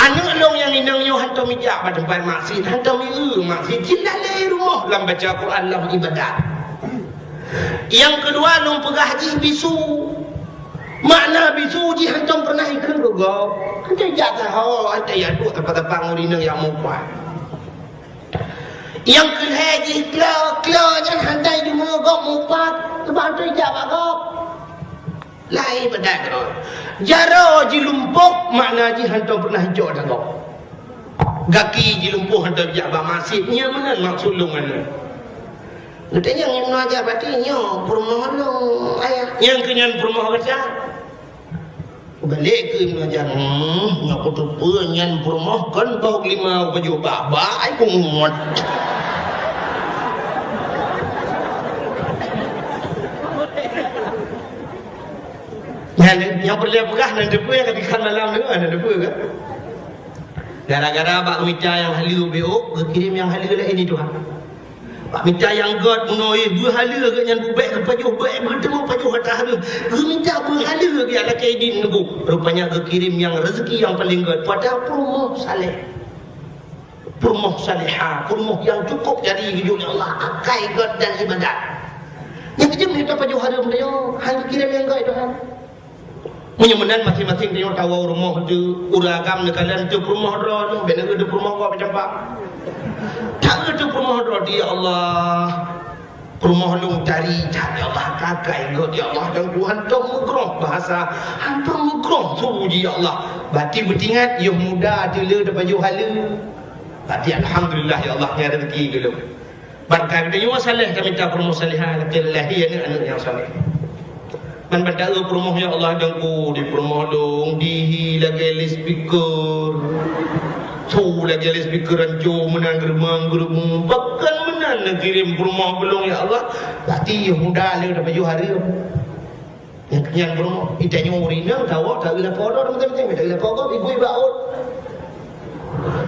Aneuk lôn nyang inong nyoe hantom ijak bak teumpat maksiet, hantom ieu maksiet, jih lalé rumoh lam baca Quran, lam ibadat. Nyang keudua lôn peugah jih bisu. Makna bisu jih hantom peureunah ikheun keu gob. Hantom ijak saho, hantom iduek teupang-teupang ngon inong nyang mupat. Nyang keulhèe jih klo, klo nyan hana jideungoe gob mupat, sabab hana ijak bak gob. Laén ibadat droe. Jaroe jilumpoh, makna jih hantom peureunah ijok ata gob. Gaki jilumpoh hantom ijak bak maksiet, nyan meunan maksud lôn nyan. Geutanyong Ibnu Hajar, "Berarti nyoe peurumoh lôn, ayah?" Nyang keu nyan peurumoh gata. Balek keu Ibnu Hajar, "Hmm, nyoe kuteupeue nyan peurumoh kon boh lima pajoh bak-bak, ai kumungot." Nyan, nyang peureulèe peugah nan teupeue nyang ka dikheun malam nyoe, nan teupeue kan? Gara-gara bak mita nyang haleue beuôk, geukirém nyang haleue laén di tuha. Bak mita nyang gèt bunoe, beuhaleue geuh nyan bubèk geupajoh bèk, beuteumèe pajoh ata hareuem. Geumita beuhaleue geuh lakèe idin Teungku. Rupanya geukirém nyang reuzeki nyang paleng gèt. Padahai peurumoh saleh. Peurumoh salehah, peurumoh nyang cukup jadi geujok lé Allah, akai gèt dan ibadat. Nyang keujeuet mita pajoh hareuem teuh, han geukirém nyang gèt Tuhan. Meunyoe meunan maséng-maséng tanyoe tawoe u rumoh teuh, ureueng agam neukalon teuh peurumoh droe, bèk na teuh peurumoh gob campak. Taeu teuh peurumoh droe, "Ya Allah, peurumoh lôn tari that, ya Allah, ka akai gèt, ya Allah, dan Tuhan hántom meugroh bahasa, hántom meugroh su jih, ya Allah." Bati beutingat, yoh muda teuh le tapajoh haleue. Bati alhamdulillah, ya Allah, nyan reuzeki geuh lôn. Ban ka geutanyoe saleh, tamita peurumoh salehah, lakèe lahé aneuk-aneuk nyang saleh. Ban ban taeu peurumoh, ya Allah, Teungku, di peurumoh lôn dihi lagèe loudspeaker. Su lagèe loudspeaker ranco meunan, geureumeung-geureumeung. Pakon meunan neukirém peurumoh keu lôn, ya Allah. Bati yoh muda le tapajoh hareuem. Nyang keunyan peurumoh, geutanyoe ureueng inong tawoe, taeu lakoe droe, teuma-teuma, taeu lakoe gob, igui bak ôt.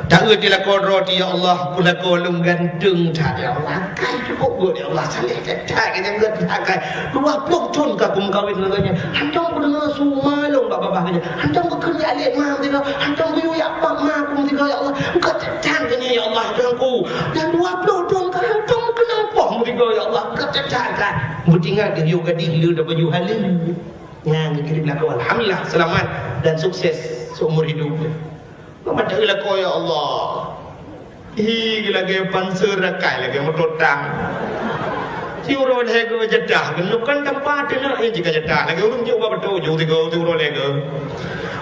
Taeu di lakoe droe teuh, "Ya Allah, peurumoh lôn ganteng that, ya Allah. Akai cukup gèt, ya Allah, saleh that, that, gèt, gèt, akai. Dua ploh thon ka kumeukawen ngon gobnyan. Hántom kudeungoe su ma lôn bak babah gobnyan. Hántom kukheun jak lé ma meusigoe. Hántom kuyue jak pak ma ku meusigoe, ya Allah. Gèt that, gèt nyan, ya Allah, Tuhanku. Dan dua ploh thon ka hántom keuneuk poh meusigoe." Ya Allah, keucacatan. Beutingat geuyue gadih le dan baju halal. Nyan geukirém lakoe. Alhamdulillah, selamat dan sukses seumur hidup. Mata lakoe, ya Allah. Hi, lagèe panser rakai, lagèe moto tang. Siuroe lhèe go jadah, keunoe kan tampa teunak, eh, jika jadah. Lagèe ureueng jeuet bak beutôi, jeuet tiga, siuroe lhèe go.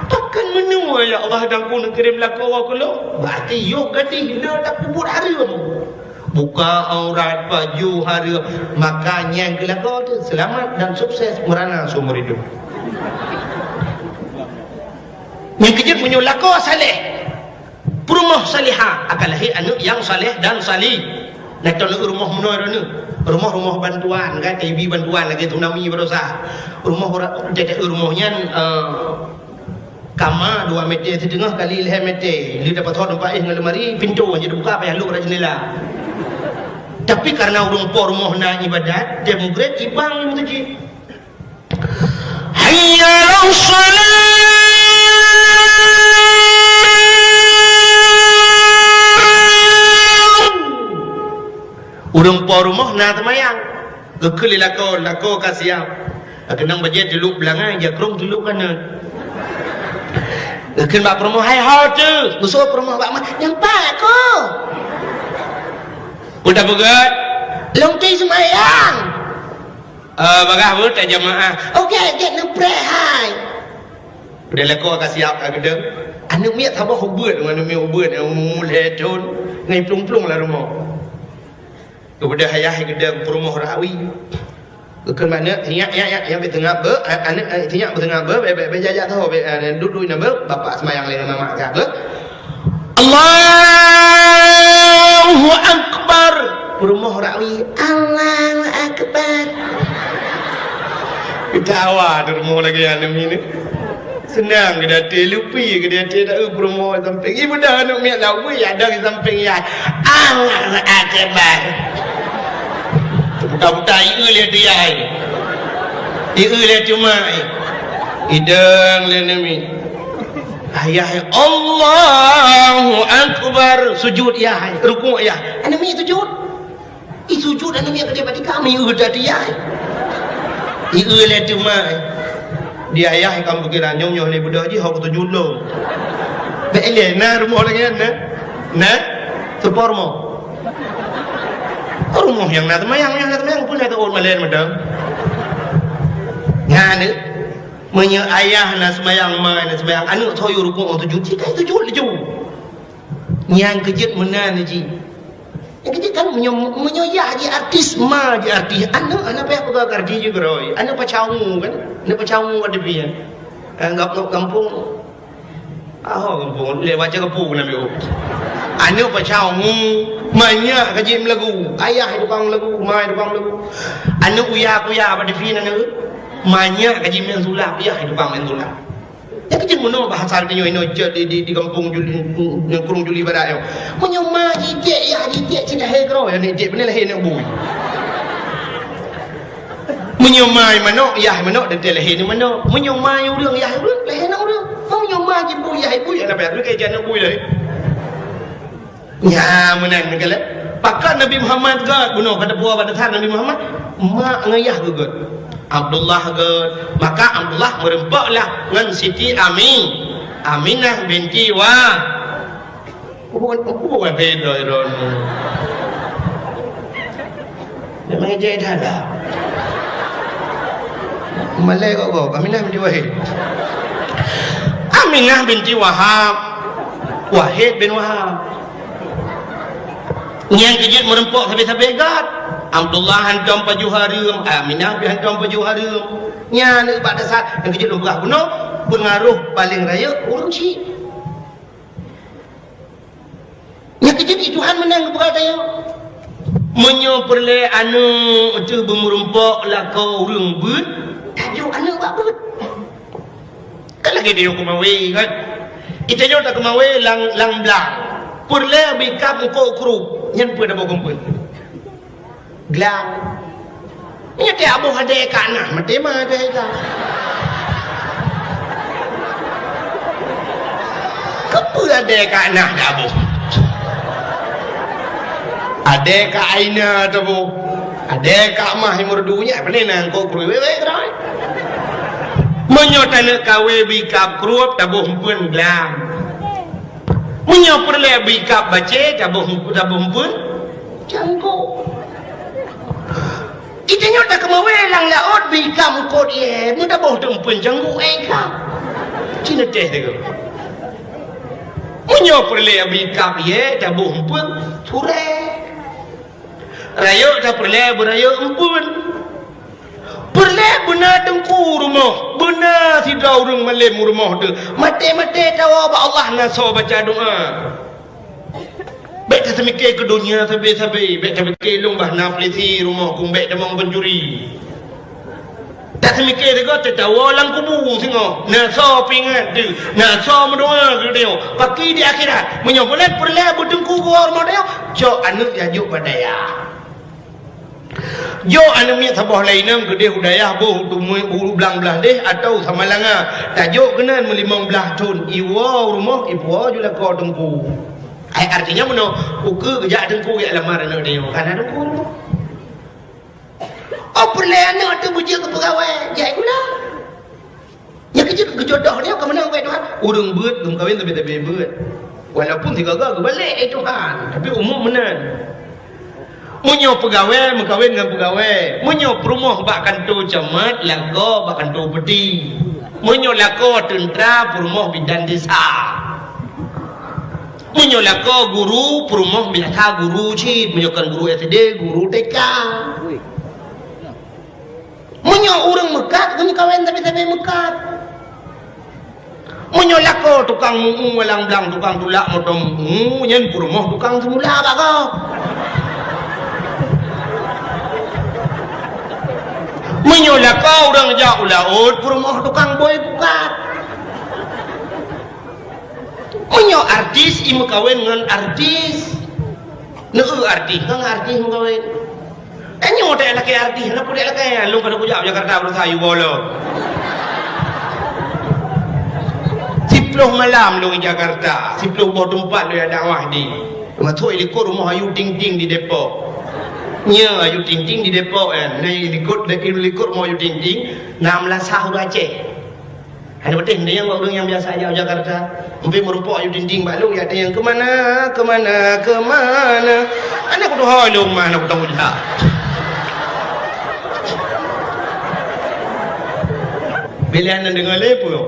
Pakon meunoe, ya Allah, dan ku neukirém lakoe keu lôn. Berarti yoh gadih le takubur hareuem. Buka aurat, baju hareuem, maka nyan keu lakoe teuh seulamat dan sukses meurana seumur hidup. Nyang keujeuet meunyoe lakoe saleh, peurumoh salihah, akan lahé aneuk nyang saleh dan salih. Nah, teuh rumoh meunoe droeneuh. Rumoh-rumoh bantuan, kan, T B bantuan lagèe tsunami barosa. Rumoh ora-, jadi rumoh nyan, eh, Kama dua meter siteungoh kali lhèe meter. Lheueh tapasoe teumpat éh ngon lemari, pintoe hana teubuka, payah lôk rot jeundela. Tapi kareuna ureueng po rumoh na ibadat, dep mugret, ibang meuseujid. Hayya 'alas shalah. Ureueng po rumoh na seumayang. Geukheun lé lakoe, lakoe ka siap. Keunong bajèe teulok beulangèe, jak krông teulok kanan. Geukheun bak peurumoh, "Hai ho teuh." Geuseuôt peurumoh bak ma, "Nyan pat ko?" Peue tapeugah? "Lôn teuseumayang." "Eh, bagah beuet tajamaah." "Oke, gèt neupreh hai." Udah lakoe ka siap ka geudong. Aneuk miet saboh ubeuet, aneuk miet ubeuet, umur lhèe thôn, ngai plueng-plueng lam rumoh. Geubeudôh ayah geudong peurumoh rawi. Geukheun bak aneuk, "Nyak, nyak, nyak, nyak, bèk teungab beuet, a-, aneuk, eh, nyak bèk teungab beuet, bèk, bèk, bèk jak-jak sahoe, bèk, eh, duek-duek inoe beuet, bapak seumayang lé mama ka beuet." Allahu Akbar. Peurumoh rawi, "Allahu Akbar." Ketawa tu rumoh lagèe aneuk miet. Seunang geuh di até, lupi geuh di até, taeu peurumoh sampéng. Ibeudôh aneuk miet laweueh, ada di sampéng yah. Allahu Akbar. Buta-buta, ieu lé tu yah. Ieu lé tu mak. Idong lé aneuk miet. Ayah, Allahu Akbar. Sujud yah, rukuk yah. Aneuk miet sujud. I sujud aneuk miet keudéh bak tika, mi eu tadi ai. I eu lé teuma. Di ayah kam pikiran nyoe, nyoe lé beudôh jih, hok sujud lom. Bèk ilèe, na rumoh lagèe nyan, na? Na? Seupôt rumoh. Rumoh nyang na seumayang, nyang na seumayang, peue na teuôt malèe mantong. Nyan, meunyoe ayah na seumayang, ma na seumayang, aneuk soe yue rukuk sujud, jih ka sujud laju. Nyang keujeuet meunan jih. Nyang keujeuet kan meunyoe, meunyoe yah jih artis, ma jih artis, aneuk hana payah peugah keu artis jih keudroe. Aneuk pacau ngu kan? Aneuk pacau ngu ada pih. Eh, gam-, gampông. Aho gampông, lé baca gampông keunan biôh. Aneuk pacau ngu, manyak ka jih meulagu. Ayah tukang lagu, ma tukang lagu. Aneuk uya-kuya bak T V na aneuk. Manyak ka jih meunan sulap, yah tukang meunan sulap. Nyang keujeuet meunoe bahasa tanyoe inoe cit di, di, di gampông Juli, nanggroe Juli Barat nyoe. Meunyoe ma jitiek, yah jitiek cit lahé keudroe, aneuk tiek beuna lahé aneuk bui. Meunyoe ma manok, yah manok dan tiek lahé aneuk manok. Meunyoe ma ureueng, yah ureueng, lahé aneuk ureueng. Meunyoe ma jibui, yah bui, aneuk bui, aneuk bui lahé. Nyan meunan neukalon. Pakon Nabi Muhammad göt bunoe, pada puasa pada saat Nabi Muhammad, mak ngon yah geuh göt. Abdullah göt. Maka Abdullah meureumpok lah ngon Siti Ami-, Aminah binti Wa-, bukan, bukan beda droeneuh. Memang ejek dah lah. Malai kok kok, Aminah binti Wahid. Aminah binti Wahab. Wahid bin Wahab. Nyang keujeuet meureumpok sabe-sabe göt. Abdullah hantom pajoh hareuem, Aminah pih hantom pajoh hareuem. Nyan bak dasar nyang keujeuet lôn peugah bunoe, peungaroh paleng rayeuk ureueng chik. Nyang keujeuet di Tuhan meunan geupeugah tanyoe. Meunyoe peureulèe aneuk teuh beumeureumpok lakoe ureueng beuet, tajok aneuk bak beuet. Kan lagèe tanyoe keumawe kan? Di tanyoe takeumawe lam, lam blang. Peureulèe beuikab eungkôt krup, nyan peue taboh keumeung. Glang. Nyan teuh aboh adèe ka na, maté ma teuh ka. Keupeue adèe ka na taboh? Adèe ka Aina taboh. Deh, kak mah imur dunia, pane na angkot krui wewe keudroe. Meunyoe taneuk kawé bikab kruep taboh empeuen glam. Meunyoe peureulée bikab bacé taboh, taboh empeuen cangkok. Ita nyoe takeumawé lam laôt bikab eungkot ié, meutaboh teumpeuen cangkok éh ka. Cina teh teuka. Meunyoe peureulée bikab ié taboh empeuen surée. Rayeuk tapeureulée beurayeuk empeuen. Peureulée beuna teungku rumoh, beuna sidroe ureuëng malém rumoh teuh. Maté-maté tawoe bak Allah na soe baca doa. Bék taseumiké keu donya sabe-sabe, bék tapike lôn bah na peulisi rumoh kong bék tamong pancuri. Taseumiké sigoe teuh tawoe lam kubu singoh, na soe peuingat teuh, na soe meudoa keu tanyoe. Paki di akhirat, meunyoe buleuen peureulée beuteungku geuwoe rumoh tanyoe, cok aneuëk jajok bak dayah. Jok aneuëk miet saboh laineueng keudeh u dayah boh u Tumui, u Blang Blahdeh atawa Samalanga. Tajok keunan meulimong blaih thon, iwoe u rumoh, ipuwoe ju lakoe teungku. Ai artinya meunoe, ukeue geujak teungku jak lamar aneuëk tanyoe, ka na teungku u rumoh. Oh, peureulée aneuëk teuh beujeuet keu peugawée, jai gula. Nyang keujeuet geujodoh nyoe ka meunan, wahai Tuhan. Ureuëng beuet geumeukawen sabe-sabe beuet. Walaupun sigaga geubalek, eh Tuhan, tapi umum meunan. Meunyoe peugawée meukawen ngon peugawée, meunyoe peurumoh bak kantô camat, lakoe bak kantô peuti. Meunyoe lakoe teuntra, peurumoh bidan desa. Meunyoe lakoe guru, peurumoh biasa guru cit. Meunyoe kon guru S D, guru T K. Meunyoe ureuëng meukat, geumeukawen sabe-sabe meukat. Meunyoe lakoe tukang mu'u walang blang, tukang tulak moto mu'u, nyan peurumoh tukang seumula bak gob. Meunyoe lakoe ureuëng jak u laôt, peurumoh tukang bôi pukat. Meunyoe artis, i meukawen ngon artis. Neu artis, ngon artis meukawen. Tanyoe tak lakée artis, hana peureulée lakée. Lôn ka kujak Jakarta beurasa yue bolo. Siploh malam lôn di Jakarta, siploh boh teumpat lôn jak dakwah di. Masuk i likot rumoh Ayu Ting Ting di Depok. Nyoe Ayu Ting Ting di Depok kan. Na i likot, i likot rumoh Ayu Ting Ting, na meulasah ureuëng Aceh. Hana patéh, tanyong bak ureuëng nyang biasa jak u Jakarta. Mungken meurumpok Ayu Ting Ting bak lôn, jak tanyong, "Keumana, keumana, keumana?" Hana kutuho lôn mah, hana kutong ujak. Bila hana deungoe lé peue.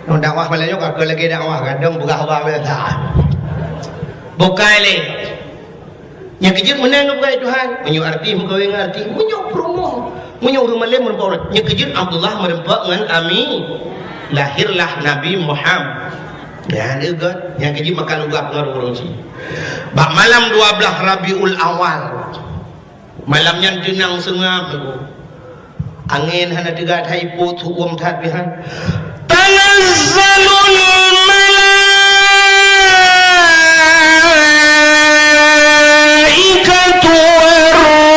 Ngon dakwah malam nyoe ka keu lagée dakwah, kadang peugah haba biasa. Bukai lé. Nyang keujeuet meunan geupeugah Tuhan, meunyoe artis meukawen ngon artis, meunyoe peurumoh, meunyoe ureuëng malém meureumpok ureuëng. Nyang keujeuet Abdullah meureumpok ngon Ami, lahirlah Nabi Muhammad. Nyan leugot, nyang keujeuet maka lugah ngon ureuëng cit. Bak malam dua blaih Rabiul Awal, malam nyan teunang seungab. Angén hana teuga that, ipot su-uem that pih han. Tanazzalul malaikatu war ruh.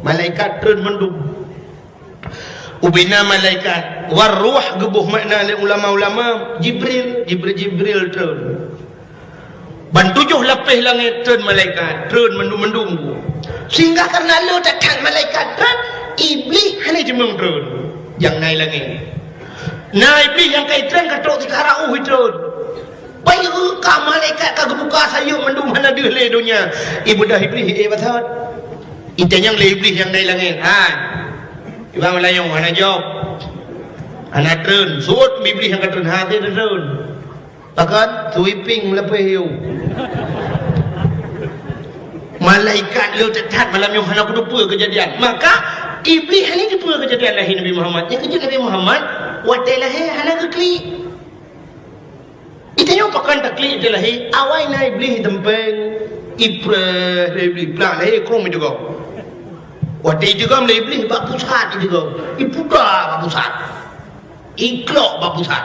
Malaikat treun mandum. Ubena malaikat, war ruh geuboh makna lé ulama-ulama, Jibril, Jibril, Jibril treun. Ban tujoh lapéh langét treun malaikat, treun mandum-mandum. Sehingga karena le that-that malaikat treun, Iblih hana jeumeung treun. Nyang na i langét. Na Iblih nyang ka i treun ka trok sikara uh i treun. Bayeue ka malaikat ka geubuka sayeuep mandum hana deuh lé donya. Ibeudôh Iblih, eh, basot. Itanyong lé Iblih nyang na i langét, "Hai, Iban Meulayeue hana jaweueb. Hana treun." Sot Iblih nyang ka treun, "Hana treun." Pakon? Sweeping lapéh yue. Malaikat le that-that malam nyoe hana kuteupeu keujadian. Maka Iblih hana teupeu keujadian lahé Nabi Muhammad. Nyang keujeuet Nabi Muhammad watée lahé hana geuklik. Itanyoe pakon taklik di lahé, awai na Iblih iteumpeng, ipreh lé Iblih, plah lahé krueng iteugoe. Watée iteugoe lé Iblih bak pusat iteugoe, ipuda bak pusat. Iklok bak pusat.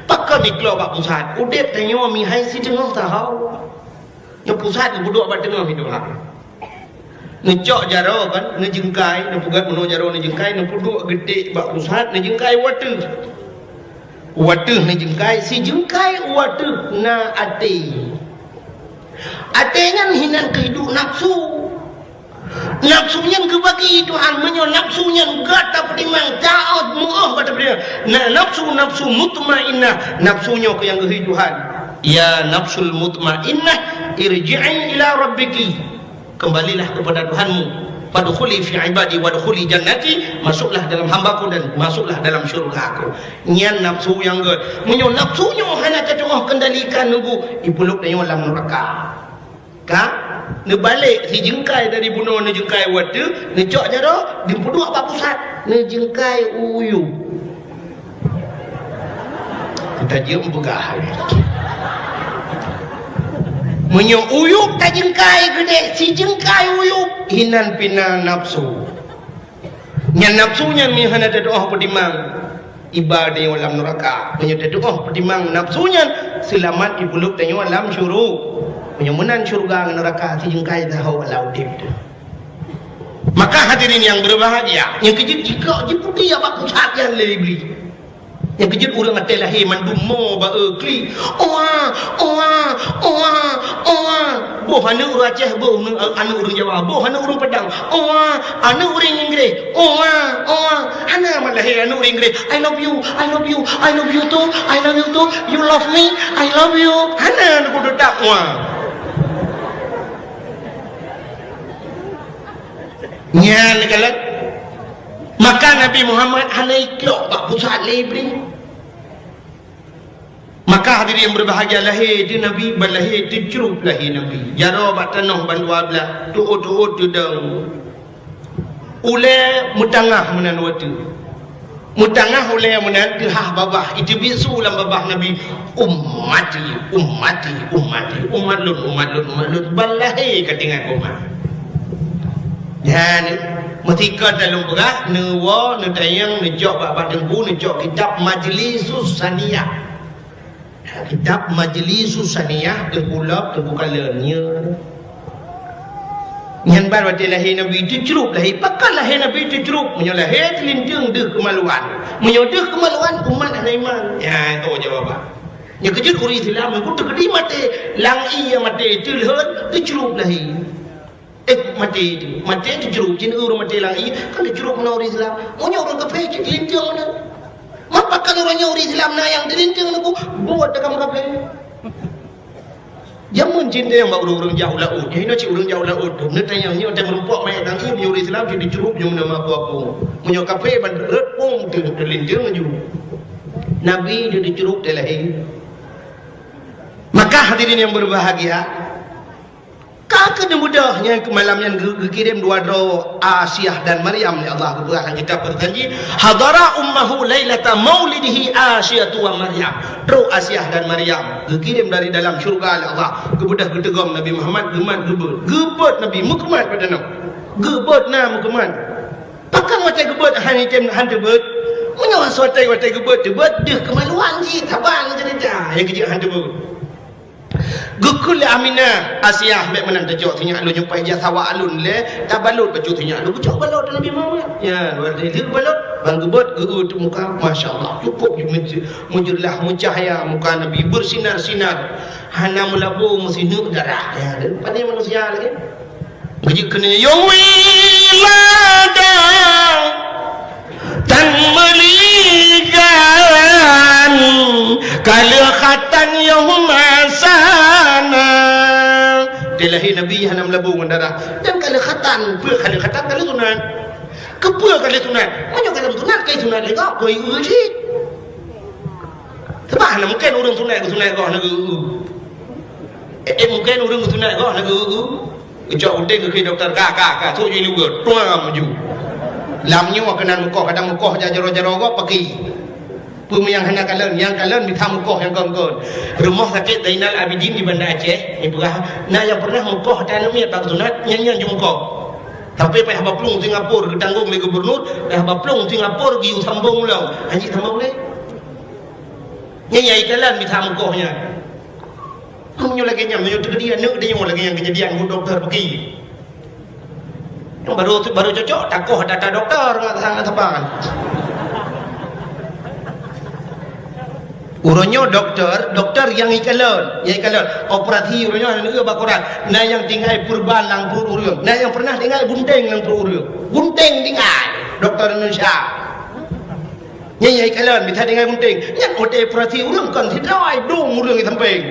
Pakon iklok bak pusat? Udeb tanyoe mihai siteungoh saho. Nyang pusat geupeuduek bak teungoh itu ha. Neucok jaroe kan, neujeungkai, neupeugét meunoe jaroe neujeungkai, neupeuduek geutek bak pusat, neujeungkai u ateueh. U ateueh neujeungkai, sijeungkai u ateueh na até. Até nyan hinan keuhidup nafsu. Nafsu nyan geubagi Tuhan, meunyoe nafsu nyan gata peutimang, taát, meu'oh gata peutimang. Na, nafsu-nafsu mutmainnah, nafsu nyoe keuh nyang geuhi Tuhan. Ya nafsul mutmainnah, irji'i ila rabbiki. Kembalilah kepada Tuhanmu. Fadkhuli fi ibadi wadkhuli jannati, masuklah dalam hamba-Ku dan masuklah dalam syurga-Ku. Nyan nafsu nyang gét. Meunyoe nafsu nyoe hana tatu'oh kendalikan neubu, ipulop tanyoe lam neuraka. Ka? Neubalek sijeungkai dari bunoe, neujeungkai u ateueh, neucok jaroe, dipeuduek bak pusat, neujeungkai u uyueb. Tajeuem peugah. Meunyoe uyueb tajeungkai geudeh, sijeungkai uyueb, hinan pih na nafsu. Nyan nafsu nyan meuhana tatu'oh peutimang, iba tanyoe lam neuraka. Meunyoe tatu'oh peutimang nafsu nyan, seulamat ipulop tanyoe lam syuru-. Meunyoe meunan syeuruga ngon neuraka, sijeungkai sahoe lam udeb teuh. Maka hadirin yang berbahagia, nyang keujeuet jikok jiputéh bak pusat nyan lé Iblih. Nyang keujeuet ureueng até lahé mandum mo ba-e klik. Oa, oa, oa, oa. Boh aneuk ureueng Aceh, boh aneuk, aneuk ureueng Jawa, boh aneuk ureueng Padang. Oa, aneuk ureueng Inggréh. Oa, oa. Hana mat lahé aneuk ureueng Inggréh. "I love you, I love you, I love you too, I love you too. You love me, I love you." Hana aneuk ureueng Padang. Oa. Nyan kalon. Maka Nabi Muhammad hana ikok bak pusat lé Iblih. Maka hadirin yang berbahagia, lahé di Nabi, ban lahé teucrup lahé Nabi. Jaroe bak tanoh ban dua blah, tuot-tuot teudong. Ulée meutangah meunan watée. Meutangah ulée meunan teuhah babah, iteubiet su lam babah Nabi, "Ummati, ummati, ummati, umat lôn, umat lôn, umat lôn." Ban lahé ka tinggai koma. Nyan, meutika lôn peugah, neuwoe, neutanyong, neucok bak, bak teungku, neucok kitab Majlisus Saniyah. Kitab Majlisus Saniyah, teungku lom, teungku kalon, nyan. Nyan ban watée lahé Nabi teucrup lahé, pakon lahé Nabi teucrup, meunyoe lahé teulinteung deuh keumaluan. Meunyoe deuh keumaluan, umat hana iman. Nyan, toh jawaban. Nyang keujeuet ureueng Islam, meunyoe teukeudi maté, lam ié maté, teulheuet, teucrup lahé. Eh, maté, maté teucrup, jih ureueng maté lam ié, kan teucrup meunan ureueng Islam. Meunyoe ureueng kafé, cit linteung meunan. Meupakat ureueng nyoe ureueng Islam na nyang teulinteung neuku, buet takam kafé. Jameun cit nyang bak ureueng-ureueng jak u laôt. Nyang hinoe cit ureueng jak u laôt. Neutanyong nyoe teuh meurumpok manyét tangieng nyoe ureueng Islam cit dicuruk nyoe meunan meuaku-aku. Meunyoe kafé ban rot pong teuh teulinteung laju. Nabi jih dicuruk teuh lahé. Maka hadirin yang berbahagia, ka keuneuk beudôh nyang keu malam nyan geu-, geukirém dua droe Asiah dan Maryam lé Allah geupeugah lam kitab Perjanjian, "Hadara ummahu lailata maulidihi Asyatu wa Maryam." Trok Asiah dan Maryam geukirém dari dalam syurga lé Allah, geubeudôh geuteugom Nabi Muhammad, geumat geubeuet. Geubeuet Nabi, meukeumat bak tanoh. Geubeuet na meukeumat. Pakon watée geubeuet hana item han teubeuet? Meunyoe watée, watée geubeuet teubeuet, deuh keumaluan jih, saban ceurita nyang keujeuet han teubeuet. Geukheun lé Aminah, "Asiah, bék meunan tacok sinyak lôn nyoe, paih jak sawa alun lé, tabalot bacut sinyak lôn." Geucok balot Nabi Muhammad. Ya, lheueh balot, ban geubeuet, geu-eu teuk muka, masya Allah, cukôp ju-, meujeulaih, meucahya muka Nabi, beusinar-sinar, hana meulabô meusineuk darah. Ya, dan pane manusia lagée. Geujeuet keunoe, "Ya wiladah, tan meuligan, ka lheueh khatan yoh masa na." Di lahé Nabi hana meulabô ngon darah. Dan ka lheueh khatan, peue ka lheueh khatan, ka lheueh sunat. Keupeue ka lheueh sunat? Meunyoe ka lheueh sunat, ka sunat lé gob, keu ié cit. Sabab hana mungken ureueng sunat geusunat goh na geu-eu. Eh, eh, mungken ureueng geusunat goh na geu-eu. Geucok utek geukheun dokto, "Ka, ka, ka, sôk jih luweue, tuang laju." Lam nyoe keunan mukoh, kadang mukoh jak jaroe-jaroe gob paki. Peue nyang hana kalon, nyang kalon mita mukoh nyang kon-kon. Rumoh Sakét Zainal Abidin di Banda Aceh, jipeugah, na nyang pernah mukoh ata aneuk miet bak sunat, nyan-nyan jimukoh. Tapi payah baplueng Singapura geutanggong lé gubernur, payah baplueng Singapura geuyue sambong lom. Hanjeuet sambong lé. Nyan nyang ikalon mita mukoh nyan. Meunyoe lagée nyan, meunyoe teukeudi aneuk tanyoe lagée nyang keujadian bu dokto peuki. Baru, baru cocok takoh data dokto ngon saban. Uroe nyoe doktor, doktor nyang ikalon, nyang ikalon. Operasi uroe nyoe hana neueu bak koran. Na nyang tinggai purban lam pruet ureueng, na nyang pernah tinggai gunting lam pruet ureueng. Gunting tinggai, doktor Indonesia. Nyan nyang ikalon, bisa tinggai gunting. Nyan watèe operasi ureueng kon sidroe, dum ureueng di sampéng.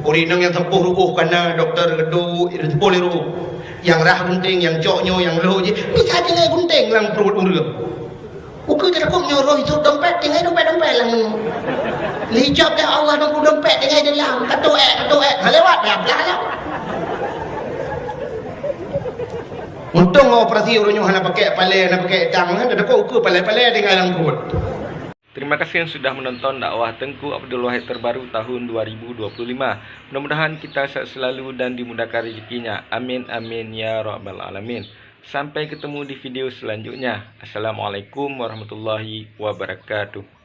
Ureueng nyang sampôh ru'uh ka na, doktor geuduek, sampôh lé ru'uh. Nyang rhah gunting, nyang cok nyoe, nyang lhôk jih, bisa tinggai gunting lam pruet ureueng. Ukeue teutakot nyoe roh jitôp dompet, tinggai dompet-dompet lam nyoe. Lheuh jicok lé Allah dua ploh dompet tinggai di dalam. Ka tuek, ka tuek. Ha, lewat, blah, blah, lewat. Untông operasi uroe nyoe hana pakèk palèe, hana pakèk tang, hana teutakot ukeue palèe-palèe tinggai lam pruet. Terima kasih yang sudah menonton dakwah Teuku Abdul Wahid terbaru tahun dua ribu dua puluh lima. Mudah-mudahan kita sehat selalu dan dimudahkan rezekinya. Amin, amin, ya rabbal alamin. Sampai ketemu di video selanjutnya. Assalamualaikum warahmatullahi wabarakatuh.